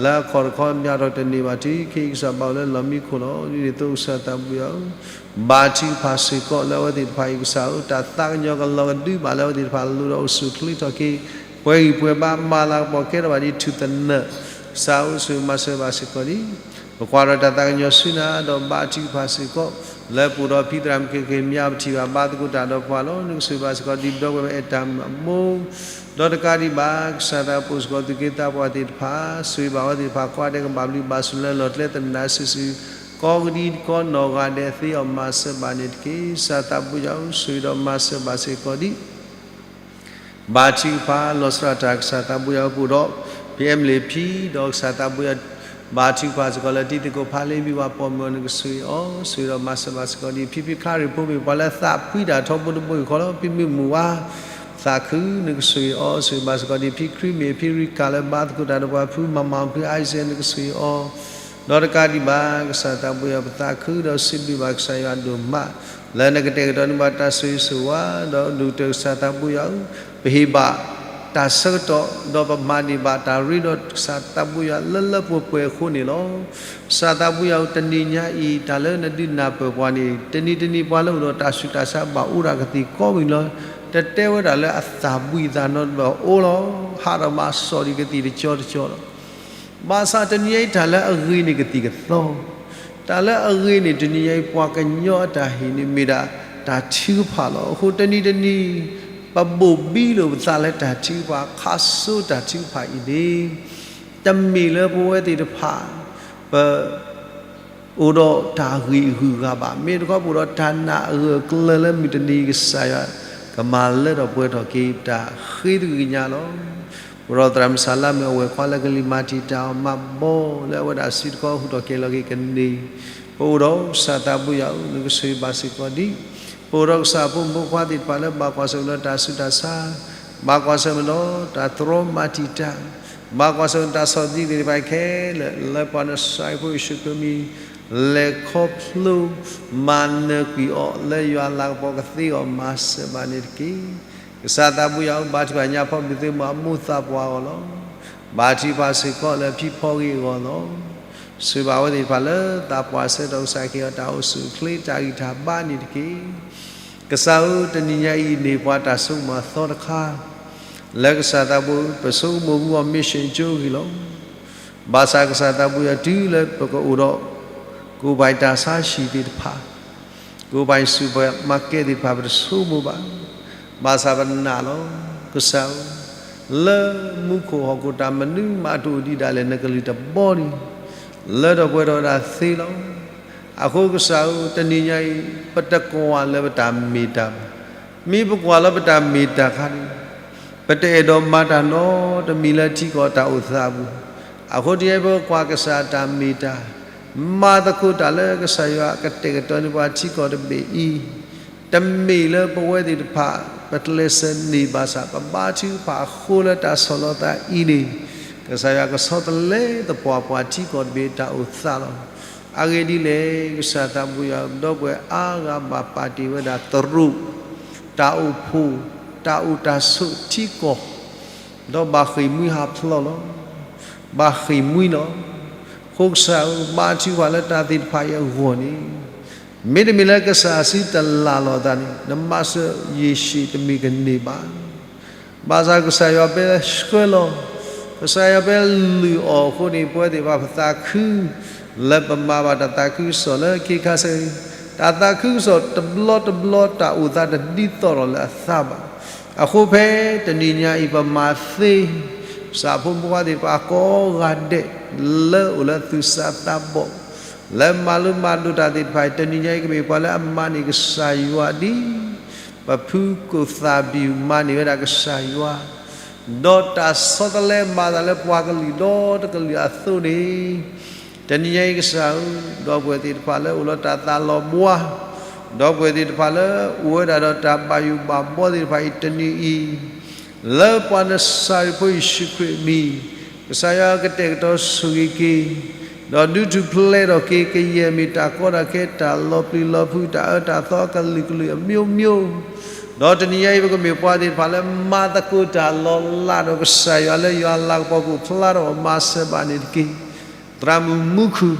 လၢအခီၣ်တခီမၠးထီၣ်တန့ၢ်ဘၣ် တုၤခဲအံၤကစၢ်ဘၣ်အိၣ်လၢလီၢ်မံခိၣ်လီၤ. ဒ်န့ၣ်အသိးကစၢ်သးဘိယွၤဧၢ ဘါထုကဖၣ်စ့ၢ်ကီးလၢအဝဲသ့ၣ်တဖၣ်အံၤကစၢ်ဧၢ တၢ်သးကညီၤကလီၤကဒုဘၣ်လၢအဝဲသ့ၣ်တဖၣ်လိၤဒီးအိၣ်ဆူၣ်ချ့ထီၣ်က့ၤ ပှဲၤဂံၢ်ပှဲၤဘါ မၤလၤကပီၤကဲထီၣ်ဘၣ်ဒ်ထူၣ်သနၢၣ် ကစၢ်ဧၢ ဆိၣ်ဂ့ၤမၤစၢၤဘၣ်စ့ၢ်ကီးဒံး ပကွၢ်ဒီးတၢ်သးကညီၤဆူနၤ ဒီးဘါထုကဖၣ်စ့ၢ်ကီး လၢပအိၣ်ဒီးဖံသရၣ်မုၣ်ခဲက့ၤမၠးပထံၣ်ဘၣ်ဘါသကိးတၢ်ဒီးပှၤလီၤ. နကဆိၣ်ဂ့ၤဘၣ်စ့ၢ်ကီးဒ်ဒီပုၢ်ဝဲၢ်အဲၣ်တၢ်မုၣ်အမိၢ် ဒီးတကးဒံးဘၣ် ကစၢ်သးပှၢ်စ့ၢ်ကီးသူၣ်က့သးပှၢ်သ့ၣ်တဖၣ် ဆိၣ်ဂ့ၤဘၣ်အဝဲသ့ၣ်တဖၣ် ကိးဂၤဒဲးကဘၣ်ဘျုးဘၣ်ဆိၣ်လၢလီၢ်ကျဲသနၢၣ်စုာ်စုာ် ကိးကဒံကိးနီၢ်ဂၤဒဲးသ့အီၤ မၤစၢၤဘၣ်န့ၣ်တက့ၢ်. ကစၢ်သးဘိယွၤဧၢ ဆိၣ်ဂ့ၤဒီးမၤစၢၤဘၣ်စ့ၢ်ကီးဒံး ဘါထုကဖၣ် လီၤဆီဒၣ်တၢ် ကစၢ်သးဘိယွၤအိၣ်ပအိၣ်ဒီး ဖံအဲမလ့းဖံ ဒီးကစၢ်သးဘိယွၤ ဘါထုကဖၣ်စ့ၢ်ကီးလၢတံၤသကိးဖးလ့ဘံဝါပိာ်မုၣ်အီၤ နကဆိၣ်ဂ့ၤအီၤ ဆိၣ်ဂ့ၤဒီးမၤစၢၤဘၣ်စ့ၢ်ကီးဒံး ဖံဖံခါရံၣ်ဖိမ့ၢ် ပှၤလၢသးဖှံတၢ်ထီဘိတဘိယူၢ်ဃီလီၤ. ဖံမုၢ်မုၢ်ဝါ သးခု နကဆိၣ်ဂ့ၤအီၤ ဆိၣ်ဂ့ၤဘၣ်စ့ၢ်ကီးဒံး ဖံခရံမ့ၢ် ဖံရံကၣ်လၢဘါသကိးတၢ်ဒီးပှၤ ဖုမၤမၤ ဖုအါစဲ နကဆိၣ်ဂ့ၤအီၤ ဒီးတကးဒံးဘၣ် ကစၢ်သးဘိယွၤ ပသးခုဒီးစံးဘျုးဘၣ်ကစၢ်ယွၤဒိၣ်မး လၢနကတဲာ်ကတီၤန့ၢ်ဘၣ်တၢ်ဆိၣ်ဂ့ၤဆိၣ်ဝါ ဒီးဒိၣ်ကတၢၢ်ကစၢ်သးဘိယွၤဧၢ ပဟ့ၣ်ဘၣ်တၢ်ဆၢကတီၢ် ဒီးပမၤန့ၢ်ဘၣ်တၢ်ရ့ဒီးကစၢ်သးဘိယွၤလၢလၢပှဲၤပှဲၤအဃိန့ၣ်လီၤ. ကစၢ်သးဘိယွၤဧၢ တနံၤညါအံၤ တၢ်လၢနဒုးနၢ်ပၢၢ်ပှၤန့ၣ် တနံၤတနံၤပှၤလၢအိၣ်ဒီးတၢ်ဆူးတၢ်ဆါဘၣ်အိၣ်ဒၣ်ကသံၣ်ကိးမုၢ်လီၤ. တတဲဝဲဒၣ်လၢအသၣ်ဘှံးသးနီတဘျီအိၣ်လီၤ. ဟးဒီးမၤစီၣ်ဒံးကသံၣ်တကီတကီလီၤ. ဘၣ်ဆၣ်တနံၤအံၤတၢ်လၢအဂ့ၤန့ၣ် ကသံၣ်ကသီ, တၢ်လၢအဂ့ၤန့ၣ် တနံၤအံၤပှၤကညီအတၢ်ဟ့ၣ်န့ၣ် မ့ၢ်ဒၣ်တၢ်ထုကဖၣ်လီၤ. အဃိတနံၤတနံၤ ပဘိၣ်ဘံလိာ်ပသးလၢတၢ်ထုကဖၣ်, ခးစိတၢ်ထုကဖၣ်အံၤန့ၣ် တမ့ၢ်လၢပဝဲသ့ၣ်တဖၣ် ပ အိၣ်ဒီးတၢ်ဂံၢ်အဂုၤအဂၤဘၣ်. မ့ၢ်တခီ ပအိၣ်ဒီးတၢ်နာ်အဂၢၢ်အကျၢၤလၢမုၢ်တနံၤ ကစၢ်ယွၤကမၤလၢထီၣ်ပှဲၤထီၣ်က့ၤ ပတၢ်ဃ့တဂ့ၤညါလီၤ. ပအိၣ်ဒီးသရၣ်မုၣ်စၤလါမုၣ် အဝဲၢ်ခွါလၢကလံၤမၤတံာ်တာ်အီၤ မၤဘီလၢအဝဲဒၣ်စုတခီ ဟူးထီၣ်က့ၤလီၤက့ၤကန့ၢ်, ပအိၣ်ဒီးကစၢ်သးဘိယွၤဧၢ, နကဆိၣ်ဂ့ၤဘၣ်စ့ၢ်ကီးဒံး. ပအိၣ်ဒီးကစၢ်ဖိမုၣ်ဖိခွါသ့ၣ်တဖၣ်လၢ ဘၣ်ကွၢ်ဆၢၣ်မဲာ်ဒီးတၢ်ဆူးတၢ်ဆါ, ဘၣ်ကွၢ်ဆၢၣ်မဲာ်ဒီးတၢ်တြီမၤတံာ်တာ်, ဘၣ်ကွၢ်ဆၢၣ်မဲာ်တၢ်ဆီၣ်သနံးသ့ၣ်တဖၣ်ခဲလၢာ်, လၢပှၤနစၤရ့းဖိယ့ၣ်ၡူးခရံာ်မံၤ လဲၤခီဖျိ မၤနၢၤကွံာ်အီၤ လၢယွၤလၤကပီၤကသ့အီၤ မၤစၢၤဘၣ်န့ၣ်တက့ၢ်. ကစၢ်သးဘိယွၤဧၢ, ဘါထုကဖၣ်ညါဖီမုၢ်သ့ၣ်မုၢ် အမိၢ်သးပှၢ်အဂီၢ်လီၤ. ဘါထုကဖၣ်စ့ၢ်ကီးလၢအဖံဖီဂ့ၤအဂီၢ်လီၤ. ဆိၣ်ဂ့ၤဘၣ်ဝဲသ့ၣ်တဖၣ်လၢသးပှၢ်ဆၢကတီၢ် ကစၢ်ကဟ့ၣ်အီၤတၢ်အိၣ်ဆူၣ်အိၣ်ချ့ တၢ်ဂံၢ်တၢ်ဘါန့ၣ်တက့ၢ်. ကစၢ်ဧၢ, တနံၤညါအံၤန့ၣ် ပှၤတၢ်စိကမီၤအသီတခါ လၢကစၢ်သးဘိ ပဆိကမိၣ်ဘၣ်အီၤ mission ကၠိဂ့ၤလီၤ. ဘၣ်ဆၣ်ကစၢ်သးဘိယွၤ တုၤလၢပကအိၣ်ဒီး ကိၣ်ဘၣ်တၢ်ဆါဟံၣ်သ့ၣ်တဖၣ်, ကိၣ်ဘၣ် supermarket သ့ၣ်တဖၣ် ပတဆိကမိၣ်ဘၣ်. ဘၣ်ဆၣ်ပနာ်လီၤ, ကစၢ်ဧၢ, လၢမူခိၣ်ဟီၣ်ခိၣ် တၢ်မနုၤမးတအိၣ်ဒံးဒၣ်လဲာ် နကလုၢ်တဘီန့ၣ် လၢထီၣ်ပှဲၤထီၣ်ဝဲဒၣ်သ့လီၤ. အဃိကစၢ်ဧၢ, တနံၤညါအံၤ ပတကွၢ်လၢပတၢ်မ့ၢ်တၢ်ဘၣ်. မ့ၢ်ပကွၢ်လၢပတၢ်မ့ၢ်တၢ်ခါန့ၣ် ပတအဲၣ်ဒိးမၤတၢ်နီတမံၤလၢထံကီၢ်တၢ်အိၣ်သးအပူၤ. အဃိတနံၤညါအံၤ ပကကွၢ်ကစၢ်တၢ်မ့ၢ်တၢ်, မၤသကိးတၢ်လၢကစၢ်ယွၤကတဲာ်ကတီၤန့ၢ်ပှၤထံကီၢ်တဘ့ၣ်အံၤ, တမ့ၢ်လၢပဝဲသ့ၣ်တဖၣ် ပကျဲးစၢးန့ၢ်ဘၣ်ဆၣ် ပဘါထုကဖၣ်အဃိလၢတၢ်ဆီၣ်လီၤသးအံၤန့ၣ် ကစၢ်ယွၤကဆီတလဲသပှၢ်ပှၢ်ထံကီၢ်တဘ့ၣ်တၢ်အိၣ်သးလီၤ. အဂ့ၢ်ဒ်လဲၣ်, ကစၢ်သးဘိယွၤ ဒီပုၢ်ဝဲၢ်အါဂၤဘၣ်ပာ်တ့ၢ်ဝဲဒၣ်သရူး, တၢ်အိၣ်ဖှိၣ်, တၢ်အိၣ်တၢ်ဆိးထံကီၢ်, ဒီးဘၣ်ဃ့ၢ်မှံဟးဖျိးလီၤ. ဘၣ်ဃ့ၢ်မှံလီၤ. အဃိကစၢ်ဧၢ, ဘါထုကဖၣ်လၢတၢ်သ့ၣ်တဖၣ်အံၤအဂီၢ်န့ၣ် မ့တမ့ၢ်လၢကစၢ်အစုတလၢ်လီၤသးန့ၣ် နမၤစၢၤယ့ၣ်ၡူးတမ့ၢ်ကန့ၢ်ဘၣ်. ဘၣ်ဆၣ်ကစၢ်ယွၤဖဲဆှၢလီၤ, ကစၢ်ယွၤဖဲလုၢ်အီၤအဃိန့ၣ် ပဝဲသ့ၣ်တဖၣ်ပသးခု လၢပမၤဘၣ်တၢ်သးခုကစီၣ်လၢခ့ခါဆၢန့ၣ်, တၢ်သးခုကစီၣ်တဘျီတဘျီ တၢ်အိၣ်သးတဒ်သိးဒီးလၢအသးဘၣ်. အဃိဖဲတနံၤညါအံၤ ပမၤသ့ ကစၢ်ဖိမုၣ်ဖိခွါသ့ၣ်တဖၣ်ကိးဂၤဒဲး လၢအိၣ်လၢသူၣ်စၢ်သးဘီၣ် လၢမၤလိမၤဒိးတၢ်သ့ၣ်တဖၣ်အံၤ တနံၤညါအံၤ ကမ့ၢ်ပှၤလၢအမၤန့ၢ်ကစၢ်ယွၤဒ် ပဖုကိၣ်သၣ်ဘံၣ်မၤန့ၢ်ဝဲဒၣ်ကစၢ်ယွၤ, ဒီးတၢ်ဆီတလဲမၤအသးလၢပှၤကလုာ်ဒီတကလုာ်အသိးန့ၣ်, တနံၤညါအံၤကစၢ်ဧၢ, ဒီပုၢ်ဝဲၢ်သ့ၣ်တဖၣ်လၢအိၣ်လၢတၢ်သးလီၤဘှါ, ဒီပုၢ်ဝဲၢ်သ့ၣ်တဖၣ်လၢအိၣ်ဝဲဒၣ်ဒီးတၢ်ဘၣ်ယိၣ်ဘၣ်ဘှီသ့ၣ်တဖၣ်အံၤတနံၤအံၤ လၢပှၤနစၤရ့းဖိယ့ၣ်ၡူးခရံာ်အမံၤ, ကစၢ်ယွၤကတဲာ်ကတီၤဆိၣ်ဂ့ၤက့ၤ, ဒီးဒုးထူၣ်ဖျဲးထီၣ်က့ၤ ကယဲၢ်မ့ၢ်တၢ်ကီတၢ်ခဲ တၢ်လီၤပျံၤလီၤဖုး တၢ်အၢတၢ်သီအကလုာ်ကလုာ်အမျိုးမျိုး, ဒီးတနံၤညါအံၤ ပကမ့ၢ်ပှၤသ့ၣ်တဖၣ်လၢမၤသကိးတၢ်လီၤလးဒီးကစၢ်ယွၤလၢယွၤလၤကပီၤပူၤဖျါထီၣ်အီၤ မၤစၢၤဘၣ်န့ၣ်တက့ၢ်. သရၣ်မုၣ်မူခိၣ်,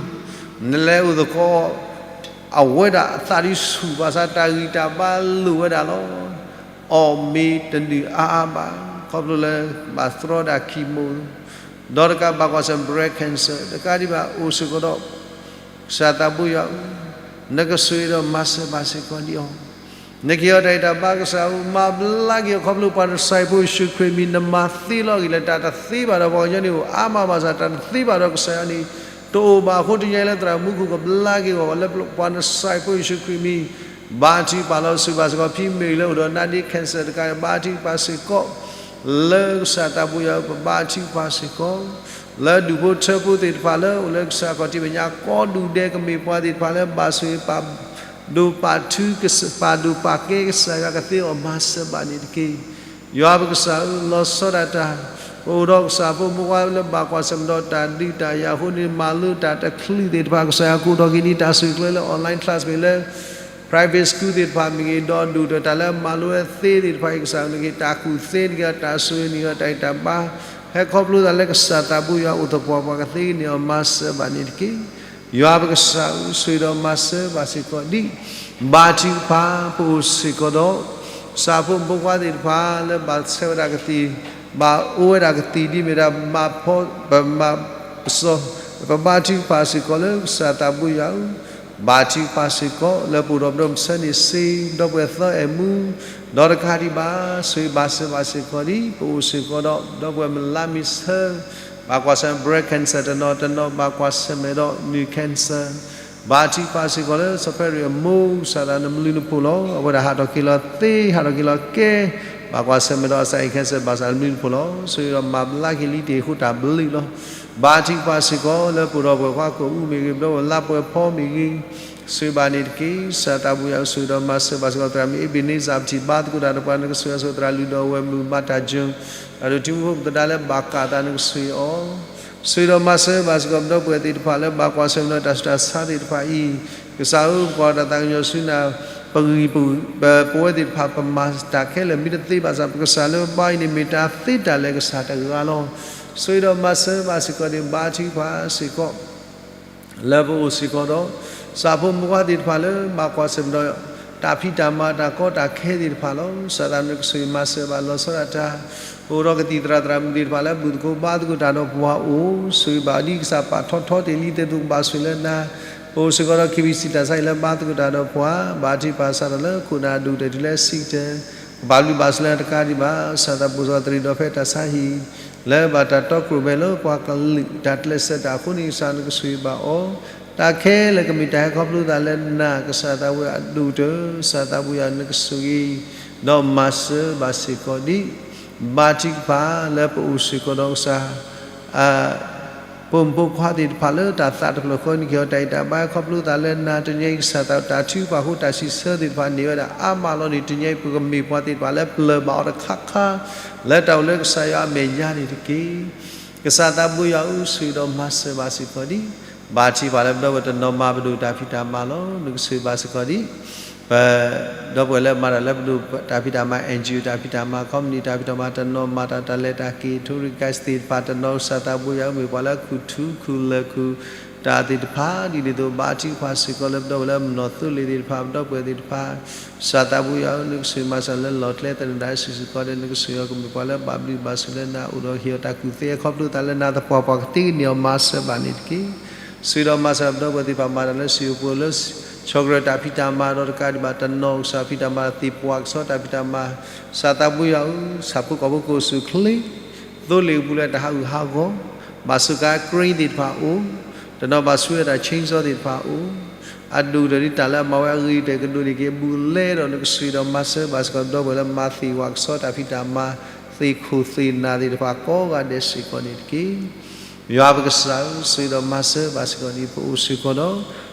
နလဲၤအိၣ်သကိး အဝဲဒၣ်အသးဒ်ဆူၣ်ဘၣ်ဆၣ် တၢ်ဂံၢ်တၢ်ဘါလိာ်ဝဲဒၣ်လီၤ. အီၣ်မ့ၤတနုာ်အါအါဘၣ်, ခီဖျိလၢဘၣ်သြီဒၣ် chemo, ဒီးတကးဘၣ်ကွၢ်ဆၢၣ် breast cancer တကးဒံးဘၣ်အိၣ်စ့ၢ်ကီးဒီး ကစၢ်သးဘိယွၤဧၢ, နကဆိၣ်ဂ့ၤဒီးမၤစၢၤဘၣ်စ့ၢ်ကီးဒံးအီၤ, နကဟ့ၣ်အီၤတၢ်ဂံၢ်တၢ်ဘါကစၢ်ဧၢ, မၤဘျါက့ၤအီၤခီဖျိပှၤနစၤရ့းဖိယ့ၣ်ၡူးခရံာ်မံၤ နမၤသ့လီၤအဂ့ၢ်လၢတၢ်တသ့ဘၣ်ဒီးပှၤကညီန့ၣ် အိၣ်အါမးဘၣ်ဆၣ် တၢ်တသ့ဘၣ်ဒီးကစၢ်ယွၤန့ၣ် တအိၣ်ဘၣ်အဃိ တနံၤညါအံၤလၢသရၣ်မူခိၣ်ကဘျါက့ၤအီၤ လၢပှၤနစၤရ့းဖိယ့ၣ်ၡူးခရံာ်မံၤ ဘါထုကဖၣ်လီၤ စူၢ်ဘၣ်စ့ၢ်ကီး ဖံမ့ၢ်ဂ့ၤလၢအိၣ်ဒီး နာဒ့ cancer တကး ဘါထုကဖၣ်စ့ၢ်ကီး လၢကစၢ်သးဘိယွၤ ပဘါထုကဖၣ်စ့ၢ်ကီး လၢဒူၣ်ဖိထၢဖိသ့ၣ်တဖၣ်လၢအိၣ်လၢကစၢ်ခီၣ်ထံးမဲာ်ညါ ကိးဒူၣ်ဒဲး ကမ့ၢ်ပှၤသ့ၣ်တဖၣ်လၢဘၣ်ဆိၣ်ဂ့ၤပာ်ဒိၣ်ပာ်ထူ ပာ်ဒိၣ်ပာ်ကဲကစၢ်ယွၤကသ့အီၤ မၤစၢၤဘၣ်န့ၣ်တက့ၢ်. ယွၤပကစၢ်ဧၢ, လီၤဆီဒၣ်တၢ် ပအိၣ်ဒီးကစၢ်ဖိမုၣ်ဖိခွါလၢဘၣ်ကွၢ်ဆၢၣ်မဲာ်ဒီးတၢ်ဒုးတၢ်ယၤအဃိန့ၣ် မၤလိတၢ်တချုးသ့ၣ်တဖၣ် ကစၢ်ယွၤကအိၣ်ထီၣ်က့ၤန့ၢ်တၢ်ဆိၣ်ဂ့ၤလၢ online class မ့ၢ်လၢ private school သ့ၣ်တဖၣ်မ့ၢ်ဂ့ၤ ဒီးဒိၣ်ဒီးတၢ်လၢအမၤလိဝဲသ့သ့ၣ်တဖၣ်အံၤ ကစၢ်နကဟ့ၣ်တၢ်ကူၣ်သ့ နကဟ့ၣ်တၢ်ဆိၣ်ဂ့ၤ နကဟ့ၣ်တၢ်ဂံၢ်တၢ်ဘါ ဟဲခီဖျိသးလၢကစၢ်သးဘိယွၤအိၣ်သပှၢ်ပှၢ်ကသ့န့ၢ်အီၤ မၤစၢၤဘၣ်န့ၣ်တက့ၢ်. ယွၤပကစၢ်ဧၢ, ဆိၣ်ဂ့ၤဒီးမၤစၢၤဘၣ်စ့ၢ်ကီးဒ် ဘါထုကဖၣ် ပအိၣ်စ့ၢ်ကီးဒီး ကစၢ်ဖိမုၣ်ဖိခွါသ့ၣ်တဖၣ်လၢဘၣ်ဆဲးဝဲဒၣ်ကသံၣ် ဘၣ်အိၣ်ဝဲဒၣ်ကသံၣ်ဒ်မ့ၢ်ဒၣ် မၤဖီ ပမၤပစီ ပဘါထုကဖၣ်စ့ၢ်ကီးလၢကစၢ်သးဘိယွၤဧၢ, ဘါထုကဖၣ်စ့ၢ်ကီး လၢပအိၣ်ဒီးပဒီပုၢ်ဝဲၢ်ဆၢန့ၣ်စ့ ဒီပုၢ်ဝဲၢ်သၢအဲၣ်မူ ဒီးတကးဒံးဘၣ် ဆိၣ်ဂ့ၤဘၣ်စၢၤဘၣ်စ့ၢ်ကီးဒ် ပအိၣ်စ့ၢ်ကီးဒီး ဒီပုၢ်ဝဲၢ်မုၢ်လါမ့ၤဆၢ ဘၣ်ကွၢ်ဆၢၣ်မဲာ် breast cancer တနီၤတနီၤ ဘၣ်ကွၢ်ဆၢၣ်မဲာ်ဒီး နုၢ် cancer ဘါထုကဖၣ်စ့ၢ်ကီးလၢ စီၤဖဲရံၣ်အမိၢ် ကစၢ်သးနဘျုးနဖှိၣ်လီၤ. အဝဲဒၣ်ဟးထီၣ်က့ၤလီၤသ့ ဟးထီၣ်က့ၤလီၤကဲ ဘၣ်ကွၢ်ဆၢၣ်မဲာ်ဒီး အစးအ့ၣ် cancer ဘၣ်ဆၣ်နဘျုးနဖှိၣ်လီၤ. ဆိၣ်ဂ့ၤဒီးမၤဘျါက့ၤလံတ့ၢ်အဃိတၢ်ဘျုးလီၤ. ဘါထုကဖၣ်စ့ၢ်ကီးလၢပအိၣ်ဒီးပှၤကွၢ်ကိးမူမ့ၢ်ဂ့ၤ ပဒီပုၢ်ဝဲၢ်လါပှဲၤဖီမ့ၢ်ဂ့ၤ ဆိၣ်ဂ့ၤဘၣ်န့ၣ်တက့ၢ်. ကစၢ်သးဘိယွၤဧၢ ဆိၣ်ဂ့ၤဒီးမၤစၢၤဘၣ်စ့ၢ်ကီး သရၣ်မုၣ်အ့ဘ့းန့စၢ် ပထံၣ်ဘါသကိးတၢ်ဒီးပှၤ နကဆိၣ်ဂ့ၤအီၤ ဆိၣ်ဂ့ၤသရၣ်လုၢ်ဒီးဝဲၢ်မုၢ် ဘါတၢ်ကၠိ ဒီးထံဖိကီၢ်ဖိသဒါလၢဘၣ်ကးသး နကဆိၣ်ဂ့ၤအီၤ ဆိၣ်ဂ့ၤဒီးမၤစၢၤဘၣ်စ့ၢ်ကီး ပဒီပုၢ်ဝဲၢ်သ့ၣ်တဖၣ်လၢဘၣ်ကွၢ်ဆၢၣ်မဲာ်ဒီးတၢ်ဆူးတၢ်ဆါသ့ၣ်တဖၣ်အံၤ ကစၢ်ဧၢ ပကွၢ်တၢ်သးကညီၤဆူနၤ ပဂံၢ်ပဝဲသ့ၣ်တဖၣ် ပမၤတၢ်ခဲလၢာ်မ့ၢ်တသ့ဘၣ်ဆၣ် ပကစၢ်လၢပဘါအံၤန့ၣ် မ့ၢ်တၢ်သ့တၢ်လၢာ်ကစၢ်တဂၤလီၤ. ဆိၣ်ဂ့ၤဒီးမၤစၢၤဘၣ်စ့ၢ်ကီးန့ၣ် ဘါထုကဖၣ်စ့ၢ်ကီး လၢပအိၣ်စ့ၢ်ကီးဒီး ကစၢ်ဖိမုၣ်ဖိခွါသ့ၣ်တဖၣ်လၢ ဘၣ်ကွၢ်ဆၢၣ်မဲာ်ဒီး တၢ်ဖံးတၢ်မၤတၢ်ကီတၢ်ခဲသ့ၣ်တဖၣ်လီၤ. ကစၢ်သးနကဆိၣ်ဂ့ၤမၤစၢၤဘၣ်လီၤဆီဒၣ်တၢ် ပအိၣ်ဒီးကသံၣ်သရၣ်သရၣ်မုၣ်သ့ၣ်တဖၣ်လၢ ဘူၣ်သကိးဘါသကိးတၢ်ဒီးပှၤအိၣ် ဆိၣ်ဂ့ၤဘၣ်ဒ်ကစၢ်ပာ်ထီၣ်ထီတ့ၢ်လံသ့ၣ်ဒိၣ်ကဘၣ်ဆိၣ်လၢနၤ ပအိၣ်စ့ၢ်ကီးဒီး KBC တၢ်ဆါအံၤလၢဘါသကိးတၢ်ဒီးပှၤ ဘါထုကဖၣ်စးထီၣ်လၢခိၣ်နၢ်ဒိၣ်တၢ်တုၤလၢဆံးကတၢၢ် ကဘၣ်ဘျုးဘၣ်ဆိၣ်လၢနၤတကးဒံးဘၣ် ကစၢ်သးဘိၣ်စ့ၢ်ကီးသရံးဒီးဖဲတၢ်ဆါဟံၣ် လၢဘၣ်တၢ်တီခိၣ်ရိၣ်မဲလၢပှၤကလုာ် တၢ်ကျဲးစၢးတၢ်အဃိန့ၣ် ကစၢ်နကဆိၣ်ဂ့ၤဘၣ်အီၤ တၢ်ခဲလၢာ်ကမ့ၢ်တၢ်ဟဲခီဖျိသးလၢနၤ ကစၢ်သးဘိယွၤအဒိၣ်ကတၢၢ် ကစၢ်သးဘိယွၤနကဆိၣ်ဂ့ၤ ဒီးမၤစၢၤဘၣ်စ့ၢ်ကီးဒ် ဘါထုကဖၣ်လၢပအိၣ်စ့ၢ်ကီးဒီးကစၢ် အ ပိာ်မုၣ်ဖိခွါသ့ၣ်တဖၣ်လၢတၢ်သးတဖျၢၣ်ဃီန့ၣ်က့ၤအီၤ တၢ်အံၤတၢ်ဘါဟဲခီဖျိသးလၢနၤ တနံၤအံၤကစၢ်သး တၢ်ထုကဖၣ်အဃိ တၢ်စံးဆၢသ့ၣ်တဖၣ်န့ၢ်ဝဲဒၣ်အါမးလီၤန့ၣ် တနံၤအံၤပကမ့ၢ်ပှၤသ့ၣ်တဖၣ်လၢပျၢၤဘၣ်အီၤတခါခါ လၢတၢ်အိၣ်လၢကစၢ်ယွၤအမဲာ်ညါန့ၣ်တက့ၢ်. ကစၢ်သးဘိယွၤဧၢ ဆိၣ်ဂ့ၤဒီးမၤစၢၤဘၣ်စ့ၢ်ကီးဒ် ဘါထုကဖၣ်လၢပဒီပုၢ်ဝဲၢ်တနီၤမၤပဒိၣ်တၢ်ဖံးတၢ်မၤလီၤ. နကဆိၣ်ဂ့ၤဘၣ်စ့ၢ်ကီးဒ် ပ ဒီပုၢ်ဝဲၢ်လၢမၤတၢ်လၢပဒိၣ်တၢ်ဖံးတၢ်မၤ NGO တၢ်ဖံးတၢ်မၤ ခီပနံၣ်တၢ်ဖံးတၢ်မၤ တနီၤမၤတၢ်တၢ်လဲၤတၢ်က့ၤ ထူရံကါသ့ၣ်တဖၣ် တနီၤ ကစၢ်သးဘိယွၤဧၢ မ့ၢ်ပှၤလၢခူၣ်ထူခူၣ်လၢာ်ခူၣ်တၢ်သ့ၣ်တဖၣ် ဒ်န့ၣ်အသိး ဘါထုကဖၣ်စ့ၢ်ကီးလၢပဒီပုၢ်ဝဲၢ်လၢမနီၢ်သိလ့ၣ်သ့ၣ်တဖၣ် ပဒီပုၢ်ဝဲၢ်သ့ၣ်တဖၣ် ကစၢ်သးဘိယွၤဧၢ နကဆိၣ်ဂ့ၤမၤစၢၤလၢလီၢ်ကျဲသနၢၣ်တၢ် စံးစ့ၢ်ကီးဒီး နကဆိၣ်ဂ့ၤအီၤ ကမ့ၢ်ပှၤလၢဘၣ်ဘျုးဘၣ်ဆိၣ်လၢနၤ အိၣ်ဒီးဟ့ၣ်အီၤတၢ်ကူၣ်သ့ အခီဖျိသးလၢနၤသပှၢ်ပှၢ် ကသ့ကန့ၢ်အီၤ မၤစၢၤဘၣ်န့ၣ်တက့ၢ်. ဆိၣ်ဂ့ၤဒီးမၤစၢၤပဒီပုၢ်ဝဲၢ်သ့ၣ်တဖၣ် မၤတၢ်လၢစံၣ်အိၣ်ပှဲၤလၢ ဆီၣ်ကရၢၢ်တၢ်ဖံးတၢ်မၤ ဒီးတကးဒံးဘၣ် တနီၤကစၢ်ဖံးတၢ်မၤ သ့ၣ်ပှၢ်ကဆီတၢ်ဖံးတၢ်မၤ ကစၢ်သးဘိယွၤဧၢ ဆၣ်ဖိကီၢ်ဖိကအိၣ်ဆူၣ်အိၣ်ချ့ သိလ့ၣ်ကပူၤလၢတၢ်ဟးဂူာ်ဟးဂီၤ ဘၣ်စူးကါ crane သ့ၣ်တဖၣ်အိၣ် တနီၤဘၣ်ဆူးဝဲဒၣ် chainsaw သ့ၣ်တဖၣ်အိၣ် အဒိၣ်ကတၢၢ်ဒ်တၢ်လၢအမၤဝဲအဂ့ၤကတၢၢ်ကဒိၣ်န့ၣ်က့ၤ ဘူးလဲဒီး နကဆိၣ်ဂ့ၤဒီးမၤစၢၤဘၣ်စ့ၢ်ကီး ပဒီပုၢ်ဝဲၢ်လၢမၤသ့ၣ်ဝၣ်ကဆီတၢ်ဖံးတၢ်မၤ သ့ၣ်ခိၣ်သ့ၣ်နၢ်သ့ၣ်တဖၣ်ကိးဂၤဒဲးစ့ၢ်ကီးန့ၣ်တက့ၢ်. ယွၤပကစၢ်ဧၢ ဆိၣ်ဂ့ၤဒီးမၤစၢၤဘၣ်စ့ၢ်ကီးဒ်ပအိၣ်စ့ၢ်ကီးဒီး ဖိလံ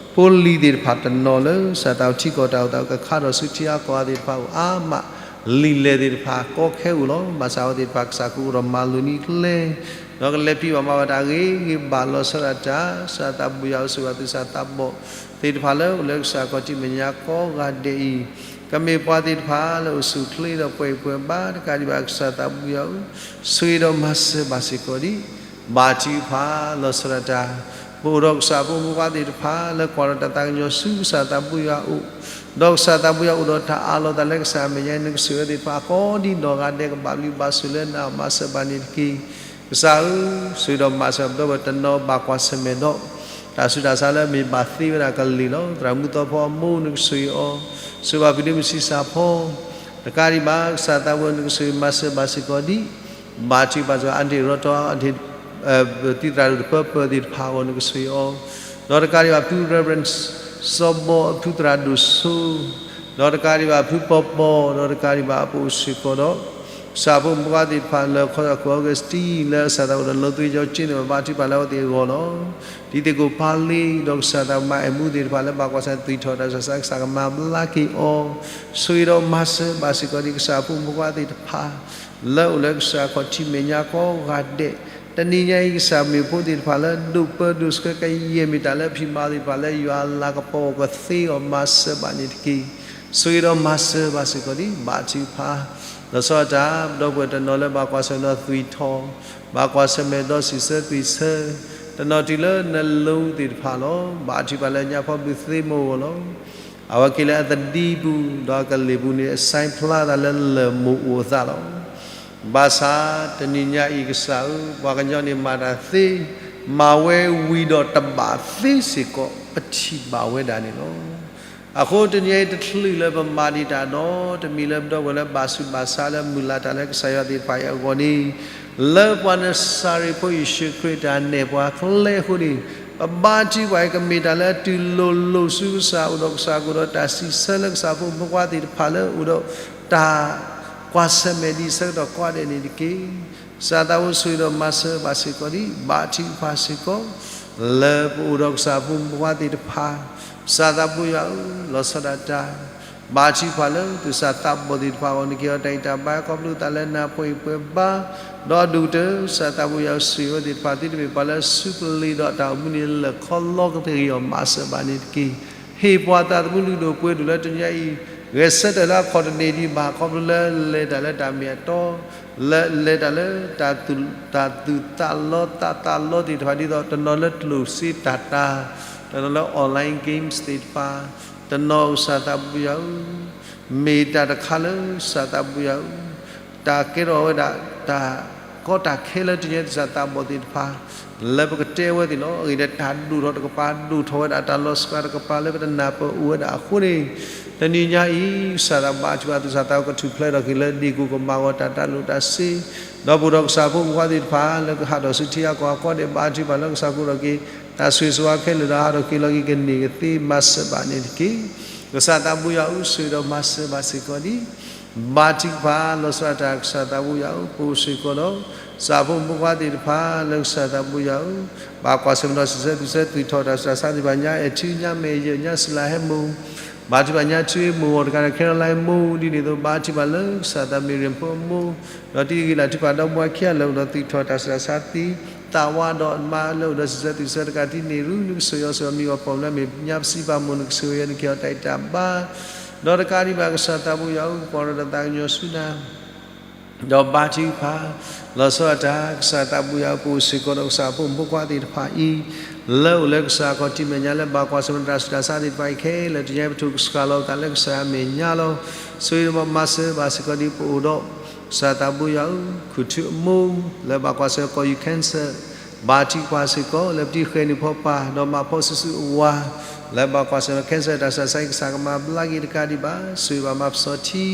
ၤသ့ၣ်တဖၣ်တနီၤလၢ ကစၢ်သးထံကီၢ်တၢ်အိၣ်သးကခါထီၣ်ဆူထံအါကီၢ်အါသ့ၣ်တဖၣ်အိၣ်အါမး လံာ်လဲၢ်သ့ၣ်တဖၣ် ကီခဲအိၣ်လီၤ. ဘၣ်ဆၣ်အဝဲသ့ၣ်တဖၣ်ကစၢ်ကအိၣ်ဒီးမၤလိာ်န့ၢ်ကျဲ ဒီးကလဲၤဖံးဘၣ်မၤဘၣ်တၢ်အဂ့ၤဂ့ၤဘၣ်လီၤဆီဒၣ်တၢ် ကစၢ်သးဘိယွၤဧၢ ဆိၣ်ဂ့ၤဘၣ်သုးစၢ်သးဘီၣ်သ့ၣ်တဖၣ်လၢအိၣ်လၢကစၢ်ခီၣ်ထံးမဲာ်ညါကိးဂၤဒဲးအံၤ ကမ့ၢ်ပှၤသ့ၣ်တဖၣ်လၢအိၣ်ဆူၣ်အိၣ်ချ့ဒီးပှဲၤပှဲၤဘါတကးဒံးဘၣ် ကစၢ်သးဘိယွၤဧၢ ဆိၣ်ဂ့ၤဒီးမၤစၢၤဘၣ်စ့ၢ်ကီးဒ် ဘါထုကဖၣ်လီၤဆီဒၣ်တၢ် ပအိၣ်ဒီးကစၢ်ဖိမုၣ်ဖိခွါသ့ၣ်တဖၣ် လၢကွၢ်ဒီးတၢ်သးကညီၤဆူကစၢ်သးဘိယွၤအအိၣ် ဒီးကစၢ်သးဘိယွၤအိၣ်ဒီးတၢ်အးလီၤသးလၢကစၢ်အမဲာ်ညါ နကဆိၣ်ဂ့ၤသ့ၣ်တဖၣ် ကိးဒ်နီၢ်ဂၤဒဲးကဘၣ်ဘျုးဘၣ်ဆိၣ်လၢနၤ မၤစၢၤဘၣ်န့ၣ်တက့ၢ်. ကစၢ်ဧၢ ဆိၣ်ဂ့ၤဒီးမၤစၢၤပဒီပုၢ်ဝဲၢ်တနီၤဘၣ်ကွၢ်ဆၢၣ်မဲာ်ဒီး တၢ်ဆူးတၢ်ဆါလၢမ့ၢ်ဘၣ်သ့ဝဲဒၣ်ကလံၤလီၤ. သရၣ်မုၣ်သီဖီအမိၢ် နကဆိၣ်ဂ့ၤအီၤ ဆိၣ်ဂ့ၤဘၣ်ဖံးဒ့မုၣ်ဆံးစၢ်ဖီ တကးဒံးဘၣ် ကစၢ်သးဘိယွၤ နကဆိၣ်ဂ့ၤမၤစၢၤဘၣ်စ့ၢ်ကီးဒ် ဘါထုကဖၣ်စ့ၢ်ကီး အဒ့ၣ်ရီတီ အဒ့ၣ် ပတံၤသရၣ်ဒိၣ်တပၢပၢၢ်သ့ၣ်တဖၣ်အဂီၢ် နကဆိၣ်ဂ့ၤအီၤ ဒီးတကးဒံးဘၣ်ဖု Reverend စီၤဘီ ဖုသရၣ်ဒိၣ်စိ ဒီးတကးဒံးဘၣ်ဖုပီပီ ဒီးတကးဒံးဘၣ်ပအိၣ်စ့ၢ်ကီးဒီး ကစၢ်ဖိမုၣ်ဖိခွါသ့ၣ်တဖၣ်လၢခီၣ်ခိၣ် Augustine လၢကစၢ်သးအိၣ်ဒီးလီၤသွ့ကၠီကၠ့န့ၣ် ဘါထုကဖၣ်လၢအဝဲသ့ၣ်အဂီၢ်လီၤ. ဒ်သ့ၣ်ကိၣ်ဖးလ့ ဒီးကစၢ်သးမၤအဲၣ်မူသ့ၣ်တဖၣ်လၢဘၣ်ကွၢ်ဆၢၣ်မဲာ်သွံၣ်ထီၣ်တၢ်ဆူးတၢ်ဆါ ကစၢ်ကမၤဘျါက့ၤအီၤ ဆိၣ်ဂ့ၤဒီးမၤစၢၤဘၣ်စ့ၢ်ကီးဒ်ကစၢ်ဖိမုၣ်ဖိခွါသ့ၣ်တဖၣ် လၢအိၣ်လၢကစၢ်ခီၣ်ထံးမဲာ်ညါကိးဂၤဒဲး တနံၤညါအံၤ ကစၢ်မ့ၢ်ဖိသ့ၣ်တဖၣ်လၢ ဒိၣ်ပၢဒိၣ်ဆှၢကယဲၢ်မ့ၢ်တၢ်လၢဖံးမၤသ့ၣ်တဖၣ်လၢ ယွၤအလၤကပီၤအိၣ်ကသ့အီၤ မၤစၢၤဘၣ်န့ၣ်တက့ၢ်. ဆိၣ်ဂ့ၤဒီးမၤစၢၤဘၣ်စ့ၢ်ကီးဒ် ဘါထုကဖၣ် လီၤဆီဒၣ်တၢ် ပဒီပုၢ်ဝဲၢ်တနီၤလၢဘၣ်ကွၢ်ဆၢၣ်မဲာ်ဒီးသွံၣ်ထီၣ် ဘၣ်ကွၢ်ဆၢၣ်မဲာ်ဒီးစံးဆၢသွံၣ်ဆၢ တနီၤတုၤလၢနလိသ့ၣ်တဖၣ်လီၤ. ဘါထုကဖၣ်လၢညါဖီဘုးသ့မိၢ်အဂီၢ်လီၤ. အဝဲက့ၤလၢအသဒံပူၤ ဒီးအကလ့ၢ်ပူၤန့ၣ် အဆဲးဖျါသးလၢလၢၢ်မိၢ်အိၣ်အသးလီၤ. ဘၣ်ဆၣ်တနံၤညါအံၤကစၢ်ဧၢ ပှၤကညီန့ၣ်မၤတၢ်သ့ မၤဝဲဝံၤဒီးတဘၣ်သ့စ့ၢ်ကီး ပထံၣ်ဘၣ်ဝဲဒၣ်န့ၣ်လီၤ. အဃိတနံၤအံၤတချုးလၢပမၤဒံးတၢ်ဒီး တမံၤလၢပဒီပုၢ်ဝဲၢ်လၢဘၣ်ဆူးဘၣ်ဆါလၢမုၢ်လၢ်တၢ်လၢကစၢ်ယွၤသ့ၣ်တဖၣ်အံၤအဂီၢ်န့ၣ် လၢပှၤနစၤရ့းဖိယ့ၣ်ၡူးခရံာ်တၢ်နဲၣ်ပှၤကျဲအဃိန့ၣ် ပဘါထုကဖၣ်အံၤ ကမ့ၢ်တၢ်လၢအတုၤလိာ်လိာ်ဆူကစၢ် အိၣ်ဒီးကစၢ်ကအိၣ်ဒီးတၢ်စံးဆၢလၢကစၢ်ဖိမုၣ်ဖိခွါသ့ၣ်တဖၣ်လၢအိၣ်ဒီးတၢ်ကွၢ်ဆၢၣ်မဲာ်ဒ်အဆၢကတီၢ်ကိးဂၤဒဲးန့ၣ်တက့ၢ်. ကစၢ်သးဘိဆိၣ်ဂ့ၤဒီးမၤစၢၤဘၣ်စ့ၢ်ကီးဒံး ဘါထုကဖၣ်စ့ၢ်ကီး လၢပအိၣ်ဒီးကစၢ်ဖိမုၣ်ဖိခွါသ့ၣ်တဖၣ် ကစၢ်သးဘိယွၤဧၢ လီၤဆီဒၣ်တၢ် ဘါထုကဖၣ်လၢသူၣ်စၢ်သးဘီၣ်သ့ၣ်တဖၣ်အဂီၢ် နကဟ့ၣ်အီၤတၢ်ဂံၢ်တၢ်ဘါခီဖျိသးလၢနၢ်ပှ့ၤပှဲၤဘါ ဒီးဒိၣ်ကတၢၢ် ကစၢ်သးဘိယွၤဧၢ ဆိၣ်ဂ့ၤအဝဲသ့ၣ်တဖၣ်သုတမ့ၢ်ပှၤလၢအစူးပလ့ၤဒီးတၢ်အိၣ်မူန့ၣ်လၢာ်ခီလီကတၢၢ်အီၤ မၤစၢၤဘၣ်န့ၣ်တက့ၢ်. ဟ့ၣ်ပှၤသးသမူလုၢ်ဒိၣ်ပှ့ၤဒိၣ်လၢတနံၤအံၤ ဂဲၤဆၢထၢၣ်လၢအခီၣ်တန့ၢ်ဒံးဘၣ် ခီဖျိလၢလဲၤတၢ်လၢတၢ်မ့ၢ်အတီ လၢလဲၤတၢ်လၢ တၢ်သူၣ် တၢ်သူၣ်သးလီသးသးလီသ့ၣ်တဖၣ်ဒ်သိး တနီၤလၢကျိၣ်စ့တၢ်တာ် တနီၤလၢ online games သ့ၣ်တဖၣ် တနီၤကစၢ်သးဘိယွၤဧၢ မ့ၢ်တၢ်တခါလၢကစၢ်သးဘိယွၤဧၢ တၢ်ကဲထီၣ်ဝဲဒၣ် တၢ်ကီတၢ်ခဲလၢတနံၤအံၤ သူၣ်စၢ်သးဘီၣ်သ့ၣ်တဖၣ် လၢပကတဲဝဲသ့ၣ်လီၤ. အဂ့ၢ်ဒ်အံၤ တၢ်ဒိၣ်ထီၣ်တကပၤ ဒိၣ်ထီၣ်ဝဲဒၣ် တၢ်လီၤစှၤတကပၤလၢပတနၢ်ပၢၢ်အိၣ်ဝဲဒၣ်အဃိန့ၣ် တနံၤညါအံၤ ကစၢ်သးဘါထုကဖၣ် သူၣ်စၢ်သးဘီၣ်ကထူၣ်ဖျဲးထီၣ်က့ၤလၢဒ့ၣ်ကိၣ်ကမၤဂီၤတၢ်တၢ်လိာ်တၢ်စ့ ဒီးပအိၣ်ဒီးကစၢ်ဖိမုၣ်ဖိခွါသ့ၣ်တဖၣ် လၢကဟးထီၣ်ဆူထံအကီၢ်အကီၢ်ဒဲး ဘါထုကဖၣ်လၢကစၢ်ကအိၣ်ထီၣ်က့ၤ တၢ်ဆိၣ်ဂ့ၤဆိၣ်ဝါခဲလၢာ်ဒီး ဟးထီၣ်က့ၤလီၤက့ၤကန့ၢ်ကသ့ မၤစၢၤဘၣ်န့ၣ်တက့ၢ်. ကစၢ်သးဘိယွၤဧၢ ဆိၣ်ဂ့ၤဒီးမၤစၢၤဘၣ်စ့ၢ်ကီးဒံး ဘါထုကဖၣ် လီၤဆီဒၣ်တၢ် ကစၢ်သးဘိယွၤဧၢ ပအိၣ်စ့ၢ်ကီးဒီး ကစၢ်ဖိမုၣ်ဖိခွါသ့ၣ်တဖၣ်လၢကစၢ်သးဘိယွၤဧၢ ဘၣ်ကွၢ်ဆၢၣ်မဲာ်ဒီးစံးဆၢသူၣ်ဆၢ သူၣ်ထီၣ်တၢ်ဆူးတၢ်ဆါသ့ၣ်တဖၣ် ညါအဲၣ်ထံ ညါမဲာ်ယဲၢ် ညါစလၤဟဲမိၢ် ဘါထုကဖၣ်ညါထံမိၢ်ဂီၤတကးဒီး ခဲလၢာ်လါဟဲမိၢ် ဒ်န့ၣ်အသိး ဘါထုကဖၣ်လၢကစၢ်သးမ့ၢ်ရ့ၣ်ဖိအမိၢ် ဒီးတံၤဂ့ၤလၢ်ထုကဖၣ်ဒီပုၢ်ဝဲၢ်ခံဂၤလၢအိၣ်ဒီးသူၣ်ထီၣ်တၢ်ဆူးတၢ်ဆါသ့ သးဝါဒီးမါလၢအိၣ်ဒီးစံးဆၢသူၣ်ဆၢတကးဒ်န့ၣ်ရူ နကဆိၣ်ဂ့ၤအီၤ ဆိၣ်ဂ့ၤအီၤ မ့ၢ်ဂီၤပိာ်မုၣ်လၢမ့ၢ်ညါပစံးပာ်မိၢ် နကဆိၣ်ဂ့ၤအီၤ နကဟ့ၣ်အီၤတၢ်ဂံၢ်တၢ်ဘါ ဒီးတကးဒံးဘၣ် ကစၢ်သးဘိယွၤဧၢ ပကွၢ်ထီၣ်တၢ်သးကညီၤဆူနၤ ဒီးဘါထုကဖၣ် လီၤဆီဒၣ်တၢ် ကစၢ်သးဘိယွၤဧၢ ပအိၣ်စ့ၢ်ကီးဒီးကစၢ်ဖိမုၣ်ဖိခွါသ့ၣ်တဖၣ်အံၤ လၢအိၣ်လၢကစၢ်ခီၣ်ထံးမဲာ်ညါလၢဘၣ်ကွၢ်ဆၢၣ်မဲာ်တၢ်ဆူးတၢ်ဆါသ့ၣ်တဖၣ်အံၤ ခဲလၢာ်တနံၤအံၤ ပထိၣ်ကစှၤလီၤပသးလၢကစၢ်အမဲာ်ညါလီၤ. ဆိၣ်ဂ့ၤဒီးမၤစၢၤဘၣ်စ့ၢ်ကီးဒံး ပအိၣ်ဒီး ကစၢ်သးဘိယွၤဧၢ ခူၣ်ထူအမိၢ် လၢဘၣ်ကွၢ်ဆၢၣ်မဲာ်ကီၢ်ယူၢ် cancer ဘါထုကဖၣ်စ့ၢ်ကီး လၢပတံၤဃဲၤနုာ်ဖီပာ် ဒီးမၤဖှီၣ်စုဆူအဝၤ လၢဘၣ်ကွၢ်ဆၢၣ်မဲာ် cancer တၢ်ဆူးတၢ်ဆါအံၤ ကစၢ်ကမၤဘျါက့ၤတကးဒံးဘၣ် ဆိၣ်ဂ့ၤဘၣ်မၤပစီၤထံ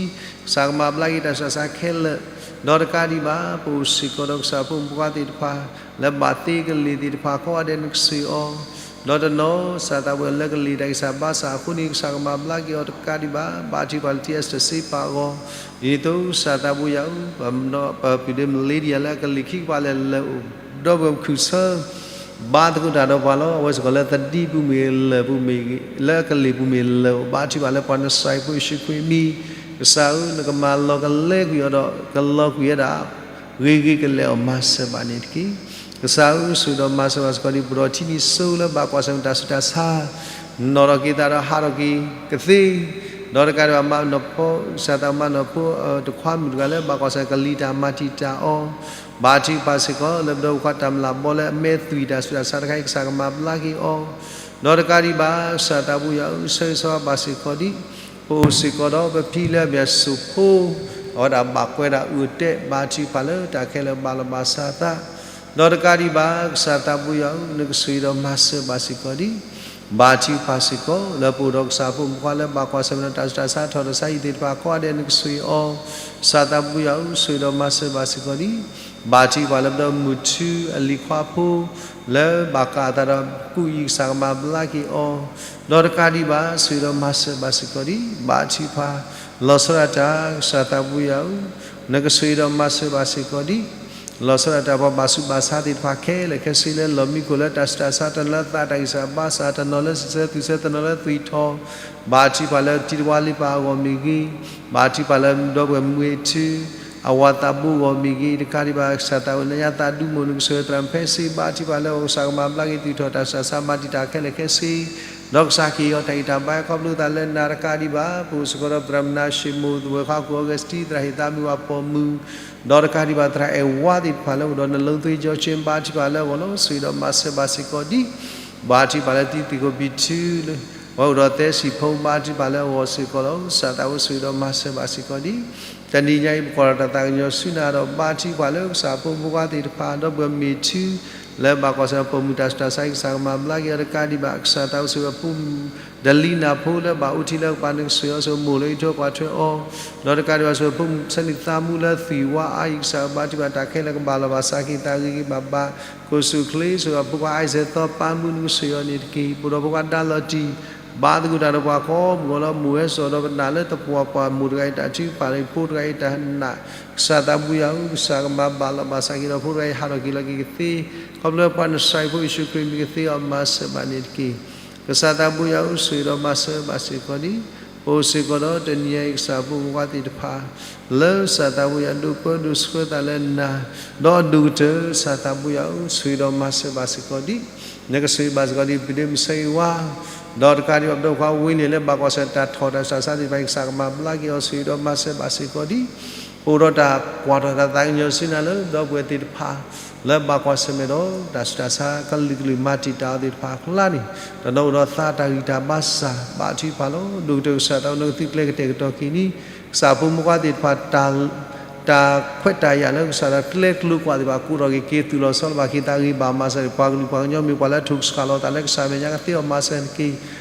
ကစၢ်ကမၤဘျါက့ၤတၢ်ဆူးတၢ်ဆါခဲလၢာ် ဒီးတကးဒံးဘၣ် ပအိၣ်စ့ၢ်ကီးဒီးကစၢ်ဖိမုၣ်ဖိခွါသ့ၣ်တဖၣ် လၢဘၣ်သ့ကလံၤသ့ၣ်တဖၣ်ကိးဂၤဒဲး နကဆိၣ်ဂ့ၤအီၤ ဒီးတနီၤ ကစၢ်သးဘိယွၤလၢကလံၤတၢ်ဂံၢ်စၢ်ဘါစၢ်အဃိန့ၣ် ကစၢ်ကမၤဘျါက့ၤအီၤတကးဒံးဘၣ် ဘါထုကဖၣ်လၢ T S တၢ်စ့ပာ်အဂီၢ် ဒ်န့ၣ်အသိး ကစၢ်သးဘိယွၤဧၢ ပမၤ ပပုၢ်ဒ့မလ့ဒံယၤလၢအကလံၤခံကပၤလဲၣ်လၢအိၣ် ဒီပုၢ်ဝဲၢ်ပခုၣ်ဆၢ ဘါသကိးတၢ်ဒီးပှၤလီၤ. အဝဲစ့ၢ်ကီးလၢသဒံပူၤမ့ၢ်ဂ့ၤ လၢၢ်ပူၤမ့ၢ်ဂ့ၤ လၢအကလံၤပူၤမ့ၢ်လၢၢ်အိၣ် ဘါထုကဖၣ်လၢပှၤနစၤရ့းဖိယ့ၣ်ၡူးခရံာ်အမံၤ ကစၢ်ဧၢ နကမၤလီၤကလဲကွံာ်အီၤဒီး ကလီၤကွံာ်ဝဲဒၣ် ဂ့ၤဂ့ၤကလဲာ်အီၤ မၤစၢၤဘၣ်န့ၣ်တက့ၢ်. ကစၢ်ဧၢ ဆိၣ်ဂ့ၤဒီးမၤစၢၤဘၣ်စ့ၢ်ကီးဒံး ပဒီးထံနံၤစိလၢဘၣ်ကွၢ်ဆၢၣ်မဲာ်တၢ်ဆူးတၢ်ဆါ နီၣ်ထီၣ်က့ၤသးဒီးဟးထီၣ်က့ၤကသ့ ဒီးတကးဒံးဘၣ် မၤနီၣ်ဖီ ကစၢ်သးမၤနီၣ်ဖီ တခွါမုၣ်တဂၤလၢဘၣ်ကွၢ်ဆၢၣ်မဲာ်ကလံၤတၢ်မၤတံာ်တာ်အီၤ ဘါထုကဖၣ်စ့ၢ်ကီး လၢပဒီပုၢ်ဝဲၢ်ခွါတၢ်မုၢ်လၢ်ဘီလၢအမဲာ်သွံၣ်တၢ်ဆူးတၢ်ဆါတခါအံၤ ကစၢ်ကမၤဘျါက့ၤအီၤ ဒီးတကးဒံးဘၣ် ကစၢ်သးဘိယွၤဧၢ ဆိၣ်ဂ့ၤဆိၣ်ဝါဘၣ်စ့ၢ်ကီးဒံး ပအိၣ်စ့ၢ်ကီးဒီးပဖံလၢအမ့ၢ်အစိၣ်ဖိ အဝဲဒၣ်ဘၣ်ကွဲးဒၣ်အုၣ်အတဲာ် ဘါထုကဖၣ်လၢတၢ်ခဲလၢာ်ဘၣ်လီၤဘၣ်စးအသး ဒီးတကးဒံးဘၣ် ကစၢ်သးဘိယွၤဧၢ နကဆိၣ်ဂ့ၤဒီးမၤစၢၤဘၣ်စ့ၢ်ကီးဒံး ဘါထုကဖၣ်စ့ၢ်ကီး လၢပအိၣ်ဒီးကစၢ်ဖိမုၣ်ဖိခွါလၢဘၣ်ကွၢ်ဆၢၣ်မဲာ်ဒီးတၢ်ဆူးတၢ်ဆါထီၣ်တၢ်ဆါဟံၣ်သ့ၣ်တဖၣ်ကိးဂၤဒဲး နကဆိၣ်ဂ့ၤအီၤ ကစၢ်သးဘိယွၤဧၢ ဆိၣ်ဂ့ၤဒီးမၤစၢၤဘၣ်စ့ၢ်ကီးဒံး ဘါထုကဖၣ်လၢပဒီပုၢ်ဝဲၢ်မုၢ်ထူအလံၤခွါဖိ လၢဘၣ်ကးအသးဒီးကူးအံၤ ကစၢ်ကမၤဘျါက့ၤအီၤ ဒီးတကးဒံးဘၣ် ဆိၣ်ဂ့ၤဒီးမၤစၢၤဘၣ်စ့ၢ်ကီးဒံး ဘါထုကဖၣ် လီၤဆီဒၣ်တၢ် ကစၢ်သးဘိယွၤဧၢ နကဆိၣ်ဂ့ၤဒီးမၤစၢၤဘၣ်စ့ၢ်ကီးဒံး လီၤဆီဒၣ်တၢ် ပှၤဘၣ်ဆူးဘၣ်ဆါသ့ၣ်တဖၣ်ခဲလၢာ်ခဲဆ့လၢလီၢ်မံခိၣ်လၢတၢ်ဆူးတၢ်ဆါ တနီၤလၢသးတၢ်ဂံၢ်စၢ်ဘါစၢ် တနီၤလၢစံးဆၢသူၣ်ဆၢ တနီၤလၢသွံၣ်ထီၣ် ဘါထုကဖၣ်လၢတံၤတဝါလံပၤအဂီၢ်မ့ၢ်ဂ့ၤ, ဘါထုကဖၣ်လၢဒီပုၢ်ဝဲၢ်မုၢ်အ့ၣ်ထူ အဝၤသးဘိအဂီၢ်မ့ၢ်ဂ့ၤ, တကးဒံးဘၣ် ကစၢ်သးဝဲ နညါသးဒူမိၢ် နကဆိၣ်ဂ့ၤသရၣ်မုၣ်ဖဲစ့ ဘါထုကဖၣ်လၢအကစၢ်ကမၤဘျါက့ၤသူၣ်ထီၣ်တၢ်ဆူးတၢ်ဆါ မၤတံာ်တာ်ခဲလၢာ်ခဲဆ့ ဒီးကစၢ်ကဟ့ၣ်အီၤတၢ်ဂံၢ်တၢ်ဘါခီဖျိသးလၢနၤတကးဒံးဘၣ် ပအိၣ်စ့ၢ်ကီးဒီးသရၣ်မုၣ်နါၡ့ၣ်မိၢ် သဝဲၢ်ခွါခိၣ်အီကူးစတံ သရၣ်ဟ့ၣ်သးမုၣ်ဝၤပိာ်မုၣ် ဒီးတကးဒံးဘၣ် သရၣ်အဲၣ်ဝါသ့ၣ်တဖၣ်လၢအိၣ်ဒီးနလိသ့ကၠီဆ့ ဘါထုကဖၣ်လၢအဂီၢ်လီၤ. ဆိၣ်ဂ့ၤဒီးမၤစၢၤဘၣ်စ့ၢ်ကီးဒံး ဘါထုကဖၣ်လၢတံၤသကိးပံၤထူ ပှၤအိၣ်ဒီးသဲစံၣ်ဖိ ဘါထုကဖၣ်လၢအဂီၢ်စ့ၢ်ကီးလီၤ. ကစၢ်သးဝဲဆိၣ်ဂ့ၤဒီးမၤစၢၤဘၣ်စ့ၢ်ကီးဒံး တနံၤညါအံၤ ပကွၢ်ထီၣ်တၢ်သးကညီၤဆူနၤဒီး ဘါထုကဖၣ်လၢကစၢ်ဖိမုၣ်ဖိခွါသ့ၣ်တဖၣ် ဒီပုၢ်ဝဲၢ်မ့ၢ်ထူ လၢဘၣ်ကွၢ်ဆၢၣ်မဲာ်ပိာ်မုၣ်တၢ်ဆူးတၢ်ဆါအံၤ ကစၢ်ကမၤဘျါက့ၤအီၤ တကးဒံးဘၣ် ကစၢ်သးအိၣ်ဆိၣ်ဂ့ၤအဖိမုၣ် ဒလံနၢ်ဖိလၢဘၣ်အိၣ်ထံလၢကပၤ နကဆိၣ်ဂ့ၤအီၤဆိၣ်ဂ့ၤမိၢ်လၢအံးထွဲကွၢ်ထွဲအီၤ, ဒီးတကးဒံးဘၣ်ဆိၣ်ဂ့ၤအဖိမုၣ်ဆၢန့ၣ်သးမူလၢသွံၣ်ဝါအါအံၤ ကစၢ်ဘါထုကဖၣ်တၢ်ခဲလၢာ်ကဘၣ်လီၢ်ဘၣ်စးက့ၤသးဂ့ၤဂ့ၤဘၣ်ဘၣ်, ကိၣ်စူၣ်ချ့ဆိၣ်ဂ့ၤအဖိခွါအါအံၤစဲးသီပၢ်မုၣ် နကဆိၣ်ဂ့ၤအီၤန့ၣ်တက့ၢ်. ပအိၣ်ဒီးဖိခွါဒါလီၤတံၢ် ဘါသကိးတၢ်ဒီးပှၤကိးမုၢ်ဂီၤလီၤ မိၢ်ဝဲစိာ်ဒီးပနာ်လၢတပှီၤပှၢ်မိၢ်တဂၤအံၤတၢ်ထုကဖၣ် ဖိတဂၤအံၤတၢ်နာ် ကစၢ်သးဘိယွၤဧၢ, ကစၢ်ကမၤဘၣ်လီၢ်ဘၣ်စးက့ၤဒီးဖိတဂၤအံၤဟးထီၣ်က့ၤလီၤက့ၤကသ့, ခီဖျိပှၤနစၢ်ဖိယ့ၣ်ၡူးခရံာ်မံၤကသ့အီၤမၤစၢၤဘၣ်န့ၣ်တက့ၢ်. ကစၢ်သးဘိယွၤဧၢ, ဆိၣ်ဂ့ၤဒီးမၤစၢၤဘၣ်စ့ၢ်ကီးဒံး, ပအိၣ်စ့ၢ်ကီးဒီးတနံၤညါအံၤကစၢ်ဖိမုၣ်ခွါသ့ၣ်တဖၣ် လၢကစၢ်သးဘိယွၤဒိးပၢဒိးဆှၢသးလၢနၤ, ဒီးအဒိၣ်ကတၢၢ်ကစၢ်သးဘိယွၤဧၢ, ဆိၣ်ဂ့ၤဒီးမၤစၢၤဘၣ်စ့ၢ်ကီးဒံး, နကဆိၣ်ဂ့ၤဘၣ်စ့ၢ်ကီးဒံး ပဒ့မုၣ်ဆၢအံၤဝါ ဒီးတကးဒံးဘၣ်ပဒိၣ်ခွါဝ့န့ၣ် လၢဘၣ်ကွၢ်ဆၢၣ်တၢ်ထီၣ်တၢ်ဆူးတၢ်ဆါသ့ၣ်တဖၣ်အံၤ ကစၢ်ကမၤဘျါက့ၤအီၤ ဆိၣ်ဂ့ၤဒီးမၤစၢၤဘၣ်စ့ၢ်ကီးဒံး, ပအိၣ်ဒီးတၢ်ကွၢ်ထီၣ်တၢ်သးကညီၤဆူနၤလၢဒီပုၢ်ဝဲၢ်သ့ၣ်တဖၣ် လၢဘၣ်ကွၢ်ဆၢၣ်မဲာ်ဒီးတၢ်ဆူးတၢ်ဆါကလုာ်ကလုာ်မၤတံာ်တာ်အီၤသ့ၣ်တဖၣ်အကျါန့ၣ်, တနီၤအိၣ်ဒီးသါတၢ်ဂံၢ်တၢ်ဘါစၢ် ဘၣ်ထုကဖၣ်လီၤ. ဒိၣ်ကတၢၢ်ကစၢ်သးအိၣ် နကသုကျဲကတဲာ်ကတီၤက့ၤန့ၣ် ကစၢ်ဖိမုၣ်ခွါသ့ၣ်တဖၣ် တၢ်ခွဲးတၢ်ယာ်လၢကစၢ်တၢ်ကျဲကျိၤကွာ်သ့ၣ်တဖၣ် ကိးထီၣ်က့ၤက့ၤ သူၣ်လီၤဆီလီၤဘၣ်က့ၤသးဂ့ၤဘၣ်မၤစၢၤ ပှၤကလုာ်ပှၤကညီမ့ၢ်ပှၤလၢအထုးကဆှၣ်လီၤသးလၢကစၢ်မဲာ်ညါ ကသ့အီၤမၤစၢၤတက့ၢ်.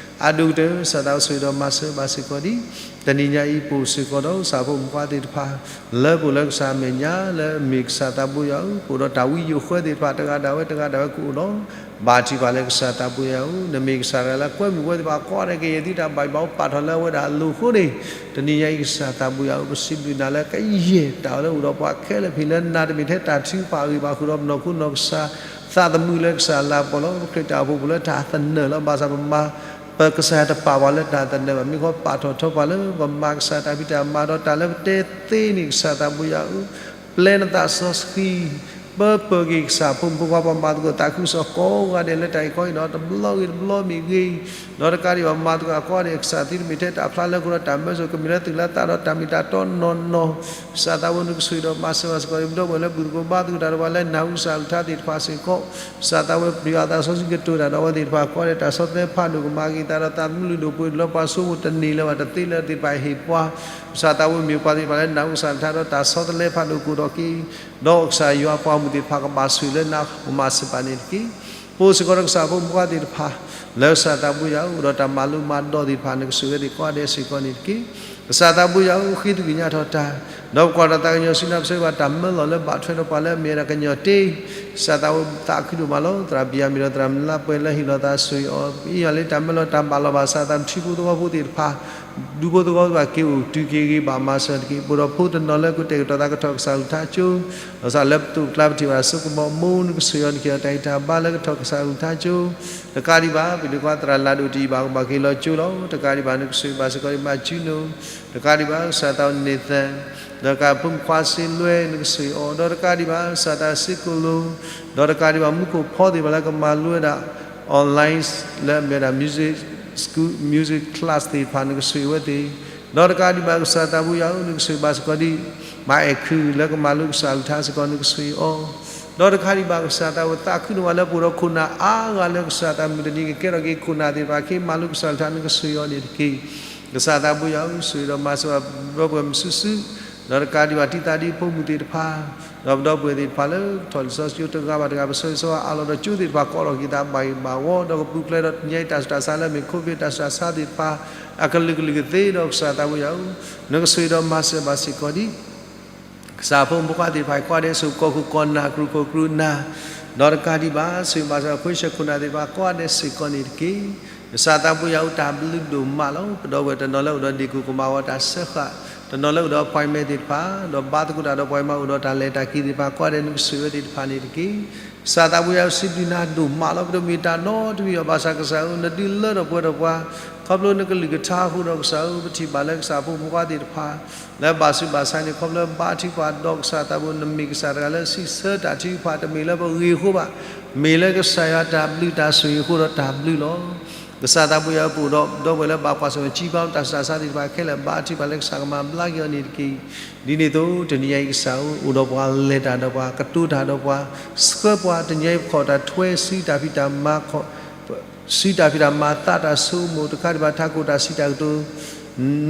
အဒိၣ်ကတၢၢ်ကစၢ်သးအိၣ် ဆိၣ်ဂ့ၤဒီးမၤစၢၤဘၣ်စ့ၢ်ကီးဒံး, တနံၤညါအံၤပအိၣ်စ့ၢ်ကီးဒီးကစၢ်ဖိမုၣ်ခွါသ့ၣ်တဖၣ် လၢပအိၣ်လၢကစၢ်မဲာ်ညါလၢအမ့ၢ်ကစၢ်သးဘိယွၤဧၢ, ပအိၣ်ဒီးတၢ်ဝံယိာ်ဃၢသ့ၣ်တဖၣ် တဂၤဒၣ်ဝဲတဂၤဒၣ်ဝဲကအိၣ်ဒီး ဘၣ်ထုကဖၣ်လၢကစၢ်သးဘိယွၤဧၢ, နမ့ၢ်ကစၢ်တဂၤလၢကွဲမုာ်ဝဲသ့ၣ်တဖၣ်ကိးဂၤဒဲး ကယဲၢ်သုတၢ်ဘၣ်ယိၣ်ဘၣ်အိၣ်ပာ်ထီၣ်လၢအဝဲဒၣ်အလိၤအဃိန့ၣ်, တနံၤညါအံၤကစၢ်သးဘိယွၤဧၢ, ပစံးဘျုးနၤလၢကယဲၢ်တၢ်အၢလၢအိၣ်ဒီးပှၤခဲလၢာ်ဖဲလၢနၤတမ့ၢ်ထဲတၢ်ထုကဖၣ်အဂ့ၢ်ဘၣ်ဃုာ်ဒီးပနီၢ်ခိနီၢ်ကစၢ် သးသမူလၢကစၢ်လၤပီၤလီၤ. ပခရံာ်တၢ်အိၣ်ဖှိၣ်ပူၤလၢတၢ်သနၢၣ်လီၤ. ဘၣ်ဆၣ်ပမၤ ပကစၢ်ယွၤတပာ်ပှၤလၢတၢ်သနၢၣ်ဘၣ်. မ့ၢ်ဃီပာ်ထီၣ်ထီပှၤလၢပမၤကစၢ်တၢ်ဖံးတၢ်မၤဒီးတၢ်လၢပတဲသ့န့ၣ် ကစၢ်သးဘိယွၤဧၢ, ပျဲနသးစီဆှံ ပၢပၢၢ်က့ၤကစၢ်ဖိမုၣ်ဖိခွါ ပှၤမၤသကိးသးခုကစီၣ်ကိးဂၤဒဲးလၢတၢ်အံၤကီၢ်အံၤဒီး တဘျီဂ့ၤတဘျီမ့ၢ်ဂ့ၤ, ဒီးတကးဒံးဘၣ်မၤသကိးအကိးဂၤဒဲး ကစၢ်သုတမ့ၢ်ထဲတၢ်ဖျါလၢအဃိဒီးတၢ်မၢစိၣ် ကမ့ၢ်လၢသုးလၢသးဒီးတၢ်မ့ၢ်တၢ်တီနီၢ်နီၢ်, ကစၢ်သးဝဲနကဆိၣ်ဂ့ၤဒီးမၤစၢၤဘၣ်စ့ၢ်ကီး ပဒီပုၢ်ဝဲၢ်လၢဘူၣ်သကိးဘါသကိးတၢ်ဒီးပှၤလၢနၢ်ဟူကစၢ်အကလုၢ်ကထါသ့ၣ်တဖၣ်စ့ၢ်ကီး, ကစၢ်သးဝဲပယွၤအသးစီဆှံကတိၤတၢ်ဒီးအဝဲသ့ၣ်တဖၣ်ကိးဂၤဒဲး တၢ်ဆီတလဲဖးဒိၣ်ကမၤက့ၤသးဒီးသးသမူလုၢ်ဒိၣ်ပှ့ၤဒိၣ်လၢပှၤဆိကမိၣ်တန့ၢ်လၢၤဘၣ်တသ့လၢသ့ၣ်တဖၣ်ဟ့ၣ်ပှၤ, ကစၢ်သးဝဲမ့ၢ်ပှၤသ့ၣ်တဖၣ်လၢနၢ်ဟူကစၢ်အကလုၢ်ကထါဒီးတၢ်ဆီတလဲဖးဒိၣ်ကအိၣ်ထီၣ်က့ၤ, ဒီးကစၢ်ယွၤပှၤမုၣ်သ့ၣ်တဖၣ်ကဘၣ်ဆိၣ်ဂ့ၤလၢနၤမၤစၢၤဘၣ်န့ၣ်တက့ၢ်. ပအိၣ်စ့ၢ်ကီးဒီးကစၢ်ဖိမုၣ်ဖိခွါသ့ၣ်တဖၣ် လၢကစၢ်သးဘိယွၤအိၣ်ဒီးတၢ်မၤလိမၤဒိးသ့ၣ်တဖၣ် နကဆိၣ်ဂ့ၤသ့ၣ်ကိးဂၤဒဲးစ့ၢ်ကီးန့ၣ်တက့ၢ်. ကစၢ်သးဘိယွၤဧၢ, ဃ့သကွံၢ်ညါထီၣ်တၢ်, ဒီးပကွၢ်ထီၣ်သးကညီၤဆူနၤ ပဆၢဂ့ၤဘၣ်တၢ်မၢလီၤလၢဘၣ်ထွဲဒီးပှၤလၢအမ့ၢ်ဝဲဒၣ်ကညီၤတ့, ကစၢ်သးဝဲသးခုဒိၣ်မးလီၤ. သရၣ်ဘံၣ်ယၤမံၤဒီးသရၣ်မုၢ်လါပှဲၤလၢဟ့ၣ်လီၤသးဆိၣ်ဂ့ၤအီၤ ပအ့ၣ်ယွၤလၢတၢ်မၢလီၤတၢ်ဘၣ်လီၤဘၣ်စးသး ထံဖိကီၢ်ဖိသ့ၣ်တဖၣ် ဒူဖိသဝီသ့ၣ်တဖၣ်က့ၤအိၣ်တုၤက့ၤဂ့ၤဘၣ်မၤစၢၤတက့ၢ်. ပအိၣ်ဒီးဖိတနီၤလၢကတဲာ်ကတီၤသးကထီၣ်ကစၢ်အကလုၢ်ကထါကၠိ, ဒီးကစၢ်လၢပသိးပကျါပထံၣ်ဘၣ်တၢ်ဆိကမိၣ် မိၢ်နကဆိၣ်ဂ့ၤအီၤနကဟ့ၣ်အီၤတၢ်ဂံၢ်တၢ်ဘါလၢကထီၣ်ကစၢ်အကလုၢ်ကထါကၠိ, တကးဒံးဘၣ် ပဒိၣ်ခွါသရၣ်လၢ်ဒိၣ်တယံာ်ဘၣ်ကဘၣ်က့ၤလီၤကၠိလီၤ. တကးဒံးဘၣ် နကဆိၣ်ဂ့ၤဘၣ်စ့ၢ်ကီး မၤကၠူနိ, တကးဒံးဘၣ် ကစၢ်သးအီၤန့ၣ်သၢ ဒီးကးဖိမုၣ်ခွါစ့လွဲ နကဆိၣ်ဂ့ၤအီၤ, ဒီးတကးဒံးဘၣ် ကစၢ်သးစ့ကိၣ်လိၤ, ဒီးတကးဒံးဘၣ် မူခိၣ်ဖီသ့ၣ်တဖၣ်လၢကမၤလိဝဲဒၣ် online လၢအမ့ၢ်ဝဲဒၣ် music school music class သ့ၣ်တဖၣ် နကဆိၣ်ဂ့ၤဝဲသ့ၣ်, ဒီးတကးဒံးဘၣ် ကစၢ်သးဘိယွၤဧၢ, နကဆိၣ်ဂ့ၤဘၣ်စ့ၢ်ကီးဒံး မၤအဲၣ်ခုၣ်လၢကမၤလိကစၢ်အကလုၢ်ကထါစ့ၢ်ကီး နကဆိၣ်ဂ့ၤအီၤ, ဒီးတကးဒံးဘၣ် ကစၢ်သးဝဲသးခုဒိၣ်မးလၢပအိၣ်ဒီးခိၣ်နၢ်အါဂၤလၢကစၢ်သးမုၢ်တနံၤကကဲထီၣ်က့ၤခိၣ်နၢ်သ့ၣ်တဖၣ် က့ၤမၤလိကစၢ်အကလုၢ်ကထါ နကဆိၣ်ဂ့ၤအီၤန့ၣ်တက့ၢ်. ကစၢ်သးဘိယွၤဧၢ, ဆိၣ်ဂ့ၤဒီးမၤစၢၤဘၣ်ပဒီပုၢ်ဝဲၢ်မုၢ်စုစု, ဒီးတကးဒံးဘၣ် တံၢ်သးဒ်ဖိမုၣ်သ့ၣ်တဖၣ်, ဒီးပဒီပုၢ်ဝဲၢ်သ့ၣ်တဖၣ်လၢကထီၣ်လံာ်စီဆှံကၠိတဂၤဘၣ်တဂၤ ပဆၢဂ့ၤဆၢဝါအးလီၤဒီးကၠိသ့ၣ်တဖၣ် ကိးထီၣ်က့ၤသးဘၣ်ဂ့ၤဘၣ်ဝီ, ဒီးကပူၤဖျဲးဒီးတနံၤညါအံၤတၢ်ဆူးတၢ်ဆါလၢအမ့ၢ် COVID တၢ်ဆူးတၢ်ဆါသ့ၣ်တဖၣ် အကလုာ်ကလုာ်ကသ့ဒီး ကစၢ်သးဘိယွၤဧၢ, နကဆိၣ်ဂ့ၤဒီးမၤစၢၤဘၣ်စ့ၢ်ကီးဒံး ကစၢ်ဖိမုၣ်ဖိခွါသ့ၣ်တဖၣ် ကိးဂၤဒဲးဆူကီၢ်ခိၣ်ကီၢ်နၢ် ကရူၢ်ခိၣ်ကရူၢ်နၢ်, ဒီးတကးဒံးဘၣ် ဆိၣ်ဂ့ၤမၤစၢၤ ခိၣ်ဆၢခိၣ်နၢ်သ့ၣ်တဖၣ် ကိးဂၤဒဲးစ့ၢ်ကီးန့ၣ်တက့ၢ်. ကစၢ်သးဘိယွၤဧၢ, တၢ်ဘျုးဒိၣ်မးလီၤ. ပဒီပုၢ်ဝဲၢ်တနီၤလၢအိၣ်ဒီးဒ့ၣ်ကူၣ်ကမၤဝီတၢ်စၢဃာ်, တနီၤလၢအိၣ်ဒီး appointment သ့ၣ်တဖၣ်, ဒီးဘါသကိးတၢ်ဒီးပှၤမၤအိၣ်ဒီးတၢ်လဲၤတၢ်က့ၤသ့ၣ်တဖၣ် ကိးဂၤဒဲး နကဆိၣ်ဂ့ၤဝဲသ့ၣ်တဖၣ်န့ၣ်တက့ၢ်. ကစၢ်သးဘိယွၤဧၢ, စံးဘျုးနၤဒိၣ်မးလီၤ. ပတမ့ၢ်တၢ်နီတမံၤဘၣ်, ဘၣ်ဆၣ်ကစၢ်ဧၢ, နဒုးလၢထီၣ်ပှဲၤထီၣ်ပှၤ, ခီဖျိနကလုၢ်ကထါအဃိဒီး ကစၢ်ဧၢ, ပထံၣ်ဘၣ်လၢကစၢ်ဖိမုၣ်ဖိခွါသ့ၣ်တဖၣ် လၢဘၣ်ဆူးဘၣ်ဆါန့ၣ် ခီဖျိဘါထုကဖၣ်ဒီး ကစၢ်သးဘိ နမ့ၢ်ကစၢ်တဂၤလၢစံးဆၢတၢ်ထုကဖၣ် တမ့ၢ်လၢပဂ့ၢ်အဃိဘၣ်, မ့ၢ်လၢကစၢ်ယွၤတၢ်ဘျုးတၢ်ဆိၣ်ဂ့ၤအဃိဒီးတၢ်ဘျုးလီၤ. ကစၢ်သးဘိယွၤဧၢ, ပအိၣ်ဒီးပဒီပုၢ်ဝဲၢ်လၢဘၣ်ကွၢ်ဆၢၣ်မဲာ် ကံဘါတၢ်ဆူးတၢ်ဆါသ့ၣ်တဖၣ်ခဲလၢာ် ဘါထုကဖၣ်လၢကစၢ်ကမၤဘျါက့ၤအီၤန့ၣ်တက့ၢ်. ဒ်န့ၣ်အသိး တနံၤညါအံၤကစၢ်ဧၢ, အိၣ်ဒီးပှၤလဲၤတၢ်ဒီးပှၤ ကတိၤတၢ်ဒီးပှၤ ဆှၢပှၤ တနံၤညါအံၤပခိးတၢ်ထွဲ စုတၢ်ဖံးတၢ်မၤ စုတၢ်ဖံးတၢ်မၤ သးတၢ်ဆိကမိၣ် တခါဒံးဘၣ် ထးခိၣ်တၢ်စံးတၢ်ကတိၤ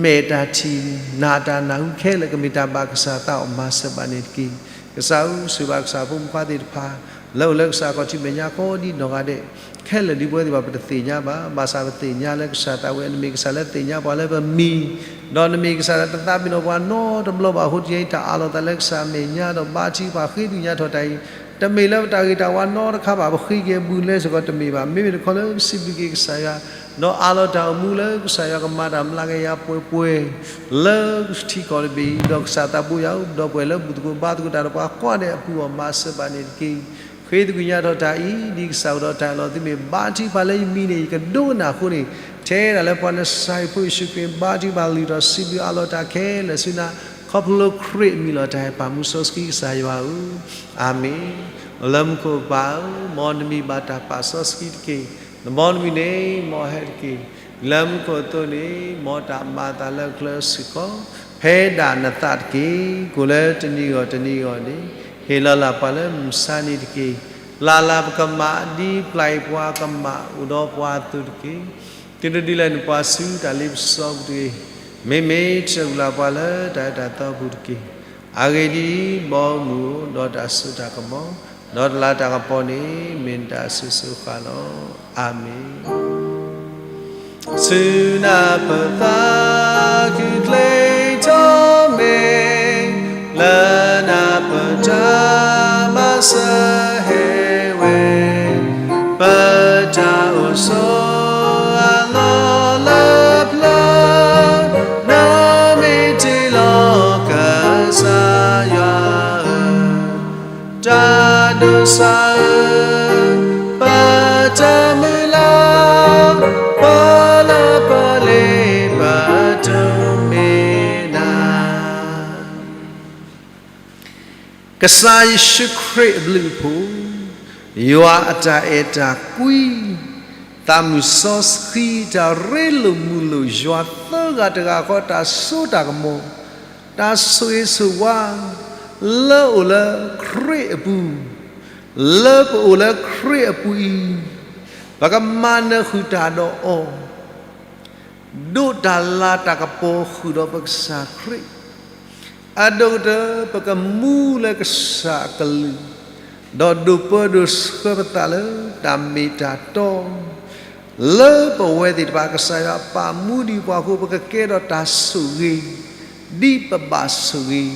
မဲာ်တၢ်ထံၣ် နၢ်တၢ်နၢ်ဟူခဲလၢာ် ကမ့ၢ်တၢ်ဘၣ်ကစၢ်သးအီၤ မၤစၢၤဘၣ်န့ၣ်တက့ၢ်. ကစၢ်ဧၢ, ဆိၣ်ဘၣ်ကစၢ်ဖိမုၣ်ဖိခွါသ့ၣ်တဖၣ် လၢအိၣ်လၢကစၢ်အခီၣ်ထံးမဲာ်ညါကိးဒ်နီၢ်ဂၤဒဲး, ခဲလၢာ်ဒ်ပဝဲသ့ၣ်တဖၣ် ပတသ့ၣ်ညါဘၣ်. ဘၣ်ဆၣ်ပသ့ၣ်ညါလၢကစၢ်သးဝဲ နမ့ၢ်ကစၢ်လၢသ့ၣ်ညါပှၤလၢပမံၤ, ဒီးနမ့ၢ်ကစၢ်လၢတသးပ့ၤနီၣ်ပှၤနီတဘျီဘၣ်အဃိ တနံၤအံၤ တၢ်အးလီၤသးလၢကစၢ်အမဲာ်ညါ ဒီးဘါထုကဖၣ်ဃ့ကညးထီၣ်တၢ်အံၤ, တမ့ၢ်လၢပတၢ်ဂ့ၤတၢ်ဝါနီတခါဘၣ်, ပဃ့က့ၤအဘူးလဲစ့ၢ်ကီးတမ့ၢ်ဘၣ်. မ့မ့ၢ်တခီလၢပစံးဘျုးက့ၤကစၢ်ယွၤ ဒီးအးလီၤတၢ်အိၣ်မူလၢကစၢ်ယွၤကမၤတၢ်မျးကယၤပှဲၤပှဲၤ လၢထံကီၢ်တဘ့ၣ်အံၤ, ဒီးကစၢ်သးဘိယွၤအိၣ်ဒီးပှၤလၢဘူၣ်သကိးဘါသကိးတၢ်ဒီးပှၤကိးဂၤဒဲးအပူၤအီၤ မၤစၢၤဘၣ်န့ၣ်တက့ၢ်. ဃ့သကွံာ်ညါထီၣ်တၢ်အံၤ ဒ်ကစၢ်အိၣ်ဒီးတၢ်အလီၢ်သုမ့ၢ်ဘါထုကဖၣ်လၢယမံၤန့ၣ် ယကဒိကနၣ်အဃိန့ၣ်, ထဲဒၣ်လၢပှၤနၡၤရ့းဖိယ့ၣ်ၡူးခရံာ် ဘါထုကဖၣ်လုၢ်ထီၣ်စံးဘျုးအးလီၤတၢ်ခဲလၢာ်ဆူနၤ, ခီဖျိခရံာ်အမံၤလီၤတၢ်အဲၣ်ပာ်မူစီဆှံကစၢ်ယွၤဧၢ, အၤမ့ၣ်. လၢမူခိၣ်ပၢ်ဧၢ, မ်နမံၤဘၣ်တၢ်ပာ်စီဆှံတက့ၢ်. နဘီနမုၢ်န့ၣ် မ်ဟဲတက့ၢ်. လၢမူခိၣ်အသိးန့ၣ် မ်တၢ်မၤအသးလၢအကျဲစ့ၢ်ကီး, ဖဲဒၣ်နသးတက့ၢ်. ကိၣ်လၢတနံၤဂီၢ်တနံၤဂီၢ်န့ၣ် ဟ့ၣ်လီၤလၢ်ပှၤလၢမုၢ်ဆါနံၤတက့ၢ်. ပျၢ်လၢ်ပကမၣ် ဒ်ပျၢ်အီၤပှၤကမၣ်အိၣ်ဒီးပှၤအသိးတက့ၢ်. သုတဒုးလဲၤနုာ်ပှၤဆူတၢ်လ့ပစီပူၤတဂ့ၤ. မ့မ့ၢ်တၢ်အုၣ်လၢ်ပှၤလၢတၢ်အဲၣ်တၢ်သီပူၤတက့ၢ်. အဂ့ၢ်ဒ်အံၤ, ဘီမုၢ်အိၣ်ဒီးတၢ်စိတၢ်ကမီၤ, ဒီးတလၤတၢ်ကပီၤန့ၣ် မ့ၢ်နတၢ်အစိၤစိၤဃၣ်ဃၣ်လီၤ. အၤမ့ၣ်. ဆူနၢ်ပၢၢ်သးခုချ့ထီၣ်မ့ၢ်, လၢနၢ်ပၢၢ်တၢ်မၤစၢၤဟဲဝဲ, ပတၢ်အိၣ်ဆိးအလီၢ်လၢပျၢၤ, နမ့ၢ်တ့လီၤကစၢ်ယွၤဧၢ, တၢ်ဒိးစၢ်ဧၢ, ပတၢ်မုၢ်လၢ်, ပလၢပလ့ပတုၤမ့ၢ်နၤ. ကစၢ်ယ့ၣ်ၡူးခရံာ်အဘျုးအဖှိၣ်, ယွၤအတၢ်အဲၣ်တၢ်ကွံ, သးမုၢ်စီဆှံတၢ်ရ့လိာ်မုာ်လိာ်ယွၤသၢဂၤတဂၤဃီ တၢ်စိတၢ်ကမီၤ, တၢ်ဆိၣ်ဂ့ၤဆိၣ်ဝါ, လၢအိၣ်လၢခရံာ်အပူၤ, လၢပအိၣ်လၢခရံာ်အပူၤအံၤ, ပကမၤနၢၤဃုာ်တၢ်ဒီးအီၤ ဒိးတၢ်လၤတၢ်ကပီၤဃုာ်ဒီးပကစၢ်ခရံာ်, အဒိၣ်ကတၢၢ် ပကမူလၢကစၢ်အကလုၢ်, ဒီးဒိးပၢဒိးဆှၢပသးလၢတၢ်မ့ၢ်တၢ်တီ, လၢပဝဲသ့ၣ်တဖၣ် ကစၢ်ယွၤပာ်မူဒံးပှၤအဃိ ပကကဲထီၣ်တၢ်ဆိၣ်ဂ့ၤ ဒ်ပဘၣ်ဆိၣ်ဂ့ၤ,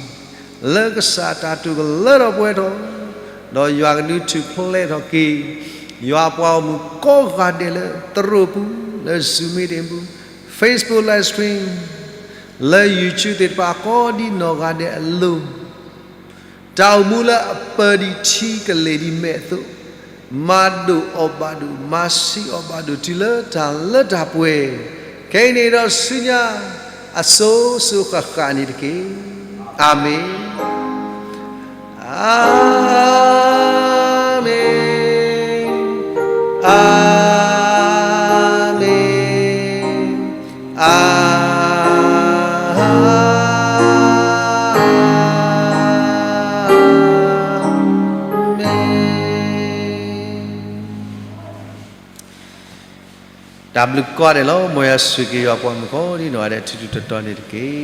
လၢကစၢ်အတၢ်တိာ်ကလၢထီၣ်ပှဲၤထီၣ်, ဒီးယွၤကဒုးထူၣ်ဖျဲးထီၣ်က့ၤ ယွၤအပှၤဂီၢ်မုၢ်ကိးဂၤဒဲးလၢသရိာ်ပူၤ, လၢ Zoom meeting ပူၤ, Facebook live stream, လၢ YouTube သ့ၣ်တဖၣ်ကိးဒ်နီၢ်ဂၤဒဲးအလိၤ, တၢ်အိၣ်မူလၢအပၢၤဒံးထံကလဲာ်ဒ်မဲးအသိး, မၤဒိၣ်အီၤဘၣ်ဒိၣ်, မၤဆံးအီၤဘၣ်ဒိၣ် တုၤလၢတၢ်လၢတၢ်ပှဲၤ, ခဲအံၤန့ၣ်ဒီးဆူညါ အစိၤစိၤဃၣ်ဃၣ်န့ၣ်တက့ၢ်. အၤမ့ၣ်, အၤမ့ၣ်, အၤမ့ၣ်, အၤမ့ၣ်. တၢ်ဘျုးကိးဂၤဒဲးလီၤ. မ်ယွၤဆိၣ်ဂ့ၤက့ၤယွၤပှၤမုၣ်ကိးဒ်နီၢ်ဂၤဒဲး ထူးထူးတီၤတီၤန့ၣ်တက့ၢ်.